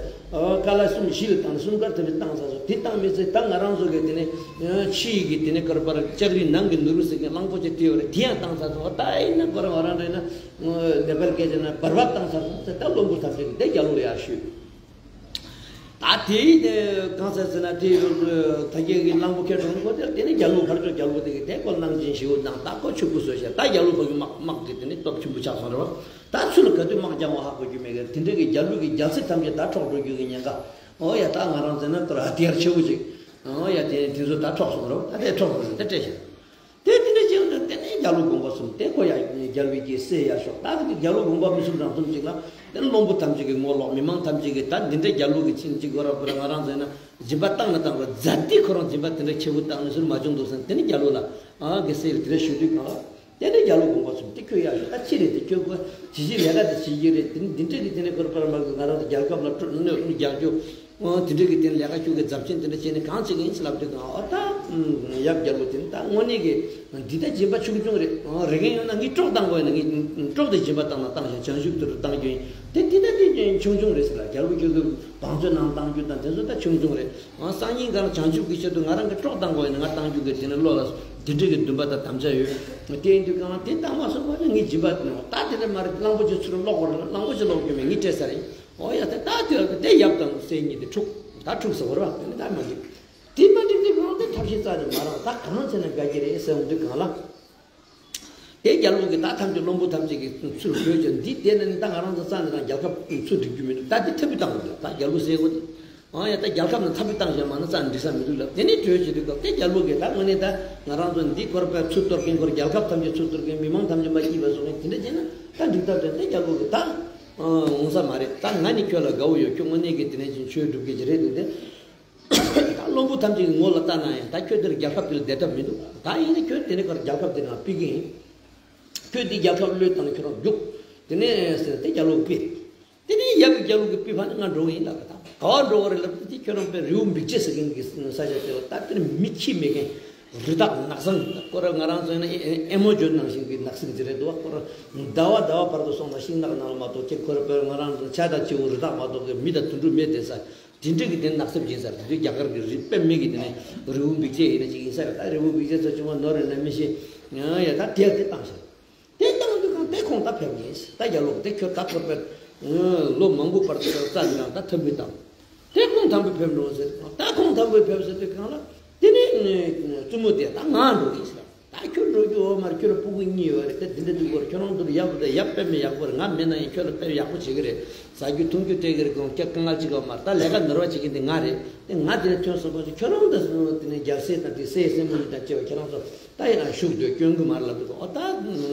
ཀ་ལ་གསུམ་བཞི་ལ་བཏང་ནས་སུམ་ཀར་དེ་འདྲ་བཏང་ཚར་སོང་། དེ་བཏང་མི་ཚེ་ད་ང་རང་ཚོ་གི་དེ་ནས་ཕྱི་ཡི་གི་དེ་ནས་ཀར་པར་ལྕགས་རི་ནང་གི་ནོར་བུ་ཟེར་མཁན་གླང་པོ་ཆེ་དེ་ཡོད་རེད། དེ་ཡང་བཏང་ཚར་སོང་། ད་ཡིན་ན་ཁོ་རང་ང་རང་འདྲ་ཡིན་ན་ནེ་པལ་སྐད་ཆ་ན་འབར་བ་བཏང་ཚར་སོང་ཟེར། ད་བློན་པོ་ཐམས་ཅད་ཀྱིས་དེ་རྒྱ་ལོ་ལ་ཡར་ཞུས། ད་དེའི་དེ་གང་ཟེར་ཟེར་ན་དེ་ད་རྒྱལ་གྱི་གླང་པོ་ཁྱེད་རང་ཁོ་དེ་དེ་ནས་རྒྱ་ལོ་ཕར་ཕྱོགས་རྒྱལ་པོ་དེ་གི་དེ་ཁོ་གླང་ཆེན་ཞེ་པོ་དང་ད་ཁོ་ཕྱུག་པོ་བཟོས་ཤག་ད་རྒྱ་ལོ་ཕ་གི་དམག་དམག་གི་དེ་ནས་སྟོབས་ཆེན་པོ་ཆགས་སོང་རེད་བ། ད་ཚུར་ལ་ག་དུས་དམག་རྒྱག་འོང་ཧ་གོ་རྒྱུ་མེད་གི། དེ་འདྲ་གི་རྒྱ་ལོ་གི་རྒྱལ་སྲིད་ཐམས་ཅད་ད་འཕྲོག་འགྲོ་རྒྱུ་གི་ཉེན་ཁ། ཨོ་ཡ་ད་ང་རང་ཟེར་ན་ད་ར་ཧ་ཐི་ཡར་ཆེ་བོ་ཅིག་ཨོ་ཡ་དེ་དེ་ཚོ་ད་འཕྲོག་སོང་རེད་བ། ད་དེ་འཕྲོག་སོང་ཟེར་དེ་སྤྲད་ཤག་དེ་དེ་འདྲ་བྱས་ཡོང་དུས་དེ་ནས་རྒྱ་ལོ་དགོངས་པ་གསུམ་དེ་ཁོ་ཡ་རྒྱལ་བའི་གི་སྲས་ཡ་ཤོག་ད་གི་རྒྱ་ལོ་དགོངས་པ་མི་གསུམ་རང་གསུམ་ཅིག་ལ་དེ་བློན་པོ་ཐམས་ཅད་ཀྱི་ངོ་ལོག་མི་མང་ཐམས་ཅད་ཀྱི་ད་འདི་འདྲ་རྒྱ་ལོ་གི་ཆིན་ཅིག་གོ་ར་བུ་ར་ང་རང་ཟེར་ན་སྦྱིན་པ་བཏང་ན་བཏང་ར་རྫ་དེ་ཁོ་རང་སྦྱིན་པ་དེ་འདྲ་ཆེ་བོ་བཏང་ནས་ཟུར་མ་བྱུང་འདུག་ཟེར་ན་དེ་ནས་རྒྱ་ལོ་ལ་ཨ་གི་སྲས་ལ་དེ་འདྲ་ཞུ་དུས་གང་ལ་དེ་ནས་རྒྱ་ལོ་དགོངས་པ་གསུམ་དེ་ཁྱོད་ཡ་ཤོག་ད་ཕྱི་རེད་དེ་ཁྱོད་གོ་ཇི་ཞིག་ལས་ཀ་དེ་བྱེད་ཀྱི་རེད། དེ་འདི་འདྲ་གི་དེ་ནས་གོ་ར་བུ་ར་ང་རང་ཚོ་རྒྱལ་ཁབ་ལ་སྤྲོ་གནོད་རྒྱག་རྒྱུ། ཨོ་དེ་འདྲ་གི་དེ་ལས་ཀ་ཁྱོད་ཀྱི་རྫབ་ཆེན་དེ་འདྲ་བྱས་ནས་གང་བྱེད་ཀྱི་ཡིན་ཟེར་ལབ་དུས་གང་ཨོ་ད་ཡབ་རྒྱལ་པོ་དེ་ནི་ད་དངོས་གནས་ཀྱི་འདི་ལྟ་སྦྱིན་པ་ཆུང་ཆུང་རེད། ཨོ་རེ་འགན་ཡོད་ན་ངས་དཀྲོག་བཏང་དགོས་ན་ངས་དཀྲོག་དེ་སྦྱིན་པ་བཏང་ན་བཏང་ཞིང་བྱང་ཆུབ་ཏུ་བཏང་རྒྱུ་ཡིན། དེ་འདི་ལྟ་དེ་ཆུང་ཆུང་རེད་ཟེར་ལ་རྒྱལ་པོ་ཁྱོད་ཀྱི་བང་མཛོད་ནང་བཏང་རྒྱུ་དང་དེ་ཚོ་ད་ཆུང་ཆུང་རེད། ཨོ་སང་ཉིན་གང་བྱང་ཆུབ་ཀྱི་ཆེད་དུ་ང་རང་གིས་དཀྲོག་བཏང་དགོས་ན་ང་བཏང་རྒྱུ་གི་དེ་ནི་བློ་ལ། དེ་འདྲ་གི་འདུན་པ་དང་དམ་བཅའ་ཡོད། དེ་ཡིན་དུས་གང་ལ་དེ་བཏང་མ་སོང་བ་ནི་ངའི་སྦྱིན་པ་དེ་ནོ་ད་དེ་འདྲ་མ་རེད། གླང་པོ་ཆེ་ཚུར་ལོག་བར་གླང་པོ་ཆེ་ལོག་རྒྱུ་མེད། ངས་སྤྲད་ས་རེད། ཨོ་ཡ་དེ་ད་དེ་དེ་ཡབ་དང་སྲས་གཉིས་དེ་འཁྲུག་ད་འཁྲུག་ཟེར་བ་རེད་བ། དེ་ནི་ད་མ་འགྲིག་དེ་མ་འགྲིག་དུས་གང་ལ་དེ་ཐབས་ཤེས་རྩ་ནས་མ་རག་ད་གང་བྱས་ན་དགའ་གི་རེད་ཟེར་འོང་དུས་གང་ལ། དེ་རྒྱལ་པོ་གིས་ད་ཐམས་ཅད་བློན་པོ་ཐམས་ཅད་ཀྱིས་ཚུར་བོས་ཀྱང་འདི་དེ་ནས་ནི་ད་ང་རང་ཚོ་རྩ་ནས་རང་རྒྱལ་ཁབ་ཚུར་སྒྲིག་རྒྱུ་མི་འདུག་ད་འདི་ཐབས་བུ་བཏང་དགོས་འདུག་ད་རྒྱལ་པོ་ཟེར་དགོས་འདུག་ཨང་ཡ་ད་རྒྱལ་ཁབ་ནང་ཐབས་བུ་བཏང་བཞག་མ་ན་རྩ་ནས་འགྲིག་ས་མི་འདུག་ལབ། དེ་ནས་བྲོས་བྱེད་དུས་སྐབས་དེ་རྒྱལ་པོ་གིས་ད་དངོས་གནས་ད་ང་རང་ཚོ་འདི་སྐོར་པའི་ཚུར་གཏོར་མཁན་ཁོར་རྒྱལ་ཁབ་ཐམས་ཅད་ཚུར་གཏོར་མཁན་མི་མང་ཐམས་ཅད་མ་སྐྱིད་པ་བཟོ་མཁན་དེ་འདྲ་བྱས་ན་ད་འགྲིག་ཐབས་དོན་དེ་རྒྱལ་པོ་གིས་ད་འོང་ས་མ་རེད། ད་ང་ནི་ཁྱོད་ལ་དགའ་བོ་ཡོད། ཁྱོད་དངོས་གནས་ཀྱི་དེ་ནས་ཅིང་ཆོས་སྒྲུབ་མཁན་ཅིག་རེད་འདུག་སྟེ། ད་བློན་པོ་ཐམས་ཅད་ཀྱི་ངོ་ལ་ལྟ་ན་ཡང་ད་ཁྱོད་འདིར་རྒྱལ་ཁབ་འདིར་བསྡད་ཐབས་མི་འདུག་ད་ཡིན་ན་ཁྱོད་དེ་ནས་ཁར་རྒྱལ་ཁབ་འདིར་ང་ཕུད་ཀྱི་ཡིན། ཁྱོད་འདི་རྒྱལ་ཁབ་བློས་བཏང་ཁྱོད་རང་རྒྱུག་དེ་ནས་ཟེར་ཏེ་རྒྱལ་པོ་ཕུད། དེ་ནས་ཡབ་ཀྱི་རྒྱལ་པོ་གིས་ཕུད་ཕ་ནི་ང་འགྲོ་གི་ཡིན་ལབ་ད། ག་བ་འགྲོ་གི་རེད་ལབ་དུས་ཁྱོད་རང་པའི་རི་བོ་འབིགས་བྱེད་ཟེར་མཁན་གྱི་ས་ཆ་དེ་ལ་ད་དེར་མི་ཁྱི་མེད་མཁན། རི་དྭགས་ནགས་ཚང་ཁོ་ར་ང་རང་ཚོ་ཡིན་ན་ཨེ་མོ་ཇོན་ནང་བཞིན་གྱི་ནགས་ཚང་ཅིག་རེད་འདུག་བ། ཁོ་ར་ཟླ་བ་ཟླ་བ་བར་དུ་སོང་ན་ཤིང་ནགས་ནང་ལ་མ་གཏོགས་ཁྱེད་ཁོ་ར་པའི་ང་རང་ཚོ་ཆ་དང་བྱིའུ་རི་དྭགས་མ་གཏོགས་ཀྱི་མི་དང་དུད་འགྲོ་མེད་བསྡད་ས། དེ་འདྲ་གི་དེ་ནགས་ཚལ་ཡིན་ས་རེད། དེ་རྒྱ་གར་གྱི་རི་དཔེ་མེད་ཀྱི་དེ་ནས་རི་བོ་འབིགས་བྱེད་ཡིན་ན་ཅིག་ཡིན་ས་རེད། ད་རི་བོ་འབིགས་བྱེད་ཚོ་ཆུང་བ་ནོར་རེད་ན་མི་ཤེས། ཡ་ད་དེ་དེ་བཏང་ཤག་དེ་བཏང་དུས་གང་དེ་ཁོང་ད་ཕེབས་ཡིན། ད་རྒྱལ་པོ་དེ་ཁྱོད་ད་ཁོར་པའི་ལོ་མང་པོ་བར་དུ་རྩ་ནས་རང་ད་ཐབས་མི་བཏང་། དེ་ཁོང་དང་པོ་ཕེབས་འགྲོ་ཟེར། ད་ཁོང་དང་པོ་ཕེབས་ཟེར་དུས་གང་ལ་དེ་ནས་བཙུན་མོ་དེ་ད་ང་འགྲོ་ཡིན་ཟེར། ད་ཁྱོད་འགྲོ་རྒྱུ་འོ་མར་ཁྱོད་ལ་སྤུ་གུ་གཉིས་ཡོད་རེད། ད་འདི་འདྲ་འདུག་གོ་ཁྱོད་རང་ཚོར་ཡག་པོ་དང་ཡག་དཔེ་མི་ཡག་པོ་རེད། ང་མེད་ན་ཡང་ཁྱོད་ལ་དཔེ་ཡག་པོ་བྱེད་ཀྱི་རེད། ཟ་རྒྱུ་འཐུང་རྒྱུ་སྤྲད་ཀྱི་རེད། ཁོང་སྐྱ་རྐང་ལག་གཅིག་ག་མར་ད་ལས་ཀ་ནོར་བ་བྱེད་མཁན་དེ་ང་རེད། དེ་ང་དེ་ནས་ཐོན་སོང་པ་ཚོ་ཁྱོད་རང་དང་དེ་ནས་རྒྱལ་སྲས་དང་དེ་སྲས་སྲས་མོ་གཉིས་དང་བཅས་པ་ཁྱོད་རང་ཚོ་ད་ཡང་བཞུགས་སྡོད་སྐྱོན་གི་མར་ལབ་འདུག་ཨོ་ད་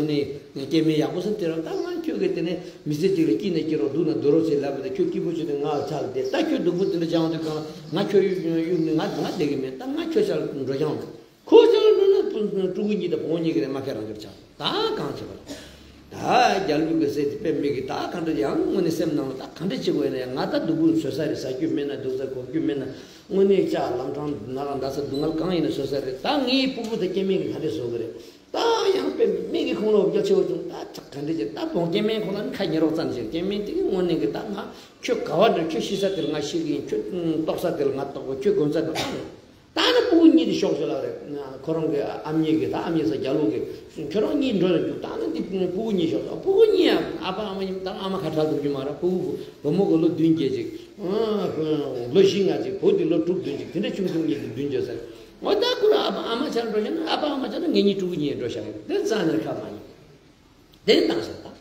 ནི་སྐྱེ་དམན་ཡག་པོ་ཟེར་དེ་རང་ད་ང་ཁྱོད་ཀྱི་དེ་ནས་མི་ཚེ་གཅིག་ལ་སྐྱིད་ན་སྐྱིད་རོགས་སྡུག་ན་སྡུག་རོགས་ཟེར་ལབ་པ་དེ་ཁྱོད་སྐྱིད་པོ་བྱེད་དུས་ང་ལ་ཆགས་ཏེ་ད་ཁྱོད་སྡུག་པོ་དེ་འདྲ་བྱུང་དུས་གང་ལ་ང་ཁྱོད་གཡུག་གཡུག་ནས་ང་ང་བསྡད་ཀྱི་མེད། ད་ང་ཁྱོད་ཆ་ལ་འགྲོ་རྐྱང་མེད། ཁོ་ཆ་ལ་འགྲོ་ན་ཕྲུ་གུ་གཉིས་དང་བུ་མོ་གཉིས་ཀྱི་རེད་མ་ཁྱེད་རང་གིར་ཆགས་ད་གང་བྱེད་པ་རེད། ད་རྒྱལ་པོ་གི་སྲས་དེ་དཔེ་མེད་གི་ད་ག་འདྲ་ཡང་དངོས་གནས་སེམས་ནང་ལ་ད་ག་འདྲ་བྱེད་དགོས་ཡིན་ན་ཡང་ང་ད་སྡུག་པོ་བཟོད་ས་རེད། ཟ་རྒྱུ་མེད་ན་འདུག་ས་གོན་རྒྱུ་མེད་ན་དངོས་གནས་ལྕགས་ལམ་འཕྲང་ནག་ལ་འདའ་ས་སྡུག་བསྔལ་གང་ཡིན་ན་བཟོད་ས་རེད། ད་ངའི་སྤུ་གུ་དང་སྐྱེ་དམན་གི་ག་འདྲ་བཟོ་གི་རེད། ད་ཡང་དཔེ་མེད་གི་ཁོང་ལ་འོ་བརྒྱལ་ཆེ་བོ་བྱུང་ད་ད་ག་འདྲ་བྱེད། ད་བོང་སྐྱེ་དམན་ཁོང་ལ་ནི་ཁ་ཉེ་རོགས་ཙམ་བྱེད། སྐྱེ་དམན་དེ་གི་དངོས་གནས་གི་ད་ང་ཁྱོད་ག་བ་འགྲོ། ཁྱོད་ཤི་ས་དེ་ལ་ང་ཤི་གི་ཡིན། ཁྱོད་ལྟོགས་ས་དེ་ལ་ང་ལྟོགས་གི། ཁྱོད་གོན་ས་དེ་ལ་ང་གོན། ད་ནི་སྤུ་གུ་གཉིས་དེ་ཤོག་ཤོག་ལབ་རེད། ཁོ་རང་གི་ཨ་མྱེས་ཀྱིས་ད་ཨ་མྱེས་ས་རྒྱ་ལོ་གིས་ཁྱོད་རང་གཉིས་འགྲོ་ནས་འདུག་ད་ནི་འདི་སྤུ་གུ་གཉིས་ཤོག་སྤུ་གུ་གཉིས་ཡང་ཨ་ཕ་ཨ་མ་གཉིས་ད་ཨ་མ་ཁ་བྲལ་འགྲོ་རྒྱུ་མ་རེད། སྤུ་གུ་བུ་མོ་གི་ལོ་བདུན་བརྒྱད་ཅིག་ལོ་བཞི་ལྔ་ཅིག་བུ་དེ་ལོ་དྲུག་བདུན་ཅིག་དེ་འདྲ་ཆུང་ཆུང་གཉིས་དེ་བདུན་བརྒྱད་ཟེར། འོ་ད་ཁོ་རང་ཨ་ཕ་ཨ་མ་ཆ་འགྲོ་ཤག་ན་ཨ་ཕ་ཨ་མ་ཆ་ན་ངེད་གཉིས་ཕྲུ་གུ་གཉིས་འགྲོ་ཤག་རེད། དེ་རྩ་ནས་ཁ་མ་ཉན། དེ་བཏང་ཤག་ད།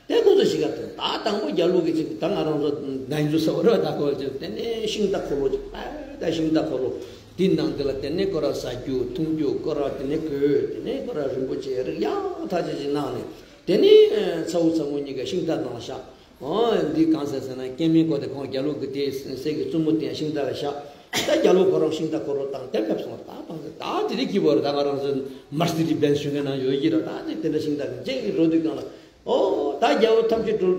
དེ་ཁོ་ཚོ་ཞིག་ག་དོན་ད་དང་པོ་རྒྱ་ལོ་གི་ཅིག་ད་ང་རང་ཚོ་ན་ཡིན་ཚོ་ས་བ་ར་ད་ཁོ་ཅིག་དེ་ནས་ཤིང་རྟ་འཁོར་ལོ་ཅིག་ཨ་ད་ཤིང་རྟ་འཁོར་ལོ་དེའི་ནང་དེ་ལ་དེ་ནས་ཁོ་ར་ཟ་རྒྱུ་འཐུང་རྒྱུ་ཁོ་ར་དེ་ནས་གོས་དེ་ནས་ཁོ་ར་རིན་པོ་ཆེ་རིགས་ཡག་ཐག་ཆོད་ཅིག་གནང་ནས་དེ་ནས་ཚ་བོ་ཚ་མོ་གཉིས་ཀ་ཤིང་རྟ་ནང་བཞག་ཨོ་འདི་གང་ཟེར་ཟེར་ན་སྐྱེ་དམན་ཁོ་དེ་ཁོང་རྒྱ་ལོ་གི་དེ་སྲས་ཀྱི་བཙུན་མོ་དེ་ཡང་ཤིང་རྟ་ལ་བཞག་ད་རྒྱ་ལོ་ཁོ་རང་ཤིང་རྟ་འཁོར་ལོ་བཏང་དེ་ཕེབས་སོང་བ། ད་བཏང་ཟེར་ད་དེ་རིགས་ཀྱི་བོར་ད་ང་རང་ཚོ་མར་སི་ཌི་བེན་ཞུ་མཁན་ནང་ཡོད་ཀྱི་ར། ད་དེ་དེ་འདྲ་ཤིང་རྟ་གི་རྗེས་ཀྱི་འགྲོ་དུས་གང་ལ་ཨོ་ད་རྒྱལ་པོ་ཐམས་ཅད་འགྲོ་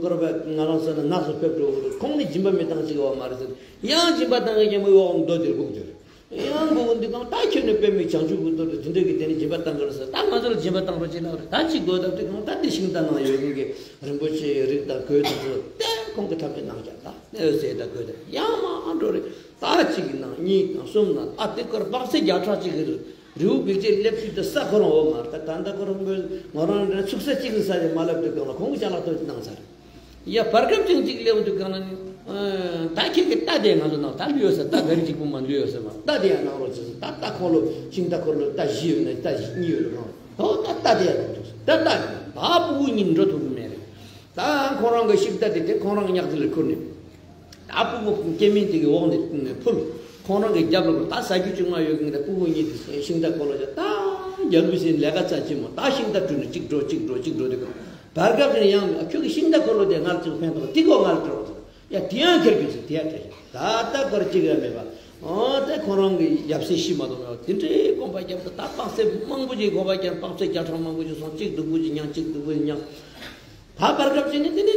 འཁོར་བ་ང་རང་ཚོ་ན་ནགས་སུ་ཕེབས་འགྲོ་གི་རེད། ཁོང་ནི་སྦྱིན་པ་མི་བཏང་ཅིག་བ་མ་རེད་ཟེར། ཡང་སྦྱིན་པ་བཏང་མཁན་རྒྱལ་པོའི་འོག་མདོ་དེར་སྒུག་དེར། ཡང་མགོ་བོ་འདི་གང་ད་ཁྱོད་ནི་དཔེ་མི་བྱང་ཆུབ་ཀྱི་མདོ་དེ་དེ་འདྲ་གི་དེ་ནི་སྦྱིན་པ་བཏང་གི་རེད་ཟེར། ད་ང་ཚོ་ལ་སྦྱིན་པ་བཏང་རོགས་བྱེད་ལབ་རེད། ད་ཅིག་དགོས་སྟབས་དེ་གང་ད་དེ་ཤིང་རྟ་ནང་ཡོད་མཁན་གྱི་རིན་པོ་ཆེའི་རིགས་དང་གོས་དེ་ཚོ་ཏན་ཁོང་གི་ཐབས་ཀྱིས་གནང་བཞག་ད་ཨེ་ཟེར་ད་གོས་དེ་ཡང་མ་འགྲོ་རེད། ད་གཅིག་གི་ནང་གཉིས་དང་གསུམ་ནང་ཨ་དེ་སྐོར་དཔག་ཚད་བརྒྱ་ཕྲག་གཅིག་གི་རི་བོ་བེག་ཅའི་སླེབས་དུས་དེ་ས་ཁོ་རང་འོ་མ་རེད། ད་ད་ལྟ་ཁོ་རང་མོས་ང་རང་རེ་ཚུགས་ས་གཅིག་གི་ས་རེད་མ་ལབ་དུས་གང་ལ་ཁོང་གི་ཅ་ལག་ཐོག་གནང་ཚར། ཡ་བར་སྐབས་ཅིག་ཅིག་སླེབས་དུས་གང་ན་ནི། ད་ཁྱེད་ཀྱི་རྟ་དེ་ང་ཚོ་ནང་ད་ལུས་ཡོད་ཟེར། རྟ་ག་རེ་གཅིག་པུ་མ་ལུས་ཡོད་ཟེར་མ་རྟ་དེ་ཡང་གནང་རོགས་བྱེད་ཟེར། ད་རྟ་འཁོར་ལོ་ཤིང་རྟ་འཁོར་ལོ་རྟ་བཞི་ཡོད་ན་རྟ་བཞི་གཉིས་ཡོད་རེད་གང་། ཨོ་ད་རྟ་དེ་ཡང་གནང་འདུག་ཟེར། ད་རྟ་ད་སྤུ་གུ་གཉིས་འགྲོ་ཐུབ་ཀྱི་མེད་རེད། ད་ཁོང་རང་གི་ཤིང་རྟ་དེ་དེ་ཁོང་རང་གི་ཉག་ཅིག་ལ་ཁུར་ནས། ད་སྤུ་གུ་སྐྱེ་དམན་དེ་གི་འོག་ནས་ཕུལ། ཁོང་རང་གི་རྒྱབ་ལ་ད་ཟ་རྒྱུ་ཅུང་མ་ཡོད་མཁན་དེ་སྤུ་གུ་གཉིས་དེ་ཤིང་རྟ་འཁོར་ལོ་བྱས། ད་རྒྱལ་པོ་ཟེར་ལས་ཀ་རྩ་ཆེན་མོ་ད་ཤིང་རྟ་བྲུས་ནས་གཅིག་འགྲོ་གཅིག་འགྲོ་གཅིག་འགྲོ་དེ་གང་། བར་སྐབས་དེར་ཡང་ཁྱོད་ཀྱི་ཤིང་རྟ་འཁོར་ལོ་དེ་ང་ལ་ཅིག་ཕན་ཐོགས། དེ་གོ་ང་ལ་སྤྲོད་རོགས་ཟེར། ཡ་དེ་ཡང་ཁྱེར་རྒྱུ་ཟེར། དེ་ཡང་སྤྲད་ཤག་ད་ལྟ་བར་གཅིག་ཡང་མེད་པ། ཨོ་དེ་ཁོ་རང་གི་ཡབ་སྲས་ཤི་མ་གཏོགས་མེད་པ་དེ་འདྲའི་དགོངས་པ་བརྒྱབ་ད་ད་དཔག་ཚད་མང་པོ་ཅིག་དགོངས་པ་བརྒྱབ། དཔག་ཚད་བརྒྱ་ཕྲག་མང་པོ་ཅིག་སོང་། གཅིག་སྡུག་པོ་ཅིག་མྱངས་གཅིག་སྡུག་པོ་ཅིག་མྱངས། ད་བར་སྐབས་ཅིག་ནི་དེ་ནི་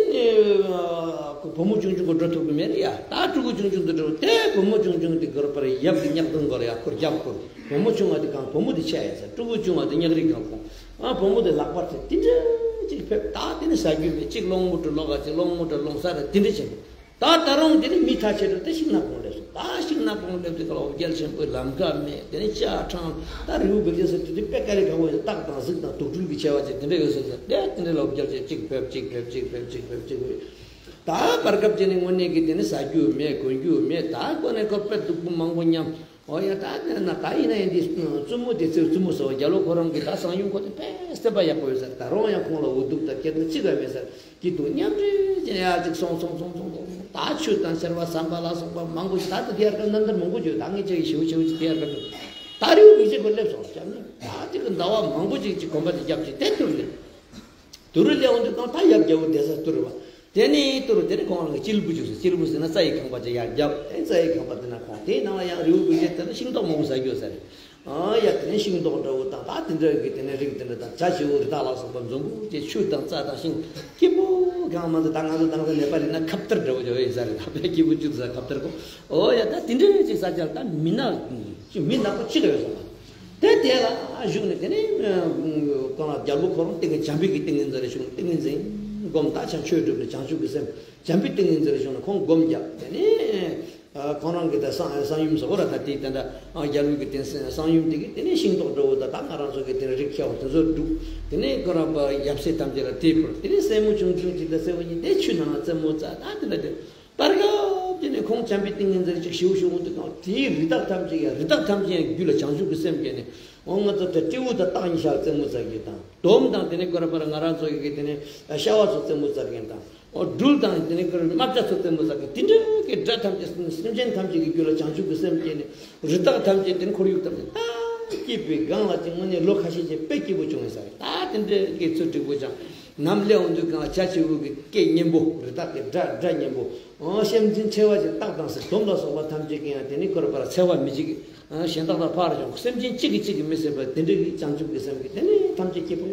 བུ་མོ་ཆུང་ཆུང་གི་འགྲོ་ཐུབ་ཀྱི་མེད་རེད་ཡ། ད་ཕྲུ་གུ་ཆུང་ཆུང་དུ་འགྲོ་དེ་བུ་མོ་ཆུང་ཆུང་དེ་སྐོར་པར་ཡབ་ཀྱི་ཉག་དུང་སྐོར་ཡ་ཁུར་རྒྱབ་ཁུར། བུ་མོ་ཆུང་བ་དེ་གང་བུ་མོ་དེ་ཆད་ཡ་ཟེར། ཕྲུ་གུ་ཆུང་བ་དེ་ཉག་རིགས་གང་ཁོང་། ཨ་བུ་མོ་དེ་ལག་པར་དེ་དེ་འདྲ་ཅིག་ཕེབས། ད་དེ་ནི་ཟ་རྒྱུ་མེད། གཅིག་སློང་མོ་འགྲོ་ལོག་ག་ཅིག་སློང་མོ་འགྲོ་སློང་ས་ར་དེ་འདྲ་བྱེད། ད་ད་རུང་དེ་ནི་མི་ཐ་ཆད་འགྲོ་དེ་ཤིང་ནགས་ཁོང་ལས་སོ། ད་ཤིང་ནག་པོ་སླེབས་དུས་སྐབས་ལ་འོ་བརྒྱལ་ཆེན་པོའི་ལམ་ཁ་མེད། དེ་ནས་ཤ་ཁྲག་ད་རི་བོ་བེ་ཅོན་ཟེར་དུས་དེ་དཔེ་དཀའ་ལས་ཁག་པོ་ཡོད། སྟག་དང་གཟིག་དང་དུག་སྦྲུལ་གྱི་བྱ་བ་བྱས་དེ་འདྲ་ཡོད་ཟེར་ཟེར། དེ་དེ་འདྲ་ལ་འོ་བརྒྱལ་ཆེན་གཅིག་ཕེབས་གཅིག་ཕེབས་གཅིག་ཕེབས་གཅིག་ཕེབས་གཅིག་ཕེབས། ད་བར་སྐབས་ཅིག་ནས་དངོས་གནས་ཀྱི་དེ་ནི་ཟ་རྒྱུ་མེད་གོན་རྒྱུ་མེད། ད་ཁོ་ནས་ཁོ་དཔེ་སྡུག་པོ་མང་པོ་མཉམ། འོ་ཡ། ད་དེ་ན་ད་ཡིན་ན་ཡིན་དེ་བཙུན་མོ་དེ་ཚོས་བཙུན་མོ་ཟེར་བ་རྒྱ་ལོ་ཁོ་རང་གི་ད་གསང་ཡུམ་ཁོ་དེ་དཔེ་སེམས་པ་ཡག་པོ་ཡོད་ཟེར། ད་རུང་ཡང་ཁོང་ལ་འུ་སྡུག་དང་སྐྱིད་སྡུག་གཅིག་ཀ་མེད་ཟེར། སྐྱིད་སྡུག་མཉམ་འདྲེས་ཀྱི་ཡ་གཅིག་སོང་སོང་སོང་སོང་། ད་ཆུ་དང་ཤར་བ་ཟམ་པ་ལ་སོགས་པ་མང་པོ་ཞིག་ད་ལྟ་དེ་ཡར་ཀ་རྣམ་ཐར་མང་པོ་བརྗོད། ད་ངས་ཅིག་ཞིའུ་ཞིའུ་ཅིག་དེ་ཡར་ཀ་བརྗོད། ད་རི་བོ་བེ་ཅོན་ཁོ་སླེབས་སོང་། སྐྱབས་གནས་ད་ཅིག་གི་ཟླ་བ་མང་པོ་ཅིག་ཅིག་གོམ་པ་དེ་བརྒྱབ་ཅིག་དེ་དུར་ལེན། དུ་རུ་ལེན་འོང་དུས་གང་ད་ཡར་རྒྱབ་འོ་དེ་ས་དུ་རུ་བ། དེ་ནས་དུ་རུ་དེ་ནས་ཁོང་རང་གི་སྐྱིལ་བུ་བཅུག་ཟེར། སྐྱིལ་བུ་ཟེར་ན་རྩྭ་ཡི་ཁང་པ་ཅིག་ཡར་རྒྱབ། དེ་རྩྭ་ཡི་ཁང་པ་དེ་ན་ཁོང་དེའི་ནང་ལ་ཡང་རི་བོ་བེ་ཅོན་དེ་ལ་ཤིང་ཏོག་མང་པོ་ཟ་རྒྱུ་ཟེར། ཨ་ཡ། དེ་ནས་ཤིང་ཏོག་འདྲ་བོ་དང་ད་དེ་འདྲ་གི་དེ་ནས་རིགས་དེ་འདྲ་དང་བྱ་བྱིའུ་རི་དྭགས་ལ་སོགས་པ་འཛོམས་པོ་ཅིག་ཆུ་དང་རྩྭ་དང་ཤིང་སྐྱིད་པོ་གང་མ་འདུག་ད་ང་ཚོ་དང་ས་ནེ་པ་ལི་ན་ཁ་བཏར་འདྲ་བོ་ཅིག་ཡོད་ས་རེད། ད་དཔེ་སྐྱིད་པོ་བཅུག་ས་ཁ་བཏར་གོ། ཨོ་ཡ། ད་དེ་འདྲ་ཅིག་ས་ཆ་ལ་ད་མི་ནག་མི་ནག་པོ་གཅིག་ཡོད་ས་རེད། དེ་དེ་ལ་བཞུགས་ནས་དེ་ནས་ཁོང་ལ་རྒྱལ་པོ་ཁོ་རང་ཏིང་ངེ་འཛིན། བྱམས་པའི་གི་ཏིང་ངེ་འཛིན་རེ་བྱུང་། ཏིང་ངེ་འཛིན་སྒོམ། ད་ཆ་ཆོས་སྒྲུབ་ནས་བྱང་ཆུབ་ཀྱི་སེམས། བྱམས་པའི་ཏིང་ངེ་འཛིན་རེ་བྱུང་ནས་ཁོང་སྒོམ་བརྒྱབ། དེ་ནས་ཁོང་རང་གི་ད་གསང་གསང་ཡུམ་ཟེར་བ་ར། ད་དེ་དེ་འདྲ་རྒྱལ་པོའི་གི་དེ་གསང་ཡུམ་དེ་གི་དེ་ནས་ཤིང་ཏོག་འདྲ་བོ་ད་ད་ང་རང་ཚོ་གི་དེ་ནས་རིགས་ཁྱད་པར་དེ་ཚོ་བསྒྲུབས། དེ་ནས་ཁོ་རང་པ་ཡབ་སྲས་ཐམས་ཅད་ལ་དེ་ཕུལ། དེ་ནས་སྲས་མོ་ཆུང་ཆུང་ཅིག་དང་སྲས་པོ་གཉིས་དེ་ཆུ་ནང་ལ་རྩེད་མོ་རྩེ། ད་དེ་འདྲ་དེ། བར་སྐབས་དེ་ནས་ཁོང་བྱམས་པའི་ཏིང་ངེ་འཛིན་ཅིག་ཞིའུ་ཞིའུ་འདུག་གང་དེའི་རི་དྭགས་ཐམས་ཅད་ཡང་། རི་དྭགས་ཐམས་ཅད་ཡང་རྒྱུད་ལ་བྱང་ཆུབ་ཀྱི་སེམས་སྐྱེས་ནས། འོ་ང་ཚོ་དེ་སྤྲེའུ་དང་སྟག་གཉིས་ཆར་རྩེད་མོ་རྩེ་རྒྱུ་དང་། དོམ་དང་དེ་ནས་ཁོ་ར་པ་ར་ང་རང་ཚོ་ཡི་གེ་དེ་ནས་ཤ་བ་ཚོ་རྩེད་མོ་རྩེ་མཁན་དང་། འོ་སྦྲུལ་དང་དེ་ནས་ཁོ་ར་རྨ་བྱ་ཚོ་རྩེད་མོ་རྩེ་མཁན། དེ་འདྲ་གི་དགྲ་ཐམས་ཅད་སེམས་ཅན་ཐམས་ཅད་ཀྱི་རྒྱུད་ལ་བྱང་ཆུབ་ཀྱི་སེམས་སྐྱེས་ནས། རི་དྭགས་ཐམས་ཅད་དེ་ནས་ཁོར་ཡུག་ཐམས་ཅད་ད་སྐྱིད་པའི་སྒང་ལ་ཅིག་དངོས་གནས་ལོ་ཁ་ཤས་ཅིག་དཔེ་སྐྱིད་པོ་བྱུང་ཡིན་ས་རེད། ད་དེ་འདྲ་གི་ཚུལ་འགྲིག་པོ་ཅང་། ནམ་སླེབས་འོང་དུས་གང་ལ་བྱ་བྱིའུ་གི་སྐད་སྙན་པོ། རི་དྭགས་ཀྱི་སྒྲ་སྒྲ་སྙན་པོ། འོ་སེམས་ཅན་ཆེ་བ་ཅིག་སྟག་དང་ཟེར། དོམ་ལ་སོགས་པ་ཐམས་ཅད་ཀྱིས་ཡང་དེ་ནི་ཁོ་ར་པ་ར་འཚེ་བ་མི་བྱེད་ཀྱི། གཞན་དག་ལ་ཕར་ཞོག་སེམས་ཅན་གཅིག་གིས་གཅིག་གིས་མི་སེམས་པ་དེ་འདྲ་གི་བྱང་ཆུབ་ཀྱི་སེམས་ཀྱིས་དེ་ནི་ཐམས་ཅད་སྐྱིད་པོ་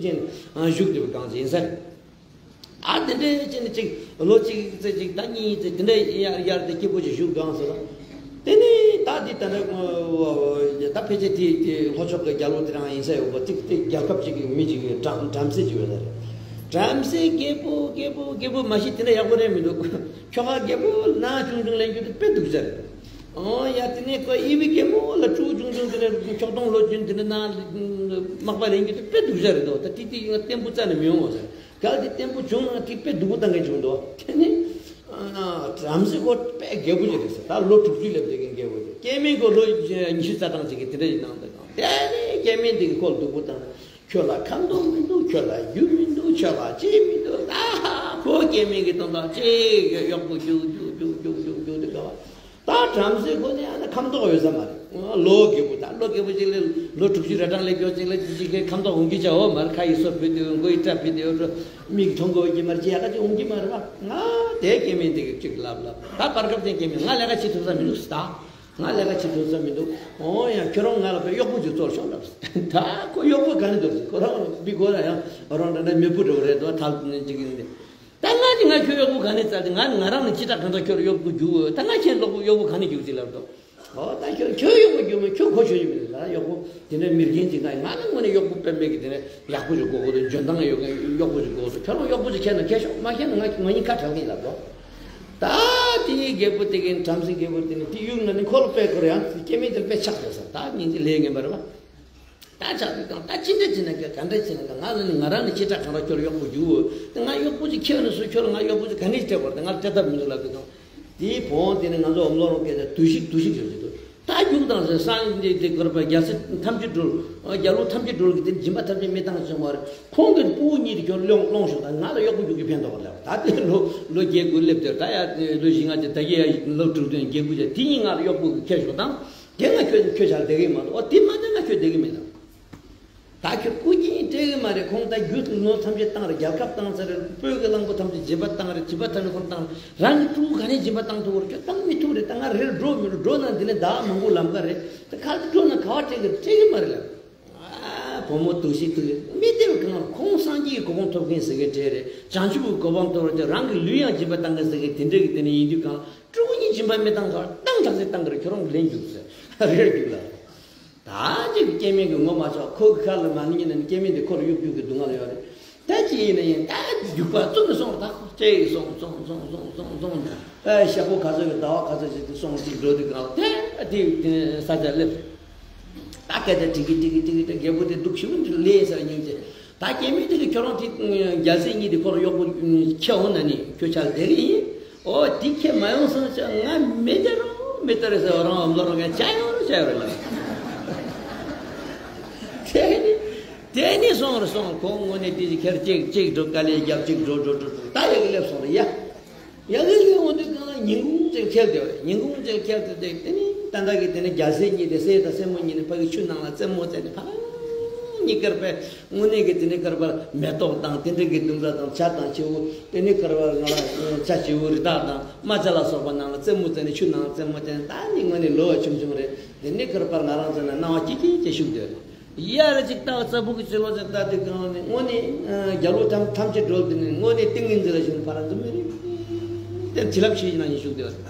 ཅན་བཞུགས་བསྡད་པའི་སྒང་ཅིག་ཡིན་ས་རེད། ཨ་དེ་འདྲ་བྱས་ནས་ཅིག་ལོ་གཅིག་ཙམ་ཅིག་ད་གཉིས་ཙམ་དེ་འདྲ་ཡར་ཡར་དེ་སྐྱིད་པོ་ཅིག་བཞུགས་སྒང་ཟེར་ལ། དེ་ནས་ད་འདི་ད་ནི་ད་ཕལ་ཆེར་དེ་དེ་ལྷོ་ཕྱོགས་ཀྱི་རྒྱལ་པོ་དེ་རང་ཡིན་ས་ཡོད་པ། གཅིག་དེ་རྒྱལ་ཁབ་ཅིག་གི་མི་ཅིག་གི་བྲམ་བྲམ་ཟེ་ཅིག་ཡོད་ས་རེད། བྲམ་ཟེ་རྒད་པོ་རྒད་པོ་རྒད་པོ་མ་གཞི་དེ་འདྲ་ཡག་པོ་རེད་མི་འདུག་ཁྱོ་ག་རྒད་པོ་ན་ཆུང་ཆུང་ལེན་རྒྱུ་དེ་དཔེ་སྡུག་ཅག་རེད། ཨོ་ཡ། དེ་ནས་ཁོ་ཨི་བི་རྒད་མོ་ལ་ཕྲུ་གུ་ཆུང་ཆུང་དེ་འདྲ་ཁྱོག་ཐོང་ལོ་རྒྱུན་དེ་འདྲ་ན་མག་པ་ལེན་རྒྱུ་དེ་དཔེ་སྡུག་ཅག་རེད་དོ། ད་དེ་དེ་ཡིན་ན་བརྟན་པོ་རྩ་ནས་མི་ཡོང་བ་ཟེར། གལ་ཏེ་བརྟན་པོ་བྱུང་ན་དེ་དཔེ་སྡུག་པོ་བཏང་མཁན་བྱུང་འདུག་དེ་ནི་བྲམ་ཟེ་ཁོ་དཔེ་རྒད་པོ་ཅིག་རེད་ཟེར། ད་ལོ་དྲུག་ཅུ་སླེབས་བསྡད་མཁན་རྒད་པོ་ཅིག་སྐྱེ་དམན་ཁོ་ལོ་ཉི་ཤུ་རྩ་གྲངས་ཅིག་གི་དེ་འདྲ་ཡིན་སྣང་དུ་གང་། དེ་ནི་སྐྱེ་དམན་དེ་གིས་ཁོ་ལ་སྡུག་པོ་བཏང་། ཁྱོད་ལ་ཁ་མདོག་མི་འདུག་ཁྱོད་ལ་རྒྱུ་མི་འདུག་ཁྱོད་ལ་ཅི་མི་འདུག་ད་ཁོ་སྐྱེ་དམན་གྱི་དོན་དག་ཅི་གཡོག་པོ་རྒྱུག་རྒྱུག་རྒྱུག་རྒྱུག་རྒྱུག་རྒྱུག་དེ་ག་བ། ད་བྲམ་ཟེ་ཁོ་ནི་ཨ་ན་ཁ་མདོག་ཡོད་ས་མ་རེད། ལོ་རྒད་པོ། ད་ལོ་རྒད་པོ་ཅིག་ལ་ལོ་དྲུག་ཅུ་རེ་གྲངས་ལས་མགྱོགས་ཅིག་ལ་ཅི་ཅིག་གི་ཁ་མདོག་འོང་གི་ཅའོ་མར། ཁ་ཡི་སོ་ཕུད་དེ་མགོ་ཡི་སྐྲ་ཕུད་དེ་ཡོད་འགྲོ། མིག་མཐོང་གི་ཡོད་ཀྱི་མ་རེད། ཅི་ཡག་ག་ཅིག་འོང་གི་མ་རེད་པ། ང་དེ་སྐྱེ་དམན་དེ་གི་ཅིག་ལབ་ལབ། ད་བར་སྐབས་དེ་སྐྱེ་དམན་ང་ལས་ཀ་བྱེད་ཐུབ་ས་མི་འདུག་ད་ང་ལས་ཀ་བྱེད་ཐུབ་ས་མི་འདུག་འོ་ཡང་ཁྱོད་རང་ང་ལ་པའི་གཡོག་པོ་ཅིག་བཙལ་ཤོག་ལབ། ད་ཁོ་གཡོག་པོ་ག་ནས་འདུག་ཁོ་རང་བི་ཁོ་ར་ཡང་རང་འདྲ་འདྲ་མེད་པོ་འགྲོ་རེད་དོ། ཐལ་ཅིག་ཡིན་ཏེ། ད་ང་གིས་ང་ཁྱོད་གཡོག་པོ་ག་ནས་བཙལ་ཏེ། ང་ང་རང་ནི་ཅི་ལྟར་གང་ལྟར་ཁྱོད་ལ་གཡོག་པོ་རྒྱུག་འོས། ད་ང་ཁྱེད་ལོག་པོ་གཡོག་པོ་ག་ནས་རྒྱུག་ཅིག་ལབ་དོ། ཨོ་ད་ཁྱོད་ཁྱོད་གཡོག་པོ་རྒྱུག་མེད། ཁྱོད་གོ་ཆོད་ཡོད་མེད་ལ། གཡོག་པོ་དེ་འདྲ་མི་རྒན་ཅིག་ན་ང་ལ་དངོས་གནས་གཡོག་པོ་དཔེ་མེད་ཀྱི་དེ་འདྲ་ཡག་པོ་ཅིག་དགོས་ཀྱི་འདུག་འཇོན་ཐང་ཡོད་མཁན་གཡོག་པོ་ཅིག་དགོས་འདུག་ཁྱོད་རང་གཡོག་པོ་ཅིག་ཁྱེར་ན་ཁྱེར་ཤོག་མ་ཁྱེར་ན་ང་ང་གཉིས་ཁ་བྲལ་གི་ལབ་དོ། ད་དེ་རྒད་པོ་དེ་གིས་བྲམ་ཟེ་རྒད་པོ་དེ་ནི་དེ་གཡུག་ན་ནི་ཁོ་ལ་དཔེ་ཁོ་ར་ཡང་སྐྱེ་དམན་དེ་ལ་དཔེ་ཆགས་བསྡད་ས། ད་སྙིང་རྗེ་ལས་ངན་པ་རེད་པ། ད་ཆགས་དུས་གང་ད་ཅི་འདྲ་བྱེད་ན་ག་ག་འདྲ་བྱེད་ན་ག་ང་ལ་ནི་ང་རང་ནི་ཅི་ལྟར་གང་ལྟར་ཁྱོད་ལ་གཡོག་པོ་རྒྱུག་འོས། དེ་ང་གཡོག་པོ་ཅིག་ཁྱེར་ནས་སུ་ཁྱོད་ལ་ང་གཡོག་པོ་ཅིག་ག་ནས་སྤྲད་པར་དེ་ང་ལ་སྤྲད་ཐབས་མི་འདུག་ལབ་དུས་གང་། དེའི་བོང་དེ་ནི་ང་ཚོ་འོམ་ལོ་རོང་སྐད་ལ་དུ་ཤིག་དུ་ཤིག་ཟེར་གྱི་འདུག་ད་རྒྱུག་དང་ཟེར། སང་དེ་དེ་གོར་པ་རྒྱལ་སྲིད་ཐམས་ཅད་འགྲུལ། རྒྱལ་པོ་ཐམས་ཅད་འགྲུལ་གྱི་དེ་སྦྱིན་པ་ཐམས་ཅད་མི་བཏང་བྱུང་བར་ཁོང་གི་སྤུ་གུ་གཉིས་དེ་ཁྱོད་སློང་སློང་ཤོག་ད་ང་ལ་གཡོག་པོ་རྒྱུག་གི་ཕན་ཐོགས་ལབ། ད་དེ་ལོ་ལོ་བརྒྱད་དགུ་སླེབས་དུས་ད་ཡ་ལོ་བཞི་ལྔ་དེ་ད་གི་ཡ་ལོ་དྲུག་བདུན་བརྒྱད་དགུ་དེ་དེ་གཉིས་ང་ལ་གཡོག་པོ་གི་ཁྱེར་ཤོག་དང་། དེ་ང་ཁྱོད་ཁྱོད་ཆར་བསྡད་གི་མ་གཏོགས། ཨོ་དེ་མ་གཏོགས་ང་ཁྱོད་བསྡད་གི་མེད་ལ། ད་ཁྱོད་སྐུ་རྒྱན་སྤྲད་གི་མ་རེད། ཁོང་ད་རྒྱུ་ནོར་ཐམས་ཅད་བཏང་རེད། རྒྱལ་ཁབ་བཏང་ཚར་རེད། བོད་ཀྱི་གླང་པོ་ཐམས་ཅད་སྦྱིན་པ་བཏང་རེད། སྦྱིན་པ་ཐམས་ཅད་ཁོང་བཏང་རེད། རང་གི་ཕྲུ་གུ་ག་ནས་སྦྱིན་པ་བཏང་ཐུབ་རེད། ཁྱོད་བཏང་མི་ཐུབ་རེད། ད་ང་རེར་འགྲོ་མི་འགྲོ། འགྲོ་ན་འདི་ནས་ཟླ་མང་པོ་ལམ་ཁ་རེད། ད་ཁ་ཏུ་འགྲོ་ན་ག་བ་སྤྲད་གི་སྤྲད་གི་མ་རེད་ལ། ཨ་བུ་མོ་དུ་ཞིག་དུ་མི་དེ་བས་གང་ཁོང་སངས་རྒྱས་ཀྱི་གོ་འཕང་ཐོབ་མཁན་ཟེར་གི་སྤྲད་རེད། བྱང་ཆུབ་ཀྱི་གོ་འཕང་ཐོབ་རེད། དེ་རང་གི་ལུས་ཡང་སྦྱིན་པ་བཏང་གི་ཟེར་གི་དེ་འདྲ་གི་དེ་ནས་ཡིན་དུས་གང་ཕྲུ་གུ་གཉིས་སྦྱིན་པ་མི་བཏང་ག་བཏང་དྲག་ཟེར་བཏང་གི་རེད། ཁྱོད་རང་ལེན་རྒྱུག་ཟེར་རེར་རྒྱུག་ལ། ད་ཅིག་སྐྱེ་དམན་གྱི་ངོ་མ་ཆོག་ཁོ་གི་ཁ་ལ་མ་ནི་ཉན་ན་ནི་སྐྱེ་དམན་དེ་ཁོ་ལ་གཡོག་རྒྱུག་གི་སྡུག་བསྔལ་ཡོད་རེད། ད་ཅི་ཡིན་ན་ཡིན། ད་རྒྱུག་པ་བཙུགས་ནས་སོང་། ད་ཁོ་ཅིག་སོང་སོང་སོང་སོང་སོང་སོང་། ད་ཞག་པོ་ག་ཚོད་ཀྱི་ཟླ་བ་ག་ཚོད་ཅིག་ཏུ་སོང་ཅིག་འགྲོ་དུས་གང་ལ་དེ་དེ་ས་ཆ་སླེབས། ད་སྐད་ཆ་དྲི་གི་དྲི་གི་དྲི་གི་དྲི། རྒད་པོ་དེ་སྡུག་ཞིག་འདི་ལས་ཟེར་སྙིང་རྗེ། ད་སྐྱེ་དམན་དེ་གི་ཁྱོད་རང་དེ་རྒྱལ་སྲས་གཉིས་དེ་ཁོ་རང་གཡོག་པོ་ཁྱེར་འོང་ན་ནི་ཁྱོད་ཆ་ལ་བསྡད་གི་ཡིན། ཨོ་དེ་ཁྱེར་མ་ཡོང་སོང་ཙང་ང་མི་བདེ་རོ་མི་བདེ་རེད་ཟེར། རང་ཨ་མ་ལོ་རང་ང་ཅག་ཡོང་རོ་ཅག་ཡོང་རོ་ལ། དེ་ནི་དེ་ནི་སོང་རེ་སོང་། ཁོང་དངོས་གནས་དེ་ཅིག་ཁྱེར་གཅིག་གཅིག་འགྲོ། དཀའ་ལས་རྒྱབ་གཅིག་འགྲོ་འགྲོ་འགྲོ་འགྲོ། ད་ཡ་གི་སླེབས་སོང་རེད་ཡ། ཡ་གི་སླེབས་འོང་དུས་གང་ལ་ཉིན་གུང་ཅིག་ཁྱེར་དེ་རེད། ཉིན་གུང་ཅིག་ཁྱེར་དེ་དེ་དེ་ནི་ད་ལྟ་གི་དེ་ནི་རྒྱལ་སྲས་གཉིས་དེ་སྲས་དང་སྲས་མོ་གཉིས་ནི་ཕ་གི་ཆུ་ནང་ལ་རྩེད་མོ་རྩེ་ནས་ཕ་གི་གཉིས་ཀར་པས། དངོས་གནས་ཀྱི་དེ་ནས་ཀར་པར་མེ་ཏོག་དང་དེ་འདྲ་གི་ལྡུམ་ར་དང་བྱ་དང་བྱིའུ། དེ་ནས་ཀར་པར་ང་ལ་བྱ་བྱིའུ་རི་དྭགས་དང་རྨ་བྱ་ལ་སོགས་པ་ནང་ལ་རྩེད་མོ་རྩེ་ནས་ཆུ་ནང་རྩེད་མོ་རྩེ་ནས། ད་ནི་དངོས་གནས་ལོ་ཆུང་ཆུང་རེད། དེ་ནས་ཀར་པར་ང་རང་ཚོ་ན་སྣང་བ་སྐྱིད་སྐྱིད་ཅིག་ཤུགས་དེ་རེད། ཡ་ར་ཅིག་ལྟ་བ་རྩ་ཕུག་གི་ཕྱི་ལོགས་ཅིག་ལྟ་དུས་གང་ནས་དངོས་གནས་རྒྱལ་པོ་ཐམས་ཐམས་ཅད་འགྲོ་དེ་ནས་དངོས་གནས་ཏིང་ངེ་འཛིན་ལ་ཞུགས་ཕར་འཛུལ་མི་རེད། དེ་བྱིན་རླབས་ཆེ་ཡིན་ན་ཡིན་ཤུགས་དེ་རེད།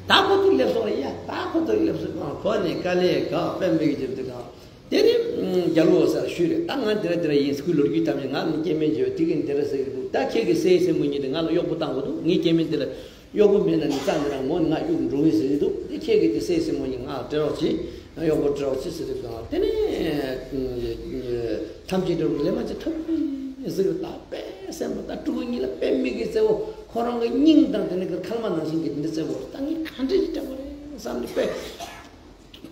ད་ཁོ་ཚོ་སླེབས་སོང་རེད་ཡ། ད་ཁོ་ཚོ་སླེབས་སོང་གང་ཁོ་ནས་དཀའ་ལས་གང་དཔེ་མི་གི་འཇིབ་དུས་གང་། དེ་ནི་རྒྱལ་པོ་ཟེར་ཞུས་རེད། ད་ང་འདི་ར་འདི་ར་ཡིན། སྐུའི་ལོ་རྒྱུས་ཐམས་ཅད་ང་ནི་སྐྱེ་དམན་བྱས་པའི་དེ་གི་འདི་ར་ཟེར་གི་འདུག་ད་ཁྱེད་ཀྱི་སྲས་སྲས་མོ་གཉིས་དེ་ང་ལ་གཡོག་པོ་བཏང་དགོས་འདུག་ངའི་སྐྱེ་དམན་དེ་ལ་གཡོག་པོ་མེད་ན་ནི་རྩ་འདི་རང་མོ་ནི་ང་གཡུག་འགྲོ་གི་ཟེར་གི་འདུག་དེ་ཁྱེད་ཀྱི་དེ་སྲས་སྲས་མོ་གཉིས་ང་ལ་སྤྲད་རོགས་གྱིས། གཡོག་པོ་སྤྲད་རོགས་གྱིས་ཟེར་དུས་གང་། དེ་ནི་ཐམས་ཅད་འགྲོ་གི་ལས་མ་བྱེད་ཐུབ་ཟེར་གི། ད་དཔེ་སེམས་པ་ད་ཕྲུ་གུ་གཉིས་ལ་དཔེ་མི་གི་བརྩེ་བོ། ཁོ་རང་གི་སྙིང་དང་དེ་ནི་གི་ཁལ་མ་ནང་བཞིན་གི་དེ་འདྲ་བརྩེ་བོ་རེད། ད་ངས་ག་འདྲ་ཞིག་སྤྲད་པ་རེད་བསམ་ནས་དཔེ།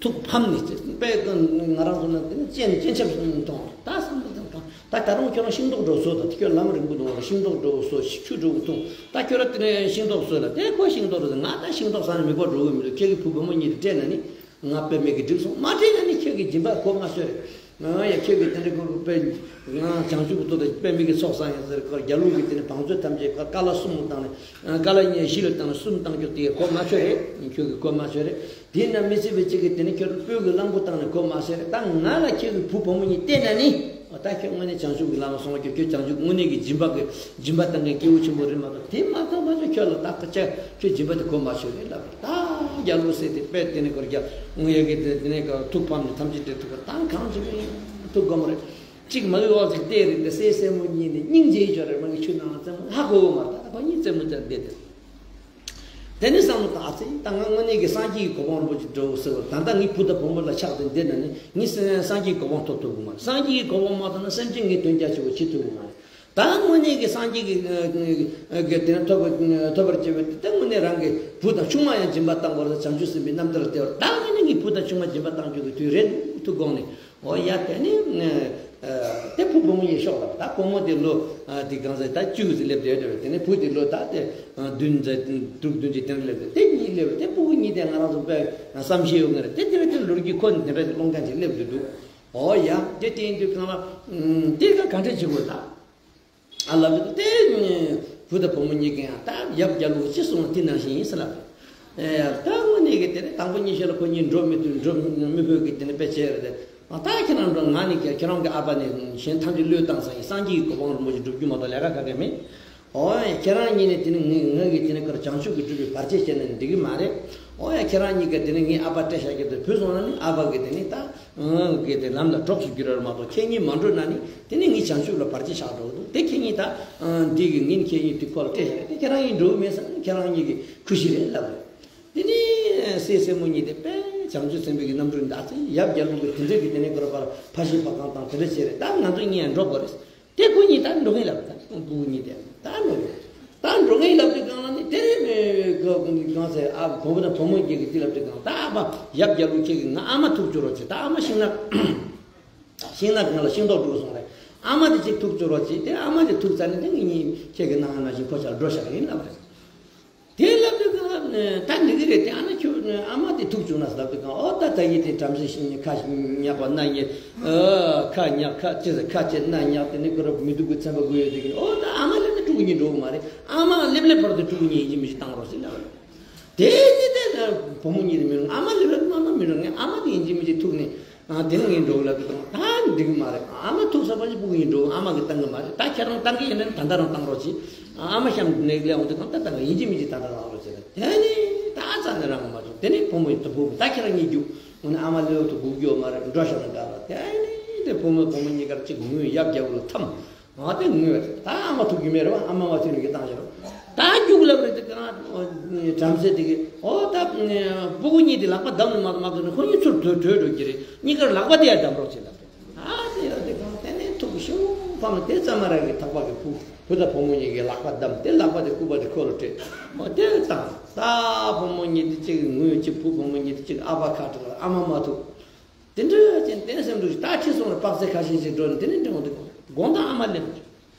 ཐུགས་ཕམ་ནས་དཔེ་ང་རང་ཚོ་ན་དེ་ནི་སྤྱན་སྤྱན་ཆབ་མཐོང་། ད་བསམ་བློ་བཏང་། ད་ད་རུང་ཁྱོད་རང་ཤིང་ཏོག་འདྲ་བོ་ཟོས་དང་། དེ་ཁྱོད་ལམ་རིང་པོ་འདུག་ལ་ཤིང་ཏོག་འདྲ་བོ་ཟོས། ཆུ་འདྲ་བོ་འཐུང་། ད་ཁྱོད་རང་དེ་ནས་ཤིང་ཏོག་ཟོས་ལ། དེ་ཁོ་ཤིང་ཏོག་རེད། ང་ད་ཤིང་ཏོག་ཟ་ནས་མིད་པ་འགྲོ་གི་མི་འདུག་ཁྱེད་ཀྱི་བུ་བུ་མོ་གཉིས་དེ་སྤྲད་ན་ནི་ང་དཔེ་མེད་ཀྱི་འགྲིག་སོང་། མ་སྤྲད་ན་ནི་ཁྱེད་ཀྱི་སྦྱིན་པ་གོ་མ་ཆོད་རེད། ང་ཡ་ཁྱེད་ཀྱི་དེ་འདྲ་གོ་དཔེ་ང་བྱང་ཆུབ་ཀྱི་ཐོག་ཏུ་དཔེ་མེད་ཀྱི་ཚོགས་བསགས་ཡིན་ཟེར། ཁོ་རྒྱལ་པོ་གི་དེ་ནི་བང་མཛོད་ཐམས་ཅད་ཁོ་ཀ་ལ་གསུམ་བཏང་ནས། ཀ་ལ་གཉིས་བཞི་ལ་བཏང་ནས་གསུམ་བཏང་རྒྱུ་དེ་གོ་མ་ཆོད་རེད། ཁྱོད་ཀྱི་གོ་མ་ཆོད་རེད། དེ་ན་མི་སྲིད་པའི་གཅིག་གིས་དེ་ནི་ཁྱོད་སྤོས་ཀྱི་གླང་པོ་བཏང་ནས་གོ་མ་ཆོད་རེད། ད་ང་ལ་ཁྱེད་ཀྱི་བུ་བུ་མོ་གཉིས་བསྟན་ན་ནི། ད་ཁྱོད་དངོས་གནས་བྱང་ཆུབ་ཀྱི་ལམ་ལ་སོང་བ། ཁྱོད་ཁྱོད་བྱང་ཆུབ་དངོས་གནས་ཀྱི་སྦྱིན་པ་གི་སྦྱིན་པ་བཏང་མཁན་སྐྱེ་བོ་ཆེན་པོ་རེད་མ་གཏོགས། དེ་མ་གཏོགས་ང་ཚོ་ཁྱོད་ལ་ད་ཁ་ཆ་ཁྱོད་སྦྱིན་པ་དེ་གོ་མ་ཆོད་རེད་ལབ་རེད། ད་རྒྱལ་པོ་སྲས་དེ་དཔེ་དེ་ནི་ཁོར་རྒྱ་དངོས་ཡོད་ཀྱི་དེ་དེ་ནས་ཁོ་ཐུགས་ཕམ་ནས་ཐམས་ཅད་དེ་ཐུགས་ཁར་ད་གང་བྱེད་ཀྱི་ཡིན། ཐུགས་དགོངས་རེད། གཅིག་མ་ལུས་འོག་ཅིག་བལྟས་རེད། དེ་སྲས་སྲས་མོ་གཉིས་ནི་སྙིང་རྗེ་ཡི་ཅོ་རེད། མ་གི་ཆུ་ནང་ལ་རྩེད་མོ་ཧ་གོ་གི་མ་རེད། ད་ཁོ་གཉིས་རྩེད་མོ་རྩེ་བསྡད་དེ། དེ་ནས་བསམ་བློ་བཏང་། ཨ་ཙི། ད་ང་དངོས་གནས་ཀྱི་སངས་རྒྱས་ཀྱི་གོ་འཕང་རིན་པོ་ཆེ་འགྲོ་ཟེར་བ། ད་ལྟ་ངའི་བུ་དང་བུ་མོ་ལ་ཆགས་ཏེ་བསྡད་ན་ནི་ངས་སངས་རྒྱས་ཀྱི་གོ་འཕང་ཐོབ་ཐུབ་ཀྱི་མ་རེད། སངས་རྒྱས་ཀྱི་གོ་འཕང་མ་ཐོབ་ན་སེམས་ཅན་ངས་དོན་རྒྱ་ཆེ་བོ་བྱེད་ཐུབ་ཀྱི་མ་རེད། ད་དངོས་གནས་ཀྱི་སངས་རྒྱས་ཀྱི་ཨ་ཨ་དེ་ཐོབ་པ་ཐོབ་པར་བྱེད་པའི་དེ་དངོས་གནས་རང་གི་བུ་དང་ཆུང་མ་ཡང་སྦྱིན་པ་བཏང་བར་བྱང་ཆུབ་སེམས་དཔའི་རྣམ་ཐར་ལ་བལྟས་པར། ད་དངོས་གནས་ངའི་བུ་དང་ཆུང་མ་སྦྱིན་པ་བཏང་རྒྱུ་གི་དུས་རེད་འདུག་ཐུགས་དགོངས་ནས། འོ་ཡ། དེ་ནི་ཨ་དེ་བུ་བུ་མོ་གཉིས་ཤོག་ལབ། ད་བུ་མོ་དེ་ལོ་ཨ་དེ་གང་ཟེར་ད་བཅུ་ཙམ་སླེབས་བསྡད་རེད། དེ་ནས་བུ་དེ་ལོ་ད་དེ་ཨ་བདུན་ཙམ་དྲུག་བདུན་ཙམ་དེ་འདྲ་སླེབས་རེད། དེ་གཉིས་སླེབས་རེད། དེ་ཕྲུ་གུ་གཉིས་དེ་ང་རང་ཚོ་དཔེ་བསམ་ཤེས་ཡོད་མཁན་རེད། དེ་དེ་རེད། དེ་ལོ་རྒྱུས་ཁོ་ནི་དེ་འདྲ་སློང་མཁན་ཅིག་སླེབས་བསྡད་འདུག་འོ་ཡ། དེ་དེ་ཡིན་དུས་གང་ལ་ཨ་དེ་ག་ག་འདྲ་བྱེད་དགོས་ད། ཨ་ལབ་དུས་དེ་བུ་དང་བུ་མོ་གཉིས་ཀས་ཡང་ད་ཡབ་རྒྱལ་པོ་ཅི་གསུང་བ་དེ་ནང་བཞིན་ཡིན་ཟེར་ལབ། ཨེ་ད་དངོས་གནས་ཀྱི་དེ་ནས་དང་པོ་ཉིད་ཤོད་ལ་ཁོ་གཉིས་འགྲོ་མི་ཐུབ། འགྲོ་མི་ཕོད་ཀྱི་དེ་ནས་དཔེ་བྱས་རེད་དེ། ཨ་ད་ཁྱེད་རང་འགྲོ། ང་ནི་ཁྱེད་ཁྱེད་རང་གི་ཨ་ཕ་ནས་གཞན་ཐམས་ཅད་བློས་བཏང་ས་ཡིན། སངས་རྒྱས་ཀྱི་གོ་འཕང་རིན་པོ་ཆེ་སྒྲུབ་རྒྱུ་མ་གཏོགས་ལས་ཀ་ག་གེ་མེད། ཨོ་ཡ། ཁྱེད་རང་གཉིས་ནས་དེ་ནས་ངའི་ངའི་གི་དེ་ནས་ཁར་བྱང་ཆུབ་ཀྱི་སྒྲུབ་པའི་བར་ཆད་བྱས་ན་འགྲིག་གི་མ་རེད། ཨོ་ཡ། ཁྱེད་རང་གཉིས་ཀས་དེ་ནས་ངའི་ཨ་ཕ་སྤྲད་བཞག་རྒྱུ་དེ་བུད་སོང་ན་ནི་ཨ་ཕ་གིས་དེ་ནས་ད་ཨང་གི་དེ་ལམ་ལ་གྲོགས་སུ་འགྱུར་བར་མ་གཏོགས། ཁྱེད་གཉིས་མ་འགྲོ་ན་ནི་དེ་ནས་ངའི་བྱང་ཆུབ་ལ་བར་ཆད་བཞག་འགྲོ་གི་འདུག་དེ་ཁྱེད་གཉིས་ད་ཨང་འདི་གི་ངས་ཁྱེད་གཉིས་དེ་ཁོ་ལ་སྤྲད་བཞག་རེད། དེ་ཁྱེད་རང་གཉིས་འགྲོ་གི་མེད་ཟེར་ན་ཁྱེད་རང་གཉིས་ཀྱི་ཁུ་བྱུག་རེད་ལབ་རེད། དེ་ནས་སྲས་སྲས་མོ་གཉིས་དེ་དཔེ་བྱང་ཆུབ་སེམས་དཔའི་གི་རྣམ་སྤྲུལ་འདྲ་ཚེ་ཡབ་རྒྱལ་པོ་གི་དེ་འདྲ་གི་དེ་ནས་ཁོ་ར་ཕར་ཕ་ཤི་ཕ་གང་དང་དེ་འདྲ་བྱས་རེད། ད་ང་ཚོ་གཉིས་ཡང་འགྲོ་དགོས་རེད། དེ་ཁོ་གཉིས་ད་འགྲོ་མཁན་ལབ། ད་ཕྲུ་གུ་གཉིས་དེ་ད་འགྲོ་གི་རེད། ད་འགྲོ་མཁན་ལབ་དུས་གང་ལ་ནི་དེ་ནས་གང་ཟེར། ཨ་བུ་མོ་དང་བུ་མོ་གཉིས་ཀྱིས་དེ་ལབ་དུས་གང་། ད་ཨ་ཕ་ཡབ་རྒྱལ་པོ་ཁྱེད་ཀྱིས་ང་ཨ་མ་ཐུག་བཅུག་རོགས་བྱེད། ད་ཨ་མ་ཤིང་ནགས་ཤིང་ནགས་སྒང་ལ་ཤིང་ཏོག་སྒྲུག་སོང་རེད། ཨ་མ་དེ་ཅིག་ཐུག་བཅུག་རོགས་བྱེད། དེ་ཨ་མ་དེ་ཐུག་ཚར་ནས་དེ་ངེད་གཉིས་ཁྱེད་ཀྱི་ནང་ང་ནང་བཞིན་ཁོ་ཆ་ལ་འགྲོ་བཞག་གི་ཡིན་ལབ་རེད། དེ་ལབ་དུས་གང་ལ་ད་འགྲིག་གི་རེད། དེ་ཨ་ན་ཁྱོད་ཨ་མ་དེ་ཐུག་བཅུག་ན་ལབ་དུས་གང་། ཨོ་ད་ད་ཡིན། དེ་བྲམ་ཟེ་ཤིང་ནི་ཁ་ཉག་པ་ན་ཉེ། ཨ་ཁ་ཉག་ཁ་ཅི་ཟེར། ཁ་ཆེ་ན་ཉག་དེ་ནི་ཁོ་ར་མི་སྡུག་གི་ཚན་པ་དགོས་ཡོད་དེ་གི་ནི། ཨོ་ད་ཨ་མ་སླེབས་ན་ཕྲུ་གུ་གཉིས་འགྲོ་གི་མ་རེད། ཨ་མ་སླེབས་སླེབས་བར་དུ་ཕྲུ་གུ་གཉིས་ཡིན་གཅིག་མིན་གཅིག་བཏང་རོགས་ཟེར་ལབ་རེད། དེ་ནི་དེ་ལ་བུ་མོ་གཉིས་དེ་མི་རུང་། ཨ་མ་སླེབས་ན་མ་མ་མི་རུང་ངས། ཨ་མ་དེ་ཡིན་གཅིག་མིན་གཅིག་ཐུག་ནས། ཨ་དེ་ནི་ངས་འགྲོ་གི་ལབ་དུས་གང་། ད་འགྲིག་གི་མ་རེད། ཨ་མ་ཐུག་ས་པ་ཞིག་ཕྲུ་གུ་གཉིས་འགྲོ། ཨ་མ་གིས་བཏང་གི་མ་རེད། ད་ཁྱེད་རང་བཏང་གི་ཡིན་ན་ད་ལྟ་རང་བཏང་རོགས་བྱེད། ཨ་མ་གཤམ་ནས་སླེབས་འོང་དུས་གང་ད་བཏང་གི་ཡིན་གཅིག་མིན་གཅིག་ད་ལྟ་བཏང་རོགས་བྱེད་ལབ། དེ་ནི་ད་རྩ་ནས་རང་གི་མ་བྱུང་། དེ་ནི་བུ་མོ་ཡིས་ད་བུ་མོ་ད་ཁྱེད་རང་གཉིས་རྒྱུགས། འོ་ན་ཨ་མ་སླེབས་འོང་དུས་སྒུག་རྒྱུ་ཡོད་མ་རེད། འགྲོ་ཤོག་ན་དགའ་ལ། དེ་ནི་དེ་བུ་མོ་བུ་མོ་གཉིས་ཀར་གཅིག་ངུས་ཡབ་རྒྱལ་པོ་ལ་འཐམས། ང་དེ་ངུས་པ་རེད། ད་ཨ་མ་ཐུག་རྒྱུ་མེད་རེད་བ། ཨ་མ་མ་ཐུག་ནས་གི་བཏང་བཞག་རོགས། ད་རྒྱུགས་ལབ་རེད། དེ་ག་བྲམ་ཟེ་དེ་གི་ཨོ་ད་སྤུ་གུ་གཉིས་དེ་ལག་པ་བསྡམས་ནས་མ་མ་ཐུག་ནས་ཁོ་གཉིས་ཚུར་བྲོས་བྲོས་འགྲོ་གི་རེད། གཉིས་ཀར་ལག་པ་དེ་ཡར་བསྡམ་རོགས་བྱེད་ལབ་རེད། ཨ་དེ་ཡར་དེ་གང་དེ་ནས་ཐུག་གི་ཤོག་ཕངས། དེ་ཙམ་མ་རག་གི་ཐག་པ་གི་བུ་བུ་དང་བུ་མོ་གཉིས་ཀྱི་ལག་པ་བསྡམས། དེ་ལག་པ་དེ་སྐུད་པ་དེ་ཁོ་ལ་སྤྲད། ཨོ་དེ་བཏང་། ད་བུ་མོ་གཉིས་དེ་གཅིག་ངུས། གཅིག་བུ་བུ་མོ་གཉིས་དེ་གཅིག་ཨ་ཕ་ཁ་བྲལ། ཨ་མ་མ་ཐུག་དེ་འདྲ་ཅན་བསྟན་སེམས་འདུག་ད་ཁྲིད་སོང་ལ་དཔག་ཚད་ཁ་ཤས་ཤིག་འགྲོ་ནས་དེ་ནས་འདྲ་འོང་དུས་དགོང་དག་ཨ་མ་སླེབས་འདུག་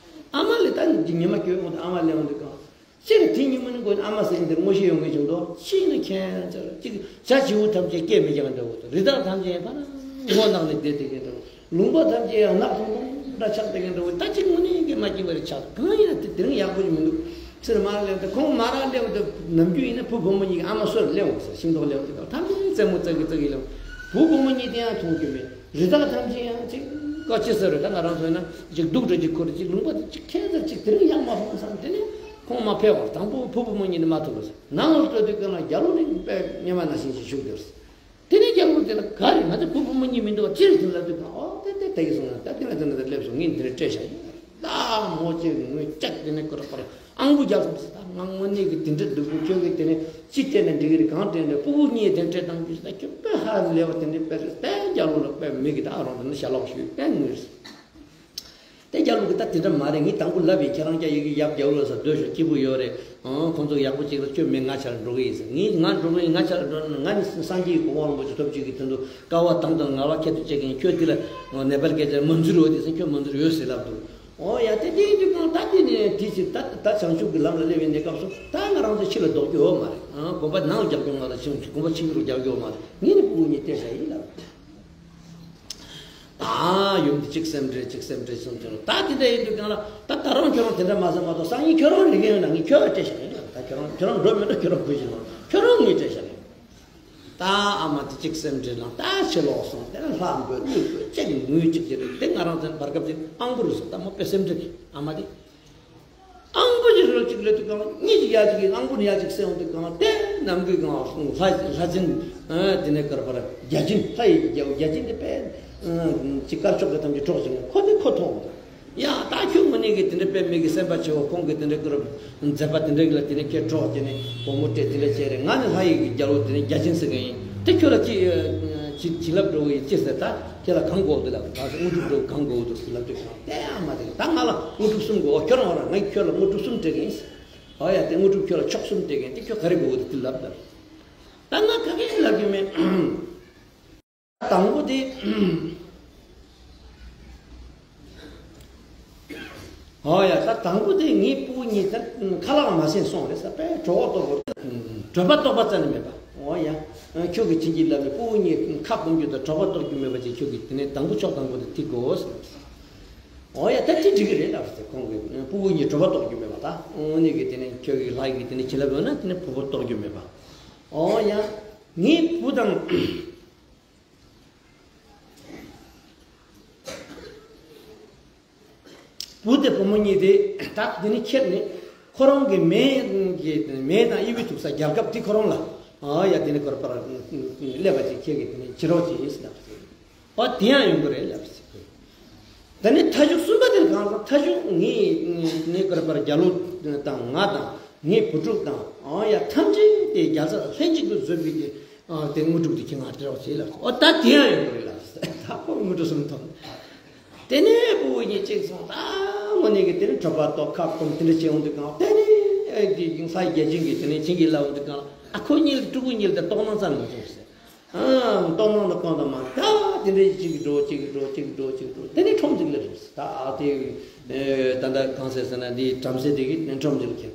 ཨ་མ་སླེབས། ད་ཉི་མ་སྐྱོ་འོང་དུས་ཨ་མ་སླེབས་འོང་དུས་གང་སྤྱིར་དེ་ཉིན་མོ་ནི་དགོས་ཨ་མ་ཟེར་མཁན་དེར་ངོ་ཤེས་ཡོང་མཁན་བྱུང་འདུག་ཅི་ཡིན་ན་ཁྱེད་ཚོར་ཅིག་བྱ་བྱིའུ་ཐམས་ཅད་སྐད་མི་རྒྱག་འདྲ་བོ་དང་། རི་དྭགས་ཐམས་ཅད་ཕར་ངོ་ནག་ནས་བསྡད་བསྡད་མཁན་འདྲ་བོ། ལུང་པ་ཐམས་ཅད་ཡང་ནག་ཐུང་ཐུང་འདྲ་ཆགས་བསྡད་མཁན་འདྲ་བོ། ད་ཅིག་དངོས་གནས་ཀྱི་མ་སྐྱིད་པ་རེད་ཆགས། གང་ཡིན་ན་དེ་དེ་རིང་ཡག་པོ་ཞིག་མི་འདུག་ཚུར་མར་སླེབས་ཏེ་ཁོང་མར་སླེབས་ཏེ་ནམ་རྒྱུན་ཡིན་ན་བུ་བུ་མོ་གཉིས་ཀྱི་ཨ་མ་སོར་སླེབས་འོང་ཟེར། ཤིང་ཐོག་སླེབས་ཏེ་ཐམས་ཅད་རྩེད་མོ་རྩེ་གི་རྩེ་གི་སླེབས། བུ་བུ་མོ་གཉིས་དེ་ཡང་མཐོང་རྒྱུ་མེད། རི་དྭགས་ཐམས་ཅད་ཡང་ཅིག་ཀ་ཅི་ཟེར་རེད། ད་ང་རང་ཚོ་ཡིན་ན་ཅིག་སྡུག་འགྲོ་ཅིག་ཁུར་ཅིག་ལུང་པ་དེ་ཅིག་ཁྱད་མཚར་ཅིག་དེ་རིང་ཡག་མ་ཕོག་བསམ། དེ་ནས་ཁོང་མ་ཕེབས་བར་དང་པོ་བུ་བུ་མོ་གཉིས་ནི་མ་ཐུག་པ་ཟེར། ནང་ལ་སྤྲོད་དུས་སྐབས་ལ་རྒྱ་ལོ་ནི་དཔེ་སྔོན་མ་ནང་བཞིན་ཅིག་བཞུགས་བསྡད་ཟེར། དེ་ནས་རྒྱལ་པོ་དེ་ལ་ག་རེ་ང་ཚོ་བུ་བུ་མོ་གཉིས་མི་འདུག་པ་ཅི་རེད་ཟེར་ལབ་དུས་གང་ཨོ་དེ་དེ་དེ་གི་སོང་ན་ད་དེ་ལ་དེ་ན་དེ་སླེབས་སོང་། ངས་འདི་རེད་སྤྲད་བཞག་ཡིན། ད་མོ་ཅིག་ངོས་སྐྱག་དེ་ནས་ཁོ་ར་ཁོ་ར་ཨང་བུ་རྒྱག་སོང་ཟེར། ད་ང་དངོས་གནས་ཀྱི་དེ་འདྲ་སྡུག་པོ་ཁྱོད་ཀྱིས་དེ་ནས་ཅི་སྤྲད་ན་འགྲིག་གི་རེད། གང་སྤྲད་ན་སྤུ་གུ་གཉིས་དེ་འདྲ་བཏང་རྒྱུ་ཟེར། ད་ཁྱོད་དཔེ་ཧ་ལས་པ་དེ་འདྲ་དཔེ་རེད། དེ་རྒྱལ་པོ་ལ་དཔེ་མི་གི་ད་རང་དེ་ནས་ཞལ་ལག་ཞུས་དཔེ་ངུས། དེ་རྒྱལ་པོ་གིས་ད་དེ་འདྲ་མ་རེད། ངས་དང་པོ་ལབ་ཡིན། ཁྱེད་རང་ཅག་ཡི་གེ་ཡབ་རྒྱལ་པོ་ལ་ས་སྡོད་ཤོག་སྐྱིད་པོ་ཡོད་རེད། ཨང་ཁོང་ཚོ་ཡག་པོ་ཅིག་ལ་ཁྱོད་མི་ང་ཆ་ལ་འགྲོ་གི་ཡིན་ཟེར། ངས་ང་འགྲོ་གི་ཡིན། ང་ཆ་ལ་འགྲོ་ན་ང་ནི་སངས་རྒྱས་ཀྱི་གོ་འཕང་རིན་པོ་ཆེ་ཐོབ་བྱེད་ཀྱི་དོན་དུ་དཀའ་བ་དང་དུ་ངལ་བ་ཁྱད་དུ་བྱེད་ཀྱི་ཡིན། ཁྱོད་དེ་ལ་ནེ་པཱལ་སྐད་ཆ་མ་འཛུལ་འོ་དེ་ཟེར། ཁྱོད་མ་འཛུལ་ཡོད་ཟེར་ལབ་འདུག་ཨོ་ཡ་དེ་དེ་ཡིན་དུས་གང་ད་དེ་ནས་དེ་ཕྱིར་ད་ད་བྱང་ཆུབ་ཀྱི་ལམ་ལ་སླེབས་ཡིན་དེ་སྐབས་སུ་ད་ང་རང་ཚོ་ཕྱི་ལ་ལྡོག་རྒྱུ་ཡོད་མ་རེད། ཨང་དགོན་པ་ནང་རྒྱག་རྒྱུ་ང་ལ་ཕྱིན་དགོན་པ་ཕྱི་རུ་རྒྱག་རྒྱུ་ཡོད་མ་རེད། ངས་ནི་སྤུ་གུ་གཉིས་སྟེར་བཞག་ཡིན་ལབ། ད་ཡུམ་འདི་གཅིག་སེམས་ཁྲལ་གཅིག་སེམས་ཁྲལ་སོང་དུས་ད་དེ་འདྲ་ཡིན་དུས་གང་ལ་ད་ད་རུང་ཁྱོད་རང་དེ་འདྲ་མ་བསམ་མ་གཏོགས་སང་ཉིན་ཁྱོད་རང་རིག་གི་ཡོད་ན་ངས་ཁྱོད་ལ་སྤྲད་བཞག་ཡིན་ལབ། ད་ཁྱོད་རང་ཁྱོད་རང་འགྲོ་མི་འགྲོ་ཁྱོད་རང་བུ་ཞིག་ལ་ཁྱོད་རང་ངས་སྤྲད་བཞག་ཡིན། ད་ཨ་མ་དེ་གཅིག་སེམས་ཁྲལ་ལངས། ད་ཕྱི་ལོགས་སོང་། དེ་ལ་ལྷ་འབོད་ཀླུ་འབོད་གཅིག་ངུས་གཅིག་ཅེས་རེད། དེ་ང་རང་ཚོའི་བར་སྐབས་ཅིག་ཨང་པོ་རུ་སོང་། ད་མོ་དཔེ་སེམས་ཁྲལ་གྱི་ཨ་མ་དེ། ཨང་པོ་ཅིག་རོལ་ཅིག་ལ་དུས་གང་གཉིས་ཅིག་ཡ་ཅིག་གིས་ཨང་པོ་ནི་ཡ་ཅིག་སེ་འོང་དུས་གང་དེ་ནམ་གུས་གང་ལྷ་ལྷ་སྦྱིན་དེ་ནས་ཀར་པར་བརྒྱ་བྱིན་ལྷ་ཡི་རྒྱལ་བོ་བརྒྱ་བྱིན་དེ་དཔེ་ཅིག་དཀར་ཕྱོགས་ཀྱི་ཐམས་ཅད་གྲོགས་ཅིག་ནས་ཁོ་དེ་ཁོ་མཐོང་འདུག་ཡ་ད་ཁྱོད་དངོས་གནས་ཀྱི་དེ་འདྲ་དཔེ་མི་གི་སེམས་པ་ཆེ་བོ་ཁོང་གི་དེ་འདྲ་ཀར་མཛད་པ་དེ་འདྲ་གི་ལ་དེ་ནས་ཁྱེད་གྲོགས་དེ་ནས་སྒོར་མོ་སྤྲད་དེ་འདྲ་བྱས་རེད། ང་ནི་ལྷ་ཡི་གི་རྒྱལ་བོ་དེ་ནས་བརྒྱ་བྱིན་ཟེར་གི་ཡིན། དེ་ཁྱོད་ལ་ཅི་ཅི་ཅི་ལབ་འགྲོ་གི་ཡིན་ཅི་ཟེར། ད་ཁྱེད་ལ་གང་དགོས་འདུག་ལབ། ད་དངོས་གྲུབ་འགྲོ་གང་དགོས་འདུག་ལབ་དུས་གང་དེ་ཡང་མ་དེ་ད་ང་ལ་དངོས་གྲུབ་གསུམ་དགོས། ཁྱོད་རང་ང་ཁྱོད་ལ་དངོས་གྲུབ་གསུམ་སྤྲད་གི་ཡིན། ཨོ་ཡ་དེ་དངོས་གྲུབ་ཁྱོད་ལ་མཆོག་གསུམ་སྤྲད་གི་ཡིན། དེ་ཁྱོད་ག་རེ་དགོས་འདུག་དེ་ལབ་ལབ། ད་ང་ག་གེ་ལབ་རྒྱུ་མེད། དང་པོ་དེ། ཨོ་ཡ་ད་དང་པོ་དེ་ངའི་སྤུ་གུ་གཉིས་ད་ཁ་ལག་མ་ཟིན་སོང་རེད་ས། དཔེ་གྲོད་པ་ལྟོགས་པ། གྲོད་པ་ལྟོགས་པ་རྩ་ནས་མེད་པ། ཨོ་ཡ། ཁྱོད་ཀྱིས་བྱིན་གྱིས་བརླབས་ནས་སྤུ་གུ་གཉིས་ཁ་སྐོམ་རྒྱུ་དང་གྲོད་པ་ལྟོགས་རྒྱུ་མེད་པ་ཅིག་ཁྱོད་ཀྱིས་དེ་ནས་དང་པོ་ཕྱོགས་དང་པོ་དེ་དེ་དགོས། ཨོ་ཡ་ད་དེ་འགྲིག་གི་རེད་ལབ་ཟེར། ཁོང་གིས་སྤུ་གུ་གཉིས་གྲོད་པ་ལྟོགས་རྒྱུ་མེད་པ་ད་དངོས་གནས་ཀྱི་དེ་ནས་ཁྱོད་ཀྱིས་ལྷ་ཡི་གི་དེ་ནས་བྱིན་རླབས་ཡོད་ན་དེ་ནས་བུ་བུ་ལྟོགས་རྒྱུ་མེད་པ། ཨོ་ཡ། ངའི་བུ་དང་། བུ་དེ་བུ་མོ་གཉིས་དེ་ད་འདི་ནས་ཁྱེར་ནས་ཁོ་རང་གི་མེ་གི་མེ་དང་དབྱི་བའི་ཐུག་ས་རྒྱལ་ཁབ་དེ་ཁོ་རང་ལ་ཨ་ཡ་དེ་ནས་ཁོར་པར་སླེབས་པ་ཅིག་ཁྱེད་ཀྱིས་དེ་ནས་བྱེད་རོགས་བྱེད་ཟེར་ལབ་ཟེར། ཨོ་དེ་ཡང་ཡོང་གི་རེད་ལབ་ཟེར། དེ་ནས་མཐའ་མཇུག་གསུམ་པ་དེ་ལ་གང་ཟེར། མཐའ་མཇུག་ངས་ནས་ཁོར་པར་རྒྱ་ལོ་དང་ང་དང་ངའི་བུ་ཕྲུག་དང་ཨ་ཡ་ཐམས་ཅད་དེ་རྒྱལ་ས་ལྷན་ཅིག་ཏུ་འཛོམས་པའི་དེ། ཨ་དེ་དངོས་གྲུབ་དེ་ཁྱེད་ང་སྤྲད་རོགས་བྱེད་ལབ་སོང་། ཨོ་ད་དེ་ཡང་ཡོང་གི་རེད་ལབ་སོང་། ད་ཁོ་དངོས་གྲུབ་གསུམ་ཐོབ། དེ་ནས་སྤུ་གུ་གཉིས་གཅིག་སོང་། ད་དངོས་གནས་ཀྱི་དེ་ནས་གྲོད་པ་ལྟོགས་ཁ་སྐོམ་དེ་འདྲ་བྱེད་འོང་དུས་གང་དེ་ནས་ཨེ་དེ་ལྷ་ཡི་བརྒྱ་བྱིན་གྱིས་དེ་ནས་བྱིན་གྱིས་བརླབས་འོང་དུས་གང་ཨ་ཁོ་གཉིས་ལ་ཕྲུ་གུ་གཉིས་ལ་དེ་ལྟོགས་སྣང་རྩ་ནས་མ་བྱུང་ཟེར། ཨ་ལྟོགས་སྣང་དང་སྐོམ་དང་མ་ད་དེ་འདྲ་གཅིག་གི་འགྲོ་གཅིག་གི་འགྲོ་གཅིག་གི་འགྲོ་གཅིག་གི་འགྲོ་དེ་ནས་ཁྲོམ་གཅིག་ལ་རེད་ཟེར། ད་ཨ་དེ་ད་ལྟ་གང་ཟེར་ཟེར་ན་འདི་བྲམ་ཟེ་དེ་གིས་ཁྲོམ་གཅིག་ལ་ཁྱེར།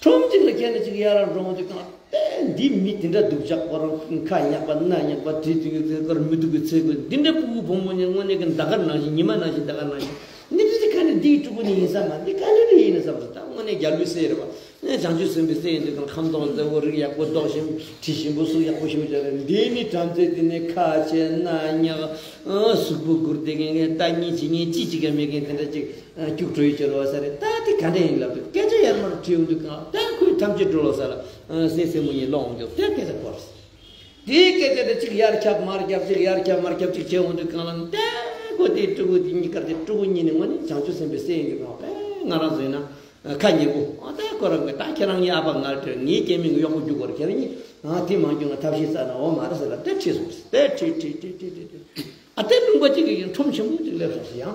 ཁྲོམ་གཅིག་ལ་ཁྱེར་ནས་གཅིག་ཡར་འགྲོ་འོང་དུས་གང་དེ་འདི་མི་དེ་འདྲ་སྡུག་ཅག་པོ་རང་ཁ་ཉག་པ་སྣ་ཉག་པ་དྲི་དུས་ཀྱི་ཀར་མི་སྡུག་གི་ཚེ་དགོས་འདི་འདྲ་སྤུ་གུ་བུ་མོ་ཉིད་དངོས་གནས་ཀྱི་ཟླ་སྐར་ནང་བཞིན་ཉི་མ་ནང་བཞིན་ཟླ་སྐར་ནང་བཞིན་ནི་འདི་ཁ་ནས་འདིའི་ཕྲུ་གུ་ནི་ཡིན་ས་མ་འདི་ག་ནས་རེད་ཡིན་ན་བསམ་སོང་། ད་དངོས་གནས་རྒྱལ་པོའི་སྲས་རེད་བ། ནས་བྱང་ཆུབ་སེམས་དཔའི་སྲས་ཡིན་དུས་གང་ཁམས་དྭངས་མཛེས་པོ་རིགས་ཡག་པོ་མདོག་ཞིམ་དྲི་ཞིམ་པོ་གཟུགས་ཡག་པོ་ཞིག་བྱས་རེད། འདི་ནི་བྲམ་ཟེ་འདི་ནི་ཁ་ཆེ་སྣ་ཉག་གཟུགས་པོ་སྒུར་བསྡད་མཁན་ལྟ་ཉན་བྱེད་ཉན་ཅི་བྱེད་ཀྱང་མེད་མཁན་དེ་འདྲ་ཅིག་སྐྱུག་བྲོ་ཡི་ཕྱིར་རོ་ས་རེད། ད་དེ་ག་འདྲ་ཡིན་ལབ་དུས་སྐད་ཆ་ཡར་མར་དྲིས་ཡོང་དུས་གང་ད་ཁོས་ཐམས་ཅད་འགྲོ་ལོ་ས་ལ་སྲས་སྲས་མོ་གཉིས་ལོག་འོང་རྒྱུ་དེ་སྐད་ཆ་སྐོར། དེའི་སྐད་ཆ་དེ་གཅིག་ཡར་ཁྱབ་མར་ཁྱབ་གཅིག་ཡར་ཁྱབ་མར་ཁྱབ་གཅིག་བྱས་འོང་དུས་གང་ལ་ནི་དེ་ ཁོ་དེ་སྤྲུལ་སྐུ་དེ་གཉིས་ཀར་དེ་སྤྲུལ་སྐུ་གཉིས་ནི་དངོས་གནས་བྱང་ཆུབ་སེམས་དཔའི་སྲས་ཡིན་གྱི་རེད་པས། ང་རང་ཚོ་ཡིན་ན་ཁ་ཉེ་པོ་ཨ་ད་ཁོ་རང་གི་ད་ཁྱེད་རང་གཉིས་ཨ་ཕ་ང་སྤྲད། ངའི་སྐྱེ་དམན་གྱི་གཡོག་པོ་རྒྱུག་དགོས་རེད། ཁྱེད་རང་གཉིས་ཨ་དེ་མ་བྱུང་ན་ཐབས་ཤེས་རྩ་ནས་འོང་མ་རེད་ཟེར་ལ་དེ་ཁྲིད་སོང་ཟེར། དེ་ཁྲིད་ཁྲིད་ཁྲིད་ཁྲིད་ཁྲིད་ཁྲིད་ཨ་དེ་ལུང་པ་གཅིག་གི་ཁྲོམ་ཆེན་པོ་གཅིག་སླེབས་སོང་ཟེར། ཡང་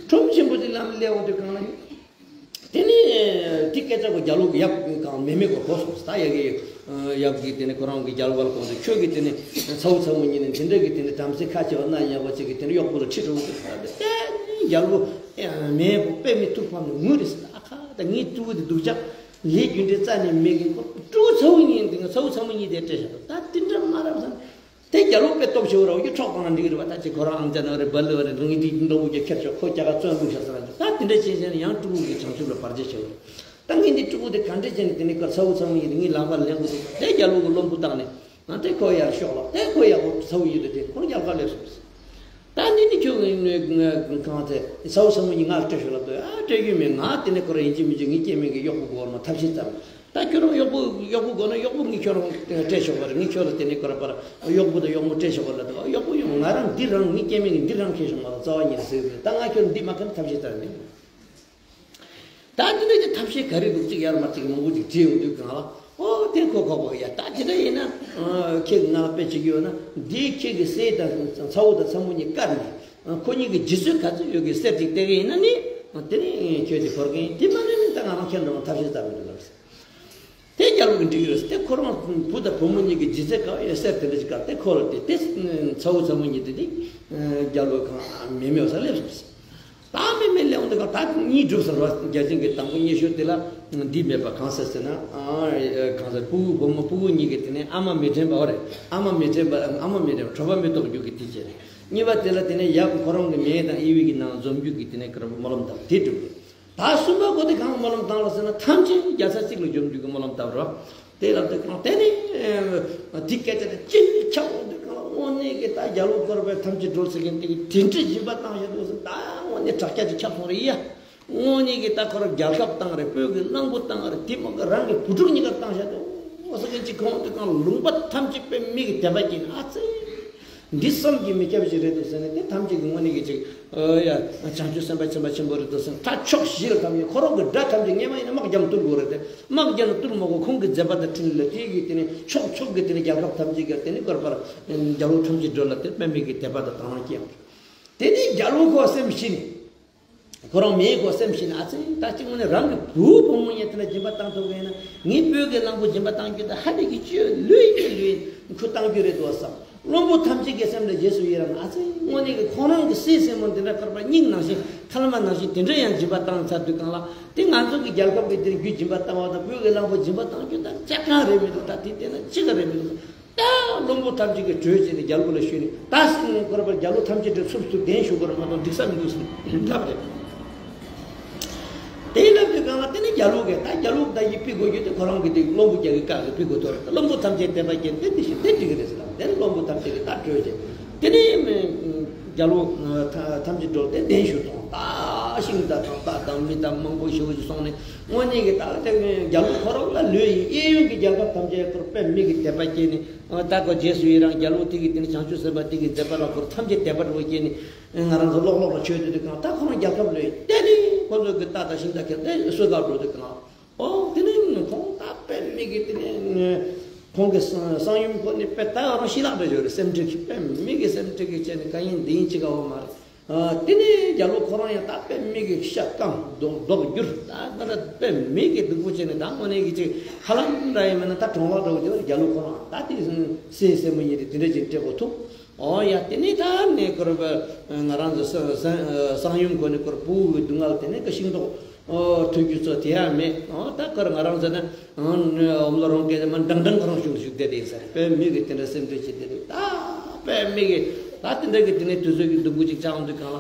ཁྲོམ་ཆེན་པོ་གཅིག་ལམ་སླེབས་འོང་དུས་གང་ལ་ཡོད། དེ་ནས་དེ་སྐད་ཆ་གོ་རྒྱ་ལོ་གི་ཡབ་གང་མེ་མེ་གོ་གོ་སོང་ཟེར། ད་ཡ་གི་ཡབ་ཀྱིས་དེ་ནས་ཁོ་རང་གི་རྒྱལ་བ་ལ་དགོངས་ཏེ་ཁྱོད་ཀྱིས་དེ་ནས་ཚ་བོ་ཚ་མོ་གཉིས་ནས་དེ་འདྲ་གི་དེ་ནས་བྲམ་ཟེ་ཁ་ཆེ་བ་སྣ་ཉག་པ་ཅིག་གི་དེ་ནས་གཡོག་པོ་ལ་ཁྲིད་འགྲོ་གི་འདུག་ཟེར། དེ་ནས་རྒྱལ་བོ་མེ་མེ་པོ་པད་མའི་ཐུགས་ཕམ་ནས་ངུས་རེད་ཟེར། ཨ་ཁ་ད་ངའི་སྤྲུལ་སྐུ་དེ་སྡུག་ཅག་ལས་རྒྱུ་འབྲས་རྩ་ནས་མེད་མཁན་ཁོ་སྤྲུལ་སྐུ་ཚ་བོ་གཉིས་དེ་ཚ་བོ་ཚ་མོ་གཉིས་དེ་སྤྲད་བཞག་འདུག་ད་དེ་འདྲ་མ་རབས་ཟེར། དེ་རྒྱལ་བོ་དཔེ་སྟོབས་ཆེ་བོ་ར་བོ་ཡི་འཕྲོག་བཏང་ན་འགྲིག་གི་རེད་བ། ད་ཅིག་ཁོ་རང་ཨང་ཅག་ནང་རེད་སྦ་ལི་བ་རེད་ངས་འདི་འདྲ་བོ་ཅིག་ཁྱེར་ཆོག་ཁོ་རྒྱ་གར་བཙོན་བླུགས་ཤག་ཟེར་ན་འགྲིག་ད་དེ་འདྲ་བྱས་བྱས་ན་ཡང་སྤྲུལ་སྐུ་གི་བྱང་ཆུབ་ལ་བར་ཆད་ཆེ་བོ་རེད། ད་ངས་འདི་སྤྲུལ་སྐུ་དེ་ག་འདྲ་བྱས་ནས་དེ་ནས་ཁོ་ཚ་བོ་ཚ་མོ་ཡིན་ངས་ལག་པར་ལེན་དགོས་འདུག་དེ་རྒྱལ་བོ་གི་བློན་པོ་བཏང་ནས་ང་དེ་ཁོ་ཡར་ཤོག་ལ་དེ་ཁོ་ཡག་པོ་ཚ་བོ་ཡིན་དུས་དེ་ཁོ་རྒྱལ་ཁ་སླེབས་སོང་། ད་འདི་ནི་ཁྱོད་གང་ཚེ་ཚ་བོ་ཚ་མོ་གཉིས་ང་སྤྲད་ཤོག་ལབ་དུས་ཨ་སྤྲད་རྒྱུ་མེད། ང་དེ་ནས་ཁོ་རང་ཡིན་གཅིག་མིན་གཅིག་ངའི་སྐྱེ་དམན་གྱི་གཡོག་པོ་དགོས་ན་ཐབས་ཤེས་ཙམ། ད་ཁྱོད་རང་གཡོག་པོ་གཡོག་པོ་དགོས་ན་གཡོག་པོ་ངས་ཁྱོད་རང་སྤྲད་ཆོག་པ་རེད། ངས་ཁྱོད་ལ་དེ་ནས་ཁོ་ར་པར་གཡོག་པོ་དང་གཡོག་མོ་སྤྲད་ཆོག་པ་ལ་ད་གཡོག་པོ་གཡོག་མོ་ང་རང་འདི་རང་ངའི་སྐྱེ་དམན་གྱི་འདི་རང་ཁྱེར་ཤོག་མ་གཏོགས་རྩ་བ་ཉིད་ནས་ཟེར་གི་མེད། ད་ང་ཁྱོད་འདི་མ་ཁྱེར་ན་ཐབས་ཤེས་ཙམ་མེད། ད་འདི་འདྲ་གི་ཐབས་ཤེས་ག་རེ་འདུག་ཅིག་ཡར་མར་ཅིག་མང་པོ་ཅིག་བྲིས་ཡོང་དུས་གང་ལ་ཨོ་དེ་ཁོ་ཁོག་པ་ཡ་ད་ཇི་འདྲ་ཡིན་ན་ཁྱེད་ཀྱི་ང་ལ་དཔེ་བྱེད་ཀྱི་ཡོད་ན་འདིའི་ཁྱེད་ཀྱི་སྲས་དང་ཚ་བོ་དང་ཚ་མོ་གཉིས་བཀར་ནས་ཁོ་གཉིས་ཀྱི་རྗེས་སུ་ག་ཚོད་ཡོད་ཀྱི་གསེར་ཅིག་སྟེར་གི་ཡིན་ན་ནི་དེ་ནི་ཁྱོད་ཀྱི་བོར་གི་ཡིན། དེ་མ་རེད་ནི་ད་ང་རང་ཁྱེད་འགྲོ་ཐབས་ཤེས་ཙམ་མི་འདུག་ལབ། དེ་རྒྱལ་པོ་གི་འགྲིག་ཡོད་རེད། དེ་ཁོ་རང་བུ་དང་བུ་མོ་གཉིས་ཀྱི་ལྗིད་ཚད་ག་ཡོད་གསེར་དེ་འདྲ་ཞིག་བཀར་ཏེ་ཁོ་ལ་དེ་དེ་ཚ་བོ་ཚ་མོ་གཉིས་དེ་དེ་རྒྱལ་པོ་གང་མེ་མེ་བ་ས་སླེབས་སོང་། ད་མེ་མེ་སླེབས་འོང་དེ་གང་ད་གཉིས་སྒྲུབ་ས་རེད་བ། རྒྱལ་ཆེན་གྱི་དང་པོ་གཉིས་ཤོས་དེ་ལ་འདི་མེད་པ་གང་ཟེར་ཟེར་ན་གང་ཟེར་ཕྲུ་གུ་བུ་མོ་ཕྲུ་གུ་གཉིས་ཀྱི་དེ་ནས་ཨ་མ་མི་དྲན་པ་བ་རེད། ཨ་མ་མི་དྲན་པ་ཨ་མ་མི་དྲན་པ་གྲོད་པ་མི་ལྟོགས་རྒྱུ་གི་དེ་བྱས་རེད། གཉིས་པ་དེ་ལ་དེ་ནས་ཡབ་ཁོ་རང་གི་མེ་དང་དབྱེ་བའི་གི་ནང་འཛོམས་རྒྱུ་གི་དེ་ནས་ཀར་སྨོན་ལམ་བཏབ་དེ་སྒྲུབ་རེད། ད་གསུམ་པ་གོ་དེ་གང་སྨོན་ལམ་བཏང་ལ་ཟེར་ན་ཐམས་ཅད་རྒྱལ་ས་གཅིག་ལ་འབྱོར་རྒྱུ་གི་སྨོན་ལམ་བཏབ་རོགས། དེ་ལ་དེ་གང་དེ་ནི་དེ་སྐད་ཆ་དེ་ཅི་ནས་ཁྱབ་འོང་དུས་གང་ལ་དངོས་གནས་ཀྱི་ད་རྒྱལ་པོ་བསྐོར་བའི་ཐམས་ཅད་སྒྲོལ་ཟེར་མཁན་དེ་གི་དེ་འདྲའི་སྦྱིན་པ་བཏང་བཞག་འདུག་ཟེར། ད་དངོས་གནས་དྲག་སྐྱ་ཅིག་ཁྱབ་སོང་རེད་ཡ། དངོས་གནས་ཀྱི་ད་ཁོ་རང་རྒྱལ་ཁབ་བཏང་རེད། བོད་ཀྱི་གླང་པོ་བཏང་རེད། དེ་མ་གི་རང་གི་བུ་ཕྲུག་གཉིས་ཀར་བཏང་བཞག་འདུག་ཟེར་མཁན་ཅིག་གང་འོང་དུས་གང་ལ་ལུང་པ་ཐམས་ཅད་པའི་མིག་གི་དད་པ་སྐྱེས་ནས་ཨ་ཙི། འདི་བསམ་གྱིས་མི་ཁྱབ་ཞིག་རེད་འདུག་ཟེར་ནས་དེ་ཐམས་ཅད་ཀྱི་དངོས་གནས་ཀྱི་ཅིག་ཨ་ཡ་བྱང་ཆུབ་སེམས་དཔའ་ཆེན་པོ་ཆེན་པོ་རེད་འདུག་ཟེར་ནས་ད་ཕྱོགས་བཞི་ལ་བསྡམས་ནས་ཁོ་རང་གི་དགྲ་ཐམས་ཅད་སྔས་མ་ཡིན་ན་དམག་རྒྱབ་ནས་བཏུལ་དགོས་རེད་དེ། དམག་རྒྱབ་ནས་བཏུལ་མ་དགོས་ཁོང་གི་མཛད་པ་དང་འཕྲིན་ལས་དེ་གིས་དེ་ནས་ཕྱོགས་ཕྱོགས་ཀྱི་དེ་ནས་རྒྱལ་ཁབ་ཐམས་ཅད་ཀྱི་དེ་ནས་བསྐོར་བར་རྒྱལ་པོ་ཐམས་ཅད་སྒྲོལ་ལ་དེ་དཔེ་མེད་ཀྱི་དད་པ་དང་དག་སྣང་སྐྱེས་ཡོང་། དེ་ནས་རྒྱལ་པོ་ཁོ་སེམས་ཤི་ནས། ཁོ་རང་མེད་ཁོ་སེམས་ཤི་ན་ཨ་ཙི་ད་ཅིག་དངོས་གནས་རང་གི་བུ་བུ་མོ་ཡང་དེ་འདྲ་སྦྱིན་པ་བཏང་ཐུབ་ཀྱི་ཡིན་ན་ངའི་བོད་ཀྱི་གླང་པོ་སྦྱིན་པ་བཏང་རྒྱུ་དེ་ཧ་ལས་ཀྱི་སྤྱོད་ལོས་ཡིན་ལོས་ཡིན་ཁུ་བཏང་རྒྱུ་རེད་འདུག་བསམ། བློན་པོ་ཐམས་ཅད་ཀྱི་སེམས་ལ་རྗེས་སུ་ཡི་རང་ཨ་ཙི་དངོས་གནས་ཀྱི་ཁོ་རང་གི་སྲས་སྲས་མོ་འདི་འདྲ་བསྐོར་པ་སྙིང་ནང་བཞིན་ཐ་ལ་མ་ནང་བཞིན་དེ་འདྲ་ཡང་སྦྱིན་པ་བཏང་ཚར་དུས་གང་ལ་དེ་ང་ཚོ་གི་རྒྱལ་ཁབ་ཀྱི་དེར་རྒྱུ་སྦྱིན་པ་བཏང་བ་དང་བོད་ཀྱི་གླང་པོ་སྦྱིན་པ་བཏང་རྒྱུ་དང་ཅི་གང་རེད་མི་འདུག་ད་དེ་བལྟས་ན་ཅི་ག་རེད་མི་འདུག་ད་བློན་པོ་ཐམས་ཅད་ཀྱིས་གྲོས་བྱས་ནས་རྒྱལ་པོ་ལ་ཞུས་ནས་ད་སྲིད་ནས་བསྐོར་བར་རྒྱལ་པོ་ཐམས་ཅད་ཀྱིས་ཚུར་ཚུར་གདན་ཞུ་དགོས་རེད་མ་གཏོགས་འགྲིག་ས་མི་འདུག་ཟེར་ལབ་རེད། དེ་ལབ་དུས་གང་ལ་དེ་ནས་རྒྱལ་པོ་གིས་ད་རྒྱལ་པོ་ད་ཡིད་ཕི་དགོས་རྒྱུ་དེ་ཁོ་རང་གི་དེ་བློན་པོ་རྒྱལ་གྱི་བཀའ་གི་ཕི་དགོས་ཐོར་བློན་པོ་ཐམས་ཅད་དད་པ་སྐྱེས་དེ་དེ་བཞིན་དེ་འགྲིག་གི་རེད་ཟེར་ལབ་དེ་ནས་བློན་པོ་ཐམས་ཅད་ཀྱིས་ད་གྲོས་བྱས་དེ་ནས་རྒྱལ་པོ་ཐམས་ཅད་སྒྲོལ་ཏེ་གདན་ཞུ་སོང་ད་ཤིང་རྟ་དང་རྟ་དང་མི་དང་མང་པོ་ཞེ་པོ་ཅིག་སོང་ནས་དངོས་གནས་ཀྱི་ད་དེ་རྒྱལ་པོ་ཁོ་རང་ལ་ལོས་ཡིན་གཡས་གཡོན་གྱི་རྒྱལ་ཁབ་ཐམས་ཅད་ཁོར་དཔེ་མི་གི་དད་པ་སྐྱེས་ནས། ད་ཁོ་རྗེས་སུ་ཡི་རང་རྒྱལ་པོ་དེ་གི་དེ་ནི་བྱང་ཆུབ་སེམས་དཔའ་དེ་གི་མཛད་པ་ལ་ཁོར་ཐམས་ཅད་དད་པ་འགྲོ་སྐྱེས་ནས་ང་རང་ཚོ་ལོག་ལོག་ལ་ཆོས་དེ་དུས་གང་ད་ཁོ་རང་རྒྱལ་ཁབ་ལོས་དེ་ནི་ཁོ་ཚོ་གི་རྟ་དང་ཤིང་རྟ་ཁྱེར་ཏེ་གསོད་གར་འགྲོ་དུས་གང་ཨོ་དེ་ནི་ཁོང་ད་དཔེ་མི་གི་དེ་ནི་ཁོང་གི་གསང་ཡུམ་ཁོ་ནི་དཔེ་ད་རང་ཤི་ལག་འདྲ་ཡོད་རེད། སེམས་ཁྲལ་གི་དཔེ་མི་གི་སེམས་ཁྲལ་གི་བྱས་ནས་གང་ཡིན་འདི་ཡིན་ཅི་ག་འོ་མ་རེད། དེ་ནས་རྒྱལ་པོ་ཁོ་རང་ཡང་ད་དཔེ་མི་གི་ཤ་སྐམ་རྡོག་རྡོག་འགྱུར་ད་ད་ད་དཔེ་མི་གི་སྡུག་པོ་བྱས་ནས་ད་དངོས་གནས་གི་ཅིག་ཧ་ལམ་འདྲ་ཡིན་མིན་ན་ད་གྲོང་བ་འདྲ་བོ་ཅིག་རྒྱལ་པོ་ཁོ་རང་ད་དེ་སྲས་སྲས་མོ་གཉིས་དེ་དེ་འདྲ་ཅིག་སྤྲད་གོ་ཐུབ། ཨོ་ཡ་དེ་ནས་ད་ནས་ཁོ་ར་ང་རང་ཚོ་གསང་ཡུམ་ཁོ་ནས་ཁོ་ར་ཕྲུ་གུ་གི་སྡུག་བསྔལ་དེ་ནས་ཀ་ཤིང་ཏོག་ཐུག་རྒྱུ་ཚོ་དེ་ཡང་མེད། ཨོ་ད་ཁོ་ར་ང་རང་ཚོ་ནི་འོམ་ལོ་རོང་སྐད་མ་འགྲང་འགྲང་ཁོ་རང་ཤུགས་ཤུགས་བསྡད་དེ་ཡིན་ས་རེད། དཔེ་མི་གི་དེ་འདྲ་སེམས་ཁྲལ་བྱེད་དེ་རེད། ད་དཔེ་མི་གི་ད་དེ་འདྲ་གི་དེ་ནས་དུས་ཚོད་ཀྱི་སྡུག་པོ་ཅིག་བཅངས་དུས་གང་ལ་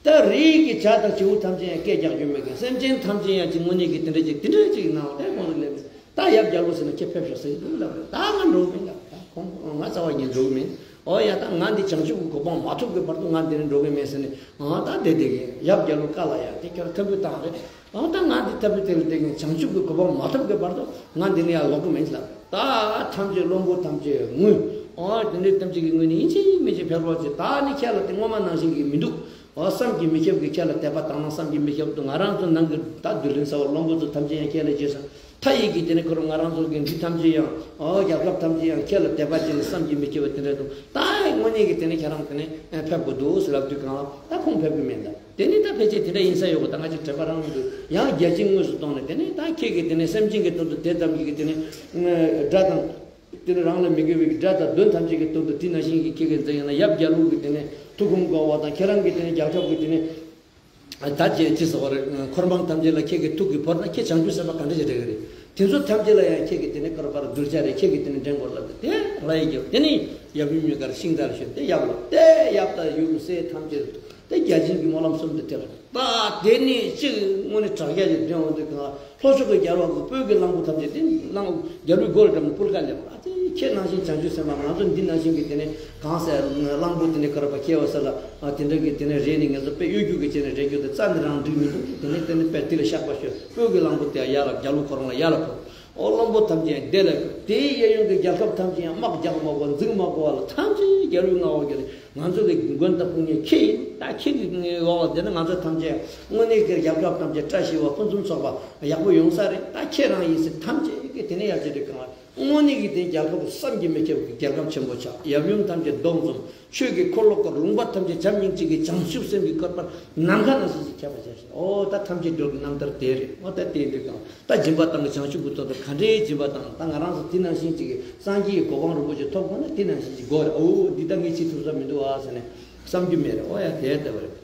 ད་རིགས་ཀྱི་བྱ་དང་བྱིའུ་ཐམས་ཅད་ཡང་སྐད་རྒྱག་རྒྱུ་མེད་མཁན། སེམས་ཅན་ཐམས་ཅད་ཡང་ཅིག་དངོས་གནས་ཀྱི་དེ་འདྲ་ཅིག་དེ་འདྲ་ཅིག་གནང་བ་དེ་ཁོང་ཚོ་སླེབས་ནས་ད་ཡབ་རྒྱལ་པོ་ཟེར་ན་ཁྱེད་ཕེབས་ཤོག་ཟེར་གྱི་འདུག་ལབ་རེད། ད་ང་འགྲོ་གི་མིན་ལབ། ད་ཁོང་ང་རྩ་བ་ཉིད་འགྲོ་གི་མིན། ཨོ་ཡ་ད་ང་འདི་བྱང་ཆུབ་ཀྱི་གོ་འཕང་མ་ཐོབ་ཀྱི་བར་དུ་ང་འདི་ནས་འགྲོ་གི་མིན་ཟེར་ནས་ཨ་ད་བསྡད་བསྡད་གི་ཡབ་རྒྱལ་པོ་བཀའ་ལ་ཡ་དེ་ཁྱོད་ཐབས་བུ་བཏང་རེད། ཨོ་ད་ང་འདི་ཐབས་བུ་དེ་ལ་བསྡད་ཀྱི་བྱང་ཆུབ་ཀྱི་གོ་འཕང་མ་ཐོབ་ཀྱི་བར་དུ་ང་འདི་ནས་ཡར་ལོག་གི་མིན་ལབ། ད་ཐམས་ཅད་བློན་པོ་ཐམས་ཅད་ངུས། ཨོ་དེ་འདྲའི་ཐམས་ཅད་ཀྱི་ངུས་ནས་ཡིན་གཅིག་མིན་གཅིག་ཕེབས་རོགས་བྱེད། ད་ནི་ཁྱེད་ལ་དེ་སྔོན་མ་ནང་བཞིན་གྱི་མི་འདུག་འོ་བསམ་གྱིས་མི་ཁྱབ་ཀྱི་ཁྱེད་ལ་དད་པ་དང་ན་བསམ་གྱིས་མི་ཁྱབ་ཏུ་ང་རང་ཚོ་ནང་གི་ད་བདུད་ལྷ་ཚོགས་བློན་པོ་ཚོ་ཐམས་ཅད་ཡང་ཁྱེད་ལ་བྱས་སོང་། མཐའ་ཡས་ཀྱི་དེ་ནས་ཁོ་རང་ང་རང་ཚོ་གི་འདི་ཐམས་ཅད་ཡང་འོ་རྒྱལ་ཁབ་ཐམས་ཅད་ཡང་ཁྱེད་ལ་དད་པ་བྱས་ནས་བསམ་གྱིས་མི་ཁྱབ་པ་དེ་འདྲ་འདུག་ད་དངོས་གནས་ཀྱི་དེ་ནས་ཁྱེད་རང་དེ་ནས་ཕེབས་དགོས་འདུག་ཟེར་ལབ་དུས་གང་ལ་ད་ཁོང་ཕེབས་ཀྱི་མེད་ད། དེ་ནས་ད་ཕལ་ཆེར་དེ་འདྲ་ཡིན་ས་ཡོད་གོ་ད་ང་ཅིག་དྲན་པ་རང་འདུག་ཡང་རྒྱལ་ཆེན་དངོས་སུ་གཏོང་ནས་དེ་ནས་ད་ཁྱེད་ཀྱིས་དེ་ནས་སེམས་ཅན་གྱི་དོན་དུ་དེ་ཙམ་གྱིས་ཀྱི་དེ་ནས་དགྲ་དང་། དེ་ནི་རང་ལ་མི་དགེ་བའི་དགྲ་དང་གདོན་ཐམས་ཅད་ཀྱི་དོན་དུ་དེ་ནང་བཞིན་གྱི་ཁྱེད་ཀྱི་མཛད་ཡིན་ན་ཡབ་རྒྱལ་པོ་གི་དེ་ནས་ཐུགས་དགོངས་དགའ་བ་དང་ཁྱེད་རང་གི་དེ་ནས་རྒྱལ་ཁབ་ཀྱི་དེ་ནས་ད་ཅེས་ཅི་ཟེར་བ་རེད། འཁོར་འབངས་ཐམས་ཅད་ལ་ཁྱེད་ཀྱི་ཐུགས་ཀྱི་བོར་ན་ཁྱེད་བྱང་ཆུབ་སེམས་དཔའ་ག་འདྲ་ཞིག་འགྲིག་གི་རེད། དེ་ཚོ་ཐམས་ཅད་ལ་ཡང་ཁྱེད་ཀྱི་དེ་ནས་བསྐལ་པར་གདུལ་བྱ་རེད། ཁྱེད་ཀྱི་དེ་ནས་འདྲེན་དགོས་ལབ་སྟེ་དེ་ལ་ཡི་གེ་དེ་ནས་ཡབ་ཡུམ་གཉིས་ཀར་ཤིང་རྟར་ཞོན་ཏེ་ཡབ་ལ་ཏེ་ཡབ་དང་ཡུམ་སྲས་ཐམས་ཅད་དེ་བརྒྱ་བྱིན་གྱི་སྨོན་ལམ་གསུམ་དུ་ཐེབས། ད་དེ་ནས་གཅིག་དངོས་གནས་དྲག་རྒྱ་ཅིག་འདྲེན་འོང་དུས་གང་ལྷོ་ཕྱོགས་ཀྱི་རྒྱལ་བ་གི་སྤོས་ཀྱི་གླང་པོ་ཐམས་ཅད་དེ་གླང་རྒྱལ་པོའི་སྒོ་ལ་འགྲམ་སྤུར་ཁ་ལེན་པ་ཨ་ཙི་ཁྱེད་ནང་བཞིན་བྱང་ཆུབ་སེམས་དཔའ་ང་ཚོ་འདི་ནང་བཞིན་གྱི་དེ་ནས་གང་ཟེར་གླང་པོ་དེ་ནས་ཀ་ར་པ་ཁྱེད་བ་ས་ལ་དེ་འདྲ་གི་དེ་ནས་རེད་ནས་ངེད་ཚོ་དཔེ་གཡོ་སྒྱུ་གི་བྱས་ནས་རེད་རྒྱུ་དེ་རྩ་ནས་རང་འགྲིག་མི་འདུག་དེ་ནས་དེ་ནས་དཔེ་དེ་ལ་བཤགས་པ་ཤོད་སྤོས་ཀྱི་གླང་པོ་དེ་ཡར་ལ་རྒྱལ་པོ་ཁོ་རང་ལ་ཡར་ལ་ཕོབ། ཨོ་བློན་པོ་ཐམས་ཅད་ཡང་བདེ་ལ་དེའི་གཡས་གཡོན་གྱི་རྒྱལ་ཁབ་ཐམས་ཅད་ཡང་དམག་རྒྱག་མ་དགོས་འཛིང་མ་དགོས་པ་ལ་ཐམས་ཅད་རྒྱལ་པོའི་མངའ་འོག་གི་རེད། ང་ཚོ་གི་མགོན་དང་དཔུང་གཉེན་ཁྱེད་ཡིན། ད་ཁྱེད་ཀྱི་འོག་ལ་བསྡད་ན་ང་ཚོ་ཐམས་ཅད་དངོས་གནས་ཀྱི་རྒྱལ་ཁབ་ཐམས་ཅད་བཀྲ་ཤིས་པ་ཕུན་སུམ་ཚོགས་པ་ཡག་པོ་ཡོང་ས་རེད། ད་ཁྱེད་རང་ཡིན་ཟེར་ཐམས་ཅད་ཀྱི་དེ་ནས་ཡར་ཅི་རེད་གང་དངོས་གནས་ཀྱི་དེ་རྒྱལ་ཁབ་བསམ་གྱིས་མི་ཁྱབ་ཀྱི་རྒྱལ་ཁབ་ཆེན་པོ་ཆགས། ཡབ་ཡུམ་ཐམས་ཅད་སྡོམ་བཟུང་། ཆོས་ཀྱི་འཁོར་ལོ་བསྐོར། ལུང་པ་ཐམས་ཅད་བྱམས་སྙིང་རྗེ་གི་བྱང་ཆུབ་སེམས་ཀྱི་བཀོད་པར་ནམ་མཁའ་ན་སྲིད་ཀྱི་ཁྱབ་པར་བྱ་ཞིང་། ཨོ་ད་ཐམས་ཅད་འགྲོ་གི་རྣམ་ཐར་དེ་རེད། ཨོ་ད་དེ་འདྲ་གང་ད་སྦྱིན་པ་བཏང་གི་བྱང་ཆུབ་ཀྱི་ཐོག་ཏུ་ག་འདྲའི་སྦྱིན་པ་བཏང་ད་ང་རང་ཚོ་དེ་ནང་བཞིན་ཅིག་གི་སངས་རྒྱས་ཀྱི་གོ་འཕང་རིན་པོ་ཆེ་ཐོབ་དགོས་ན་དེ་ནང་བཞིན་ཅིག་དགོས་རེད། ཨོ་འདི་ད་ངས་བྱེད་ཐུབ་ས་མི་འདུག་ཨ་ཟེར་ནས་བསམ་རྒྱུ་མེད་རེད། ཨོ་ཡ་དེ་ལྟ་བུ་རེད།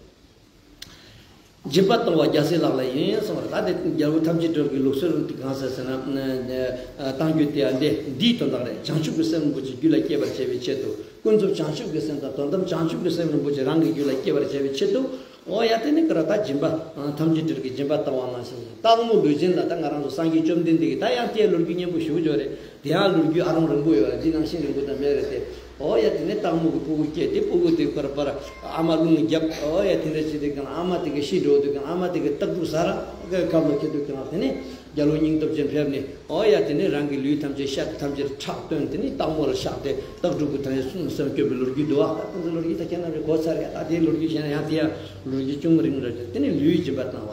སྦྱིན་པ་གཏོང་བ་རྒྱལ་སྲས་ལག་ལེན་ཡིན་གསུངས་པ་རེད། ད་དེ་རྒྱལ་པོ་ཐམས་ཅད་གྲོལ་གྱི་ལུགས་སྲོལ་དེ་གང་ཟེར་ཟེར་ན་གཏང་རྒྱུ་དེ་ཡང་འདི་འདིའི་དོན་དག་རེད། བྱང་ཆུབ་ཀྱི་སེམས་རིན་པོ་ཆེ་རྒྱུད་ལ་སྐྱེ་བར་བྱ་བའི་ཆེད་དུ། ཀུན་རྫོབ་བྱང་ཆུབ་ཀྱི་སེམས་དང་དོན་དམ་བྱང་ཆུབ་ཀྱི་སེམས་རིན་པོ་ཆེ་རང་གི་རྒྱུད་ལ་སྐྱེ་བར་བྱ་བའི་ཆེད་དུ། འོ་ཡ་དེ་ནི་ཀ་ར་ད་སྦྱིན་པ་ཐམས་ཅད་གྲོལ་གྱི་སྦྱིན་པ་བཏང་བ་ནང་བཞིན་སྟག་མོ་ལུས་ཅན་ལ་ད་ང་རང་ཚོ་སངས་རྒྱས་བཅོམ་ལྡན་འདས་ཀྱིས་ད་ཡང་དེའི་ལོ་རྒྱུས་སྙན་པོ་ཞེ་པོ་ཅིག་ཡོད་རེད། དེ་ཡང་ལོ་རྒྱུས་ཨ་རོང་རིང་པོ་ཡོད་རེད། འདི་ནང་བཞིན་རིང་པོ་ད་མེད་རེད་དེ། འོ་ཡ་དེ་ནས་སྟག་མོ་གི་སྤུ་གུ་སྐྱེས་ཏེ་སྤུ་གུ་དེ་ཀ་ར་པར་ཨ་མ་རླུང་བརྒྱབ། འོ་ཡ་དེ་འདྲ་བྱས་དུས་གང་ཨ་མ་དེ་གི་ཤི་འགྲོ་དུས་གང་ཨ་མ་དེ་གི་སྟག་ཕྲུག་ཟ་ར་གི་ཁ་ལོ་ཁྱེར་དུས་གང་དེ་ནས་རྒྱལ་པོ་སྙིང་སྟོབས་ཅན་ཕེབས་ནས། ཨོ་ཡ་དེ་ནས་རང་གི་ལུས་ཐམས་ཅད་ཤ་ཐམས་ཅད་ཁྲག་བཏོན་དེ་ནས་སྟག་མོ་ལ་གཤགས་ཏེ་སྟག་ཕྲུག་གི་ཐང་ཡ་སུན་སུན་སྐྱོབ་པའི་ལོ་རྒྱུས་འདུག་ཨ། ད་དེ་ཚོ་ལོ་རྒྱུས་ད་ཁྱེད་རྣམས་ཀྱིས་གོ་ཚར་ཡ། ད་དེའི་ལོ་རྒྱུས་བཤད་ན་ཡང་དེ་ཡང་ལོ་རྒྱུས་ཅུང་རིང་རེད། དེ་ནས་ལུས་སྦྱིན་པ་བཏང་བ་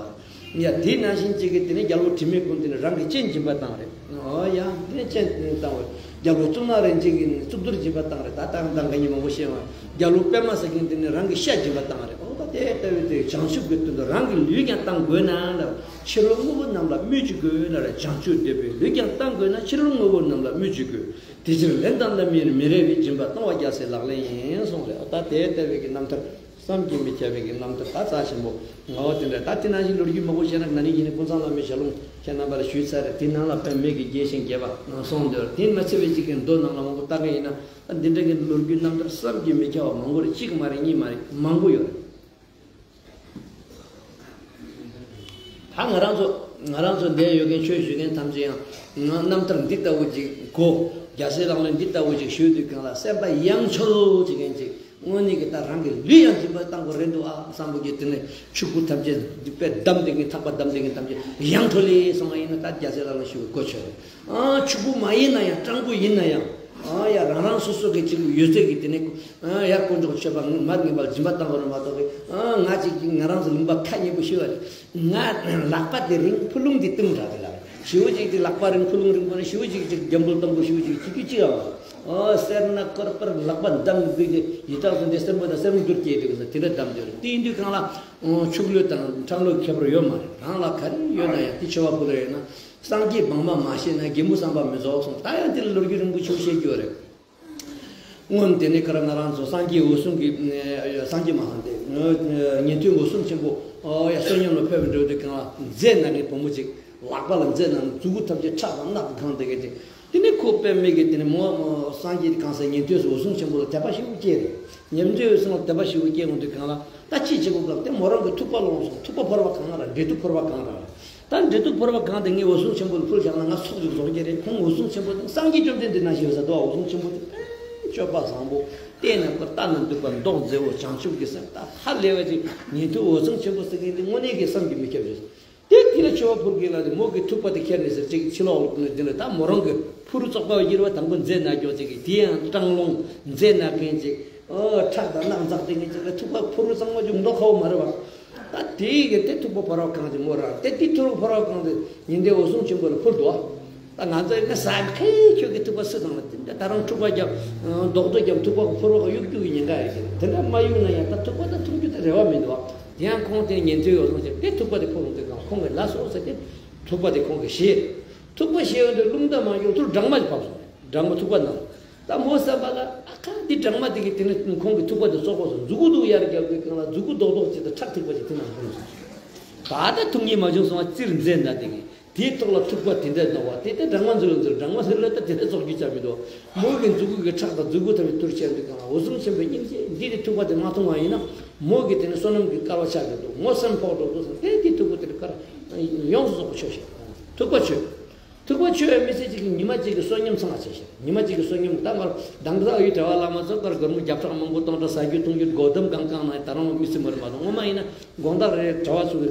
ཡ། དེ་ནང་བཞིན་གཅིག་གིས་དེ་ནས་རྒྱལ་པོ་དྲི་མེད་ཀུན་ལྡན་རང་གི་སྤྱན་སྦྱིན་པ་བཏང་རེད། ཨོ་ཡ་དེ་ནས་སྤྱན་བཏང་བས་རྒྱལ་པོ་གཙུག་ན་རིན་ཆེན་གྱིས་གཙུག་ཏོར་སྦྱིན་པ་བཏང་རེད། ད་ད་ད་ག་ཉིན་མང་པོ་བཤད་བ། རྒྱལ་པོ་པདྨ་གསལ་མཁན་དེ་ནས་རང་གི་ཤ་སྦྱིན་པ་བཏང་རེད། ཨོ་ད་དེ་ལྟ་བུའི་དེ་བྱང་ཆུབ་ཀྱི་དོན་དུ་རང་གི་ལུས་ཀྱང་བཏང་དགོས་ན་ལ། ཕྱི་རོལ་དངོས་པོ་རྣམས་ལ་སྨོས་ཅི་དགོས་ན་ར། བྱང་ཆུབ་འདོད་པའི་ལུས་ཀྱང་བཏང་དགོས་ན། ཕྱི་རོལ་དངོས་པོ་རྣམས་ལ་སྨོས་ཅི་དགོས། དེ་ཕྱིར་ལན་དང་ལན་མིན་མི་རེ་བའི། སྦྱིན་པ་གཏོང་བ་རྒྱལ་སྲས་ལག་ལེན་ཡིན་གསུངས་རེད། ད་དེ་ལྟ་བུའི་གི་རྣམ་ཐར་བསམ་གྱིས་མི་ཁྱབ་པའི་གི་རྣམ་ཐར་ད་རྩ་ཆེན་པོ་ངོ་བོ་དེ་འདྲ། ད་དེ་ནང་བཞིན་ལོ་རྒྱུས་མང་པོ་བཤད་ན་ན་ནིང་ཡིན་ནི་ཀུན་བཟང་བླ་མའི་ཞལ་ལུང་ཁྱེད་རྣམ་པ་ལ་ཞུས་ཚར་རེད། དེ་ནང་ལ་དཔེ་མེད་ཀྱི་རྒྱས་ཤིང་རྒྱས་པ་གསུངས་འདུག་དེ་མ་ཚད་པའི་གཅིག་གི་མདོ་ནང་ལ་མང་པོ་ལྟ་གི་ཡིན་ན་ད་འདི་འདྲ་གི་ལོ་རྒྱུས་རྣམ་ཐར་བསམ་གྱིས་མི་ཁྱབ་པ་མང་པོ་རེད། གཅིག་མ་རེད། གཉིས་མ་རེད། མང་པོ་ཡོད་རེད། ད་ང་རང་ཚོ་ང་རང་ཚོ་འདིར་ཡོད་མཁན་ཆོས་ཞུ་མཁན་ཐམས་ཅད་ཡང་ང་རྣམ་ཐར་འདི་ལྟ་བུ་ཅིག་གོ། རྒྱལ་སྲས་ལག་ལེན་འདི་ལྟ་བུ་ཅིག་ཞུས་དུས་གང་ལ་སེམས་པ་ཡང་ཆོས་ཅིག་མཁན་ཅིག་དངོས་གནས་ཀྱི་ད་རང་གི་ལུས་ཡང་སྦྱིན་པ་བཏང་དགོས་རེད་འདུག་ཨ་བསམ་པོ་གི་དེ་ནས་ཕྱུག་པོ་ཐམས་ཅད་འདི་དཔེ་བསྡམས་བསྡད་མཁན་ཐག་པ་བསྡམས་བསྡད་མཁན་ཐམས་ཅད་ཡང་ཁྲོ་ལེ་སོང་བ་ཡིན་ན་ད་རྒྱལ་སྲས་ལག་ལེན་ཞུ་བའི་གོ་ཆོད་རེད། ཨ་ཕྱུག་པོ་མ་ཡིན་ན་ཡང་སྤྲང་པོ་ཡིན་ན་ཡང་ཨ་ཡ་རང་རང་སོ་སོ་གི་ཅིག་ཡོད་ཚད་ཀྱི་དེ་ནས་ཨ་ཡར་དཀོན་མཆོག་མཆོད་པ་མར་ངན་པ་ལ་སྦྱིན་པ་བཏང་དགོས་རེད་མ་གཏོགས་ཨ་ང་ཅིག་གིས་ང་རང་ཚོ་ལུང་པ་ཁ་ཉེ་པོ་ཤི་བ་རེད། ང་ལག་པ་དེ་རིང་ཕུ་ལུང་དེ་བཏུང་དྲགས་དེ་ལ་ཞི་བོ་ཅིག་དེ་ལག་པ་རིང་ཕུ་ལུང་རིང་པོ་ནས་ཞི་བོ་ཅིག་ཅིག་རྒྱ་འབུལ་གཏོང་དགོས་ཞི་བོ་ཅིག་ཅིག་གི་ཅིག་ཨ་ཨ་སེར་སྣ་སྐོར་པར་ལག་པ་འདམ་དགོས་ཀྱི་ཡི་དྭགས་སུ་འདི་སེར་མོ་དང་སེར་མོ་འགྱུར་སྐྱེས་དེ་གི་ས་དེ་འདྲ་འདམ་དེ་རེད། དེ་ཡིན་དུས་གང་ལ་ཕྱུགས་ལོས་དང་ཁྲམ་ལོས་ཁྱད་པར་ཡོད་མ་རེད། རང་ལ་ག་རེ་ཡོད་ན་ཡང་དེ་ཆེ་བ་ཕུལ་ལ་ཡོད་ན། སངས་རྒྱས་བང་མ་མ་ཤེས་ན་རྒན་པོ་བསམ་པ་མི་རྫོགས་གསུངས། ད་ཡང་དེ་ལ་ལོ་རྒྱུས་རིང་པོ་ཆེ་བཤད་རྒྱུ་རེད། སྔོན་དེ་ནས་ཀ་ར་ང་རང་ཚོ་སངས་རྒྱས་འོད་སྲུང་གི་སངས་རྒྱས་མ་ཧང་དེ་ཉན་ཐོས་འོད་སྲུང་ཆེན་པོ་ཡ་བསོད་སྙོམས་ལ་ཕེབས་པའི་འགྲོ་དུས་གང་ལ་མཛེ་ནག་གི་བུ་མོ་ཅིག་ལག་པ་ལ་མཛེ་ནག་མཛུ་གུ་ཐམས་ཅད་ཁྲག་དང་རྣག་གིས་གང་བསྡད་མཁན་ཅིག་དེ་ནས་ཁོ་དཔེ་མེད་ཀྱི་དེ་ནས་མོ་སངས་རྒྱས་གང་ཟེར་ཉན་ཐོས་འོད་སྲུང་ཆེན་པོ་ལ་དད་པ་ཞེ་པོ་སྐྱེས་རེད། ཉན་ཐོས་འོད་སྲུང་ལ་དད་པ་ཞེ་པོ་སྐྱེས་འོང་དུས་གང་ལ་ད་ཅི་བྱེད་དགོས་གང་དེ་མོ་རང་གི་ཐུག་པ་ལོངས་སོང་། ཐུག་པ་ཕོར་པ་གང་ར་འབྲས་ཐུག་ཕོར་པ་གང་ར། ད་འབྲས་ཐུག་ཕོར་པ་གང་དེ་ངས་འོད་སྲུང་ཆེན་པོ་ལ་ཕུལ་བཞག་ན་ང་ཚོགས་ཀྱི་རྫོགས་ཀྱི་རེད། ཁོང་འོད་སྲུང་ཆེན་པོ་དེ་སངས་རྒྱས་བཅོམ་ལྡན་འདས་ནང་བཞིན་ཡོད་ས་འདུག་འོད་སྲུང་ཆེན་པོ་དེ་དཔེ་སྤྱོད་པ་བཟང་པོ། བལྟས་ན་ཁོ་ལྟ་ན་སྡུག་པ་མདོག་མཛེས་པོ་བྱང་ཆུབ་ཀྱི་སེམས་ད་ཧ་ལས་པ་ཅིག་ཉན་ཐོས་འོད་སྲུང་ཆེན་པོ་ཟེར་མཁན་དེ་དངོས་གནས་ཀྱི་བསམ་གྱིས་མི་ཁྱབ་རེད། དེ་དེ་ལ་མཆོད་པ་ཕུལ་གྱིན་ལ་དེ་མོ་གི་ཐུག་པ་དེ་ཁྱེར་ནས་ཟེར་ཅིག་ཕྱི་ལོགས་ལ་དེ་ལ་ད་མོ་རང་གི་ཕུ་རུ་བཙོག་པ་བ་ཡིར་བ་དང་པོ་མཛེ་ནག་སྐྱོ་ཅིག་གི་དེ་ཡང་སྤྲང་རླུང་མཛེ་ནག་མཁན་ཅིག་ཨོ་ཁྲག་དང་རྣག་འཛག་དེ་ངེད་ཅག་ལ་ཐུག་པ་ཕུལ་རུ་གཙང་མ་ཅིག་མདོག་ཁ་བོ་མ་རེད་བ། ད་དེའི་གི་དེ་ཐུག་པ་ཕོར་བ་གང་ཅིག་མོ་རང་དེ་དེ་ཐུག་པ་ཕོར་བ་གང་དེ་ཉི་ཟླའི་འོད་སྲུང་ཆེན་པོ་ལ་ཕུལ་འདུག་བ། ད་ང་ཚོ་ཡིན་ན་ཟ་མཁན་ཁྱོད་ཀྱི་ཐུག་པ་སུ་དང་ལ་དེ་འདྲ་ད་རུང་འཁྲུག་པ་རྒྱབ་རྡོག་རྡོག་རྒྱབ་ཐུག་པ་གི་ཕོར་བ་གཡུག་རྒྱུག་གི་ཉེན་ཁ་ཡོད་ཀྱི་དེ་འདྲ་མ་གཡུག་ན་ཡང་ད་ཐུག་པ་ད་འཐུང་རྒྱུ་དེ་རེ་བ་མི་འདུག་བ། དེ་ཡང་ཁོང་དེ་ཉན་ཐོས་འོད་སྲུང་ཆེན་པོ་དེ་ཐུག་པ་དེ་ཕུལ་འོང་དུས་གང་ཁོང་གི་ལ་སོགས་ཟེར་ཏེ་ཐུག་པ་དེ་ཁོང་གི་བཞེས། ཐུག་པ་བཞེས་འོང་དུས་རླུང་རྟ་མ་ཡོང་ཐུར་སྦྲང་མ་ཞིག་བབས་སོང་། སྦྲང་མ་ཐུག་པ་ནང་། ད་མོ་བསམ་པ་ལ་ཨ་ཁ་འདི་སྦྲང་མ་དེ་གིས་དེ་ནི་ཁོང་གི་ཐུག་པ་དེ་བཙོག་པ་སོང་མཛུ་གུ་འདུག་ཡར་རྒྱབ་ཀྱི་སྒང་ལ་མཛུ་གུ་རྡོག་རྡོག་ཅིག་དང་ཁྲག་ཐིགས་པ་ཅིག་དེ་ནང་ལྷུང་སོང་། ད་ལྟ་ཐུག་ཉེས་མ་བྱུང་སོང་བ་རྩིར་མཛད་ན་དེ་གིས་དེའི་ཐོག་ལ་ཐུག་པ་དེ་འདྲ་འདུག་བ་དེ་ལྟ་སྦྲང་མ་འཛུལ་འཛུལ་སྦྲང་མ་ཟེར་ལ་ད་དེ་འདྲ་བཙོག་རྒྱུ་ཅང་མི་འདུག་མོ་གི་མཛུ་གུ་གི་ཁྲག་དང་མཛུ་གུ་ཐམས་ཅད་ཐུར་བཅད་འདུག་གང་ལ་འོད་སྲུང་ཆེན་པོའི་སྙིང་རྗེ་འདི་གི་ཐུག་པ་དེ་མ་མཐོང་བ་ཡིན་ན་མོ་གི་དེ་ནི་བསོད་ནམས་ཀྱི་སྐལ་བ་ཆགས་ཀྱི་འདུག་མོ་སེམས་ཕོག་འགྲོ་འདུག་ཟེར་དེ་དེ་ཐུག་པ་དེ་རུ་ཀར་ཡོངས་སུ་རྫོགས་པ་ཆོད་ཤག་ཐུག་པ་ཆོད། ཐུག་པ་ཆོད་པའི་མི་ཚེ་གཅིག་གི་ཉི་མ་གཅིག་གི་བསོད་སྙོམས་ཚང་བ་བྱས་ཤག་ཉི་མ་གཅིག་གི་བསོད་སྙོམས་ད་མར་དང་ས་ཨ་ཡུ་གྲྭ་བ་བླ་མ་ཚོ་ཀར་སྒོར་མོ་བརྒྱ་ཕྲག་མང་པོ་སྟོང་ཕྲག་ཟ་རྒྱུ་འཐུང་རྒྱུ་སྒོ་དམ་གང་གང་ན་ད་རུང་མི་སྲིད་མ་རེད་མ་གཏོགས་སྔོན་མ་ཡིན་ན་དགོང་དག་རེ་གྲྭ་བ་ཚོ་གི་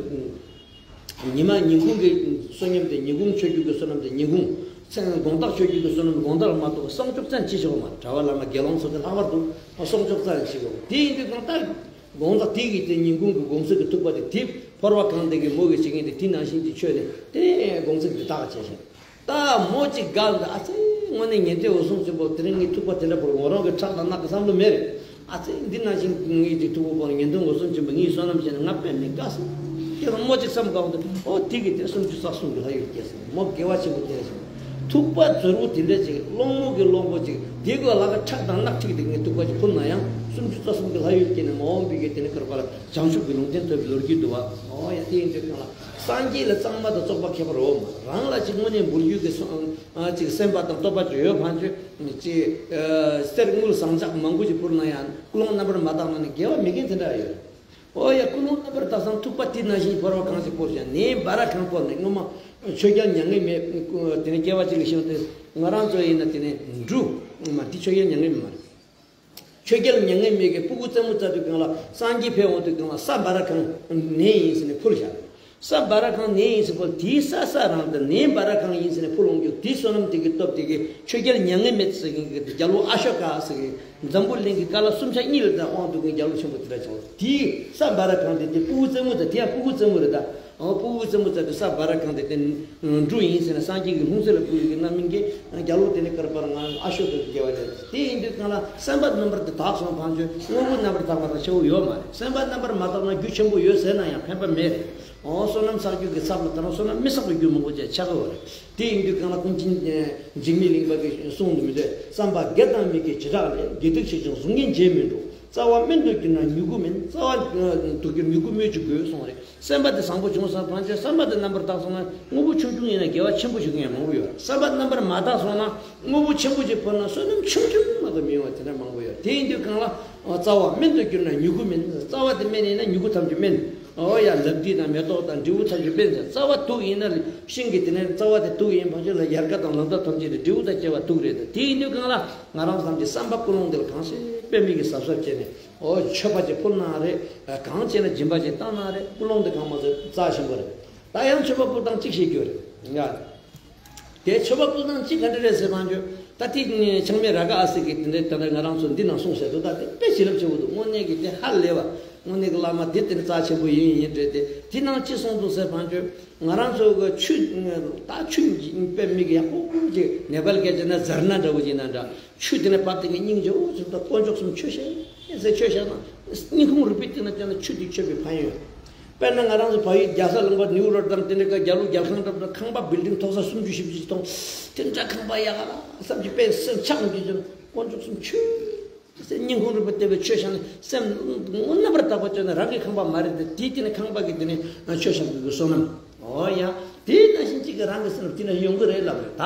ཉི་མ་ཉིན་གུང་གི་བསོད་སྙོམས་དེ་ཉིན་གུང་ཆོས་བརྒྱུད་ཀྱི་བསོད་ནམས་དེ་ཉིན་གུང་མཚན་དགོང་དག་ཆོས་བརྒྱུད་ཀྱི་བསོད་ནམས་དགོང་དག་ལ་མ་གཏོགས་བསང་ཆོག་ཙམ་ཅི་ཞིག་མ་གྲྭ་བ་བླ་མ་དགེ་སློང་ཚོ་དེ་ལྷག་པར་དུ་བསང་ཆོག་ཙམ་ཞིག་དེ་ཡིན་དུས་གང་ལྟར། དགོང་དག་དེ་གི་དེ་ཉིན་གུང་གི་དགོང་ཚིགས་ཀྱི་ཐུག་པ་དེ་དེ་ཕོར་བ་གང་དེ་གི་མོ་གི་བྱེད་མཁན་དེ་དེ་ནང་བཞིན་གྱི་ཆོས་ནས་དེ་དགོང་ཚིགས་དེ་དག་བྱས་ཤིང་། ད་མོ་གཅིག་དགའ་འདུག་ཨ་ཙི་དངོས་གནས་ཉན་ཐོས་འོད་སྲུང་ཆེན་པོ་དེ་རིང་ངའི་ཐུག་པ་དེ་འདྲ་བོར་ངོ་རང་གི་ཁྲག་དང་རྣག་གི་བསམ་བློ་མེད་རེད། ཨ་ཙི་འདི་ནང་བཞིན་ངའི་དེ་ཐུག་པ་བོར་ཉན་ཐོས་འོད་སྲུང་ཆེན་པོ་ངའི་བསོད་ནམས་བྱས་ནས་ང་དཔེ་མི་དགའ་སོང་། ཁྱེད་རང་མོ་གཅིག་བསམ་དགའ་འདུག་ཨོ་དེ་གི་དེ་སུམ་ཅུ་རྩ་གསུམ་གི་ལྷ་ཡུལ་སྐྱེས་སོང་། མོ་དགེ་བ་ཆེན་པོ་དེ་རེད་ཤིང་། ཐུག་པ་ཛོར་བོ་དེ་འདྲ་ཅིག་སློང་མོ་གི་སློང་པོ་ཅིག་དེ་གོ་ལ་ཁ་ཁྲག་དང་རྣག་ཁྲིག་དེ་ངས་ཐུག་པ་ཅིག་ཕུལ་ན་ཡང་སུམ་ཅུ་རྩ་གསུམ་གི་ལྷ་ཡུལ་སྐྱེས་ནས་མ་འོངས་པའི་གི་དེ་ནི་ཁར་པ་ལ་བྱང་ཆུབ་ཀྱི་ལུང་བསྟན་ཐོབ་པའི་ལོ་རྒྱུས་འདུག་བ། ཨོ་ཡ་དེ་ཡིན་དུས་གང་ལ་སངས་རྒྱས་ལ་གཙང་མ་དང་བཙོག་པ་ཁྱད་པར་འོ་མ་རང་ལ་ཅིག་དངོས་གནས་འབུལ་རྒྱུ་གི་སོ་ཨ་ཅིག་སེམས་པ་དང་སྟོབས་པ་ཅིག་ཡོད་ཕན་ཆོད་ཅིག་གསེར་དངུལ་ཟངས་ལྕགས་མང་པོ་ཅིག་ཕུལ་ན་ཡང་ཀུན་སློང་རྣམ་པར་མ་དག་ན་ནི་དགེ་བ་མེད་མཁན་དེ་འདྲ་ཡོད། ཨོ་ཡ་ཀུན་སློང་རྣམ་པར་དག་ཙང་ཐུག་པ་དེ་ནང་བཞིན་ཕོར་བ་གང་ཞིག་ཕོར་ཞིང་ནས་སྦ་ར་གང་ཕོར་ནས་སྔོན་མ་ཆོས་རྒྱལ་མྱ་ངན་མེད་དེ་ནས་སྐྱེ་བ་གཅིག་ལ་ཤི་བ་དེ་ང་རང་ཚོ་ཡིན་ན་དེ་ནས་འབྲུ་མ་དེ་ཆོས་རྒྱལ་མྱ་ངན་མེད་མ་རེད། ཆོས་རྒྱལ་མྱ་ངན་མེད་ཀྱི་སྤུ་གུ་རྩེད་མོ་རྩེ་དུས་གང་ལ་སངས་རྒྱས་ཕེབས་འོང་དུས་གང་ལ་ས་སྦ་ར་གང་ནས་ཡིན་ཟེར་ནས་ཕུལ་བཞག་ས་སྦ་ར་གང་ནས་ཡིན་ཟེར་ཕུལ་དེའི་ས་ས་རང་དུ་ནས་སྦ་ར་གང་ཡིན་ཟེར་ནས་ཕུལ་འོང་རྒྱུ་དེའི་བསོད་ནམས་དེ་གི་སྟོབས་དེ་གི་ཆོས་རྒྱལ་མྱ་ངན་མེད་ཟེར་མཁན་གྱི་རྒྱལ་པོ་ཨ་ཤོ་ཀ་ཟེར་མཁན་འཛམ་བུ་གླིང་གི་ཀ་ལ་སུམ་ཆ་གཉིས་ལ་དང་དབང་དུ་གི་རྒྱལ་པོ་ཆེན་པོ་དེ་འདྲ་བྱུང་། དེའི་ས་སྦ་ར་གང་དེ་དེ་སྤུ་གུ་རྩེད་མོ་དང་དེ་ཡང་སྤུ་གུ་རྩེད་མོ་རེད་ད། ཨོ་སྤུ་གུ་རྩེད་མོ་རྩེ་དུས་ས་སྦ་ར་གང་དེ་དེ་འབྲུ་ཡིན་ཟེར་ན་སངས་རྒྱས་ཀྱི་ལྷུང་བཟེད་ལ་བསྐུར་ཡོད་ཀྱི་རྣམ་སྨིན་གྱི་རྒྱལ་པོ་དེ་ནི་ཀར་པར་ང་ཨ་ཤོ་ཀ་གི་དགེ་བ་ལས་དེ་ཡིན་དུས་གང་ལ་སེམས་པ་རྣམ་པར་དེ་དག་སོང་ཕན་ཆོད་དངོས་པོ་རྣམ་པར་དག་པ་དང་ཆེ་བོ་ཡོད་མ་རེད། སེམས་པ་རྣམ་པར་མ་དག་ན་རྒྱུ་ཆེན་པོ་ཡོད་ཟེར་ན་ཡང་ཕན་པ་མེད་རེད། ཨོ་བསོད་ནམས་བསགས་རྒྱུ་གི་ཚབ་ལ་ད་རུང་བསོད་ནམས་མི་བསགས་པའི་རྒྱུ་མང་པོ་ཅིག་ཆགས་ཀྱི་ཡོད་རེད། དེ་ཡིན་དུས་གང་ལ་ཀུན་མཁྱེན་འཇིགས་མེད་གླིང་པ་གིས་གསུངས་འདུག་མི་འདོད་བསམ་པ་དགེ་དང་མི་དགེ་བྱེ་བྲག་ལས་དགེ་སྡིག་ཆེ་ཆུང་གཟུགས་བརྙན་བརྗེད་མི་འགྲོ། རྩ་བ་སྨན་དུ་གྱུར་ན་མྱུ་གུ་སྨིན། རྩ་བ་དུ་གྱུར་མྱུ་གུ་སྨོས་ཅི་དགོས་གསུངས་རེད། སེམས་པ་དེ་བཟང་པོ་བྱུང་སོང་ཕན་ཆོད་བསམ་པ་དེ་རྣམ་པར་དག་སོང་ན་དངོས་པོ་ཆུང་ཆུང་ཡིན་ན་དགེ་བ་ཆེན་པོ་ཞིག་ཡང་མང་པོ་ཡོད། བསམ་པ་རྣམ་པར་མ་དག་སོང་ན་དངོས་པོ་ཆེན་པོ་ཞིག་ཕུལ་ན་བསོད་ནམས་ཆུང་ཆུང་མ་གཏོགས་མི་ཡོང་བ་དེ་འདྲ་མང་པོ་ཡོད། དེ་ཡིན་དུས་གང་ལ་རྩ་བ་སྨན་དུ་གྱུར་ན་མྱུ་གུ་སྨིན། རྩ་བ་དེ་སྨན་ཡིན་ན་མྱུ་གུ་ཐམས་ཅད་སྨིན། ཨོ་ཡ་ལབ་རྡི་དང་མེ་ཏོག་དང་འབྲས་བུ་ཐམས་ཅད་སྨིན་ཟེར། རྩ་བ་དུག་ཡིན་ན་ཤིང་གི་དེ་ནས་རྩ་བ་དེ་དུག་ཡིན་ཕན་ཆོད་ལ་ཡལ་ག་དང་ལོ་འདབ་ཐམས་ཅད་དེ་འབྲས་བུ་དང་བཅས་པ་དུག་རེད། དེ་ཡིན་དུས་གང་ལ་ང་རང་ཚོ་གི་བསམ་པ་ཀུན་སློང་དེ་ལ་གང་ཞིག་དཔེ་མེད་ཀྱི་གཟབ་གཟབ་བྱས་ནས་ཨོ་མཆོད་པ་ཅིག་ཕུལ་ན་རེད། གང་བྱས་ན་སྦྱིན་པ་ཅིག་བཏང་ན་རེད། ཀུན་སློང་དེ་གང་མ་ཚོད་རྩ་ཆེན་པོ་རེད། ད་ཡང་མཆོད་པ་ཕུལ་སྟངས་གཅིག་བཤད་རྒྱུ་རེད། ང་དེ་མཆོད་པ་ཕུལ་སྟངས་གཅིག་ག་འདྲ་རེད་ཟེར་བ་འཇོ། ད་དེ་ཆགས་མེད་ར་ག་ཨ་སི་གི་དེ་འདྲའི་ད་ལྟ་ང་རང་ཚོ་འདི་ནང་གསུངས་བཞག་འདུག་ད་དེ་དཔེ་བྱིན་རླབས་ཆེ་བོ་འདུག་དངོས་གནས་ཀྱི་དེ་ཧ་ལས་པ། དངོས་གནས་ཀྱི་བླ་མ་དེ་དེ་ནི་རྩ་ཆེན་པོ་ཡིན་ཡིན་རེད་དེ། དེ་ནང་ཅི་གསུངས་འདུག་ཟེར་བ་འཇོ། ང་རང་ཚོ་གི་ཆུ་ད་ཆུ་དཔེ་མི་གི་ཡག་པོ་ཅིག་ནེ་པཱལ་སྐད་ཆ་ན་ཟར་ན་འདྲ་བོ་ཅིག་ན་འདྲ། ཆུ་དེ་ནས་བབས་དེ་ངའི་སྙིང་རྗེ་བོ་ཅིག་ད་དཀོན་མཆོག་གསུམ་མཆོད་བྱས་ཟེར་མཆོད་བྱས་ན་སྙིང་ཁུང་རུས་པའི་གཏིང་ན་བསྐྱལ་ན་ཆུ་དེ་མཆོད་པའི་ཕན་ཡོན། དཔེར་ན་ང་རང་ཚོ་བལ་ཡུལ་རྒྱལ་ས་ལུང་པ་ནིའུ་ཡོག་དང་དེ་འདྲ་ཀ་རྒྱ་ལོ་རྒྱལ་ཁང་འགྲམ་དུ་ཁང་པ་བིལ་ཌིང་མཐོ་ས་སུམ་ཅུ་བཞི་བཅུ་ཞིག་མཐོང་། དེ་འདྲ་ཁང་པ་ཡག་ལ་བསམ་གྱི་དཔེ་སེམས་ཆགས་འགྱུར་གྱི་དཀོན་མཆོག་གསུམ་མཆོད་ཟེར་སྙིང་ཁུང་རུས་པ་བརྟས་པའི་མཆོད་བྱས་ན་སེམས་ངོ་རྣམ་པར་དག་པ་བཅོས་ན་རང་གི་ཁང་པ་མ་རེད་དེ། དེའི་སྟེང་ནས་ཁང་པ་གི་སྟེང་ནས་མཆོད་བྱ་དགོས་ཀྱི་བསོད་ནམས། ཨོ་ཡ། དེ་ནང་བཞིན་གཅིག་གི་རང་གི་སེམས་དེ་ནས་ཡོང་གི་རེད་ལབ་རེད་ད།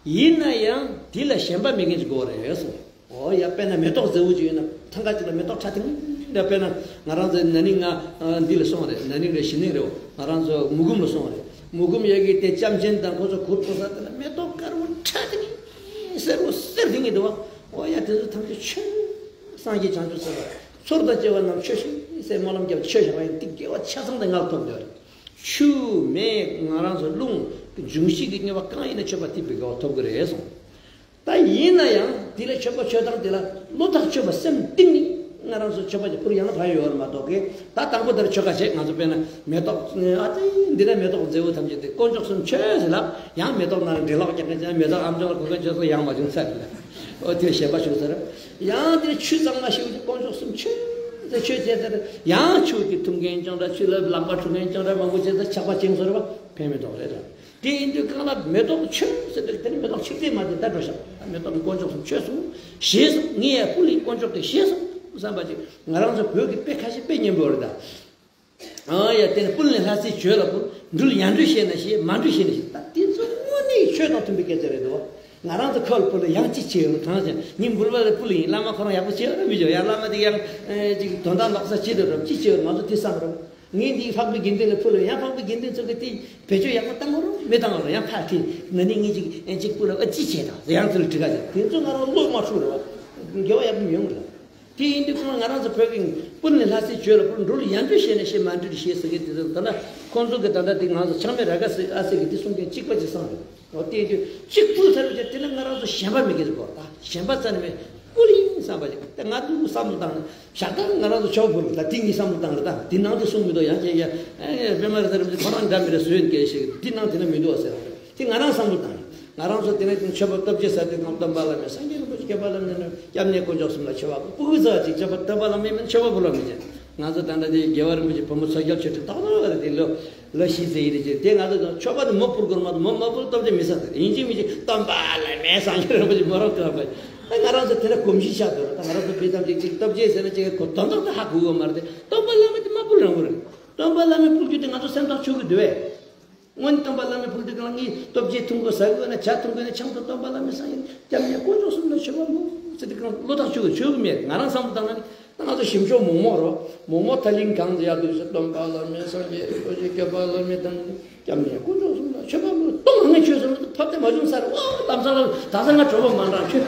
ཡིན་ན་ཡང་དེ་ལ་ཞེན་པ་མེད་མཁན་ཅིག་དགོས་རེད་གསུངས། ཨོ་ཡ། དཔེར་ན་མེ་ཏོག་མཛེས་པོ་ཅིག་ཡོད་ན་ཐང་ག་ཅིག་ལ་མེ་ཏོག་ཁྲ་ཐིང་འདྲ། དཔེར་ན་ང་རང་ཚོ་ན་ནིང་ང་འདི་ལ་སོང་རེད། ན་ནིང་རེད་ཞི་ནིང་རེད། ང་རང་ཚོ་མུ་གུམ་ལ་སོང་རེད། མུ་གུམ་ཡ་གི་དེ་ལྕམ་ཆེན་དང་ཁོ་ཚོ་གུར་ཐོག་ས་དེ་ལ་མེ་ཏོག་དཀར་པོ་ཁྲ་ཐིང་སེར་པོ་སེར་ཐིང་གི་འདུག་བ། ཨོ་ཡ། དེ་ཚོ་ཐམས་ཅད་མཆོད། སངས་རྒྱས་བྱང་ཆུབ་སེམས་དཔའ་ཚོར་དང་བཅས་པ་རྣམས་མཆོད་ཅིག་ཟེར་སྨོན་ལམ་བརྒྱབ་མཆོད་བཞག་པ་ཡིན་དེ་དགེ་བ་ཆ་ཚང་དེ་ང་ལ་ཐོབ་འདོད་རེད། ཆུ་མེ་ང་རང་ཚོ་རླུང་འབྱུང་བཞི་གི་དངོས་པོ་གང་ཡིན་ན་མཆོད་པ་དེ་དགེ་བ་ཐོབ་ཀྱི་རེད་གསུངས། ད་ཡིན་ན་ཡང་དེ་ལ་མཆོད་པ་མཆོད་སྟངས་དེ་ལ་བློ་ཐག་ཆོད་པ་སེམས་གཏིང་ནས་ ང་རང་ཚོ་མཆོད་པ་ཅིག་ཕུལ་ཡང་ན་ཕན་ཡོད་རེད་མ་གཏོགས་གི། ད་དང་པོ་དེར་ཆོ་ག་བྱེད། ང་ཚོ་དཔེར་ན་མེ་ཏོག་ཨ་ཙི་འདི་ན་མེ་ཏོག་མཛེས་པོ་ཐམས་ཅད་དེ་དཀོན་མཆོག་གསུམ་མཆོད་ཟེར་ལབ། ཡང་མེ་ཏོག་ནང་ལ་འབྲི་ཀློག་རྒྱག་མཁན་ཅིག་མེ་ཏོག་ཨམ་ཅོག་ལ་གོ་མཁན་ཆོས་ཚོགས་ཡང་མ་བྱུང་ས་རེད་ལ། ཨོ་དེར་ཞེན་པ་ཞུགས་ས་རེད། ཡང་དེར་ཆུ་གཙང་མ་ཞིག་དཀོན་མཆོག་གསུམ་མཆོད་ཟེར་ཆོས་བྱས་ཟེར། ཡང་ཆུ་དེ་འཐུང་མཁན་ཅང་འདྲ། ཆུ་ལ་ལག་པ་འཁྲུ་མཁན་ཅང་འདྲ་མང་པོ་བྱས་ཚེ་ཆག་པ་བཅིངས་སོང་རེད་པ། ཕན་མི་ཐོགས་རེད་ལ། དེ་ཡིན་དུས་གང་ལ་མེ་ཏོག་མཆོད་ཟེར་དུས་དེ་ནི་མེ་ཏོག་ཆིག་ཙེ་མ་དེ་ད་འགྲོ་ཤག་མེ་ཏོག་དཀོན་མཆོག་གསུམ་མཆོད་སོང་། ཞེས་སོང་། ངས་ཡ་སྤུ་ལི་དཀོན་མཆོག་དེ་ཞེས་སོང་བསམ་པ་ཅིག་ང་རང་ཚོ་བོད་ཀྱི་དཔེ་ཁ་ཤས་དཔེ་སྙན་པོ་རེད་ད། ཨ་ཡ་དེ་ནི་སྤུན་ལས་ལྷ་སའི་ཆོས་ལ་སྤུན། འགྲུལ་ཡར་འགྲུལ་ཤེས་ན་ཤེས། མར་འགྲུལ་ཤེས་ན་ཤེས། ད་དེ་ཚོ་དངོས་གནས་ཆོས་དང་མཐུན་པའི་སྐད་ཆ་རེད་དོ། ང་རང་ཚོ་ཁ་ལ་སྤུ་ལ་ཡང་ཅི་བྱེད་ཡོད་གང་ཟེར། ཉིན་འབུལ་བ་ལ་སྤུ་ལ་ཡིན། བླ་མ་ཁོ་རང་ཡག་པོ་བྱེད་ར་མི་བྱེད། ཡང་བླ་མ་དེ་ཡང་ཅིག་དོན་དག་ལོག་ས་བྱེད་དོ་ར་ཅི་བྱེད་ང་ཚོ་དེ་བསམ་ར། ངས་འདི་ཕག་པའི་དགེ་འདུན་ལ་ཕུལ་ལ་ཡང་ཕག་པའི་དགེ་འདུན་ཚོ་གི་དེ་བེད་སྤྱོད་ཡག་པོ་བཏང་གོ་རུང་མི་བཏང་གོ་རུང་ཡང་ཕར་ཁྲིད་ན་ནི་ངས་ཅིག་ཅིག་སྤུ་ལ་ཨ་ཅི་བྱེད་དང་ཡང་ཚུལ་དྲི་ག་ཅིག་དེ་ཚོ་ང་རང་བློ་མ་འཁྲུག་རེད་བ། དགེ་བ་ཡག་པོ་ཡོང་གི་རེད། དེ་ཡིན་དུས་ཁོང་ང་རང་ཚོ་བོད་ཀྱི་སྤུན་ལས་ལྷ་སའི་ཆོས་ལ་སྤུན། འགྲོ་ལ་ཡར་འགྲོ་ཤེས་ན་ཤེས། མར་འགྲོ་ལ་ཤེས་ཟེར་གི་དེ་ཚོ་ད་ལྟ་ཁོང་ཚོ་གི་ད་ལྟ་དེ་ང་ཚོ་ཆགས་མེད་ར་ག་ཟེར་ཨ་ཟེར་གི་དེ་གསུང་མཁན་གཅིག་པ་ཅིག་སང་རེད། འོ་དེ་ཡིན་དུས་གཅིག་པུ་ཚར་རེད་དེ་ན་ང་རང་ཚོ་ཞེན་པ་མེད་གི་རེད་གོ་ད་ཞེན་པ་རྩ་ནས་མེད། སྤུ་ལ་ཡིན་བསམ་པ་ཞིག་ད་ང་ཚོ་བསམ་བློ་བཏང་ནས་ཞག་ད་ང་རང་ཚོ་ཆོག་བུ་ད་དེ་ངས་བསམ་བློ་བཏང་རེད། ད་དེ་ནང་དུ་གསུང་མི་འདུག་ཡང་ཁྱེད་ཡ་པད་མ་རེད་ཟེར་རེད་ཁོ་རང་འདྲ་མི་རེད་བཟོས་ཡིན་སྐད་ཞིག་དེ་ནང་དེ་ན་མི་འདུག་ཟེར་རེད། དེ་ང་རང་བསམ་བློ་བཏང་ཡིན། ང་རང་ཚོ་དེ་ནས་མཆོད་པ་སྟོབས་ཆེ་ཟེར་དུས་སྒང་སྟོན་པ་བླ་མའི་སངས་རྒྱས་རིན་པོ་ཆེ་མཁྱེན་པ་བླ་མའི་སྐྱབས་གནས་དཀོན་མཆོག་གསུམ་ལ་མཆོད་པ་སྤུ་གུ་ཚོ་ཅིག་མཆོད་པ་སྟོན་པ་བླ་མའི་མཆོད་པ་ཕུལ་བ་མི་བྱེད། ང་ཚོ་ད་ལྟ་དེ་རྒྱལ་བ་རིན་པོ་ཆེ་བུ་མོ་ཚོ་རྒྱལ་ཆོས་ཁྲི་ཏག་ཏག་རེད་དེ་ལོ། ལོ་བཞི་ཙམ་ཡིན་རེད་ཅེས་དེ་ང་ཚོ་དང་ཆོས་པ་དེ་མོ་ཕུལ་དགོས་མ་གཏོགས་མོ་མ་ཕུལ་སྟོབས་ཆེ་མི་ཟ་ཟེར་ཡིན་གཅིག་མིན་གཅིག་སྟོན་པ་བླ་མའི་སངས་རྒྱས་རིན་པོ་ཆེ་མོ་རང་སྟོན་པ། ད་ང་རང་ཚོ་དེ་ལ་གོམས་གཤིས་ཆགས་འདུག་ད་ང་རང་ཚོ་དཔེ་ཙམ་ཅིག་ཅིག་སྟོབས་ཆེ་ཟེར་ན་ཅིག་གོ་དོན་དག་ད་ཧ་གོ་གི་མ་རེད་དེ་སྟོན་པ་བླ་མ་དེ་མ་ཕུལ་རང་གི་རེད། སྟོན་པ་བླ་མའི་ཕུལ་རྒྱུ་དེ་ང་ཚོ་སེམས་ཐག་ཆོད་ཀྱི་འདུག་བས། སྔོན་སྟོན་པ་བླ་མའི་ཕུལ་དུས་གང་ངས་སྟོབས་ཆེ་འཐུང་དགོས་ཟ་དགོས་ན་ཇ་འཐུང་དགོས་ན་ཆང་དང་སྟོན་པ་བླ་མའི་སངས་རྒྱས་སྐྱབས་གནས་དཀོན་མཆོག་གསུམ་ལ་མཆོད་པ་མོ་ཟེར་དུས་གང་བློ་ཐག་ཆོད་ཀྱི་ཆོད་ཀྱི་མེད། ང་རང་བསམ་བློ་བཏང་ན་ནི་ད་ང་ཚོ་ཞིམ་ཤོས་མོག་མོག་རོ་མོག་མོག་ཐ་ལིང་གང་ཟེར་ཡག་འདུག་ཟེར་སྟོན་པ་བླ་མའི་སངས་རྒྱས་རིན་པོ་ཆེ་སྐྱོབ་པ་བླ་མའི་དང་སྐྱབས་གནས་དཀོན་མཆོག་གསུམ་ལ་མཆོད་པ་མོ་སྟོང་ང་ཆོས་ཟེར་ན་ཐོབ་ཏེ་མ་བྱུང་ས་རེད། ཨོ་ལམ་སང་ལ་ད་ས་ང་གྲོད་པ་མ་འགྲངས་ཆོས་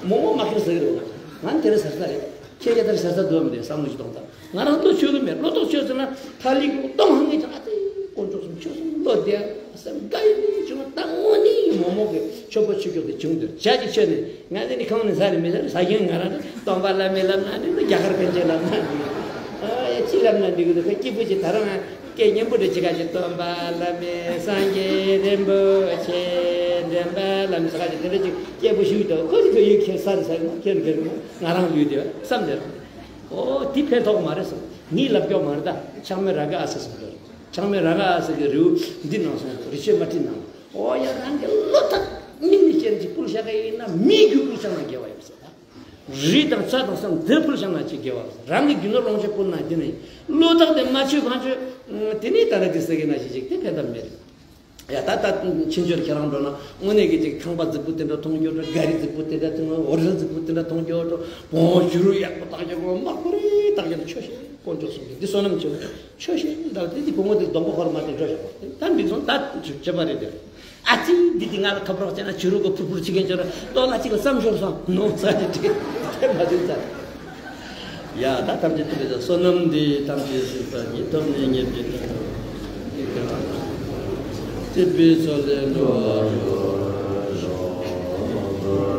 མོག་མོག་མ་ཁེལ་ཟེར་གི་རེད། ང་དེ་རེད་ཟེར་ས་རེད། ཁྱེད་ཀྱིས་ལྟར་ཟེར་ས་འདུག་མི་འདུག་བསམ་བློ་ཞིག་གཏོང་དང་། ང་རང་བློ་ཆོད་གི་མེད། བློ་ཐག་ཆོད་ཟེར་ན་ཐ་ལིག་སྟོང་ཧང་ངེས་ཀྱང་ཨ་ཙི་དཀོན་མཆོག་གསུམ་ཆོས་གསུམ་བློ་བདེ་སེམས་དགའ་ཡི་བྱུང་ད་དངོས་གནས་མོག་མོག་གི་ཆོས་པ་ཆོས་སྐྱོང་དེ་བྱུང་འདུག་ཇ་ཅིག་མཆོད་ནས་ང་ཚོ་ནི་ཁང་ནས་ཟ་རེ་མི་ཟ་རེ་ཟ་མཁན་ང་རང་རེད། སྟོན་པ་བླ་མའི་ལམ་ན་འགྲིག་འདུག་རྒྱ་གར་པཎ་ཆེན་ལམ་ན་འགྲིག་འདུག་ཨ་ཡ་ཅི་ལམ་ན་འགྲིག་འདུག་ཁ་སྐྱིད་པོ་ཅིག་ད་རང་སྐད་སྙན་པོ་འདྲ་ཅིག་ག་ཅིག་སྟོན་པ་བླ་མའི་སངས་རྒྱས་རིན་པོ་ཆེ་འདྲེན་པ་ལམ་ཟེར་ག་ཅིག་དེ་འདྲ་ཅིག་སྐྱིད་པོ་ཞིག་འདུག་ཁོ་ཅིག་ཁོ་ཡིག་ཁྱེར་ས་རེ་ས་རེ་མ་ཁྱེར་ཁྱེར་མ། ང་རང་ལུས་དེ་བསམ་དེར། ཨོ་དེ་ཕན་ཐོགས་མ་རེད་སོང་། ངའི་ལབ་སྐྱོག་མ་རེད་ད། ཆགས་མེད་ར་ག་ཨ་སི་སོང་དེར། ཆགས་མེད་ར་ག་ཨ་སི་གི་རི་བོ་འདི་ནང་སོང་རི་ཆོས་མ་ཁྲིད་ནང་། ཨོ་ཡ་རང་གི་བློ་ཐག་སྙིང་ནས་ཅན་གྱི་ཕུལ་བཞག་གི་ཡིན་ན་མིའི་རྒྱུ་ཕུལ་བཞག་ན་དགེ་བ་ཡོད་ཟེར་ད། རི་དང་ས་དང་སེམས་འདི་ཕུལ་བཞག་ན་ཅི་དགེ་བ་རེད། རང་གི་རྒྱུ་ནོར་ལོངས་སྤྱོད་ཕུལ་ན་འདི་ནི་བློ་ཐག་དེ་མ་ཆོད་གང་ཆོད། དེ་ནས་ད་ར་དེ་ཟེར་གི་ན་ཞིག་ཅིག་དེ་ཕན་ཐབས་མེད་རེད། ཡ་ད་ལྟ་ཕྱིན་ཆོས་ཁྱེད་རང་འགྲོ་ན་དངོས་གནས་ཀྱི་ཅིག་ཁང་པ་རྫིག་པོ་དེ་འདྲ་མཐོང་རྒྱུ་འགྲོ། ག་རི་རྫིག་པོ་དེ་འདྲ་མཐོང་། འོ་རི་རྫིག་པོ་དེ་འདྲ་མཐོང་རྒྱུ་འགྲོ། བོང་བོ་བྱུ་རུ་ཡག་པོ་བཏགས་རྒྱུ་འགྲོ། དམག་པོ་རེ་བཏགས་རྒྱུ་འགྲོ། ཆོས་བཤད་དཀོན་མཆོག་གསུམ་གྱི་འདི་བསོད་ནམས་ཆེ་བ་ཆོས་བཤད་ལ་དེ་འདི་བུ་མོ་དེ་སྡོང་པོ་ཁོར་མ་དེ་འགྲོ་བཞག་པ་དེ་ད་འདི་སོང་ད་བྱེད་པ་རེད་དེ། ཨ་ཙི་འདི་དེ་ང་ལ་ཁ་པར་བྱས་ན་བྱུ་རུ་གི་ཕུར་ཕུར་ཅིག་གན་ཅོ་ར་ལྟོ་ལ་ཅིག་ལ་བསམ་ཤོར་སོང་ནོ་ས་དེ་དེ་མ་དེ་ཚ། ཡ་ད་ཐམས་ཅད་ཐུགས་རྗེ་བསོད་ནམས་འདི་ཐམས་ཅད་གཟིགས་པ་ཉིད་ཐོབ་ནས་ཉེས་པའི་དགྲ་སྒྲོལ། སྲིད་པའི་མཚོ་ལས་འགྲོ་བ་སྒྲོལ་ཤོག།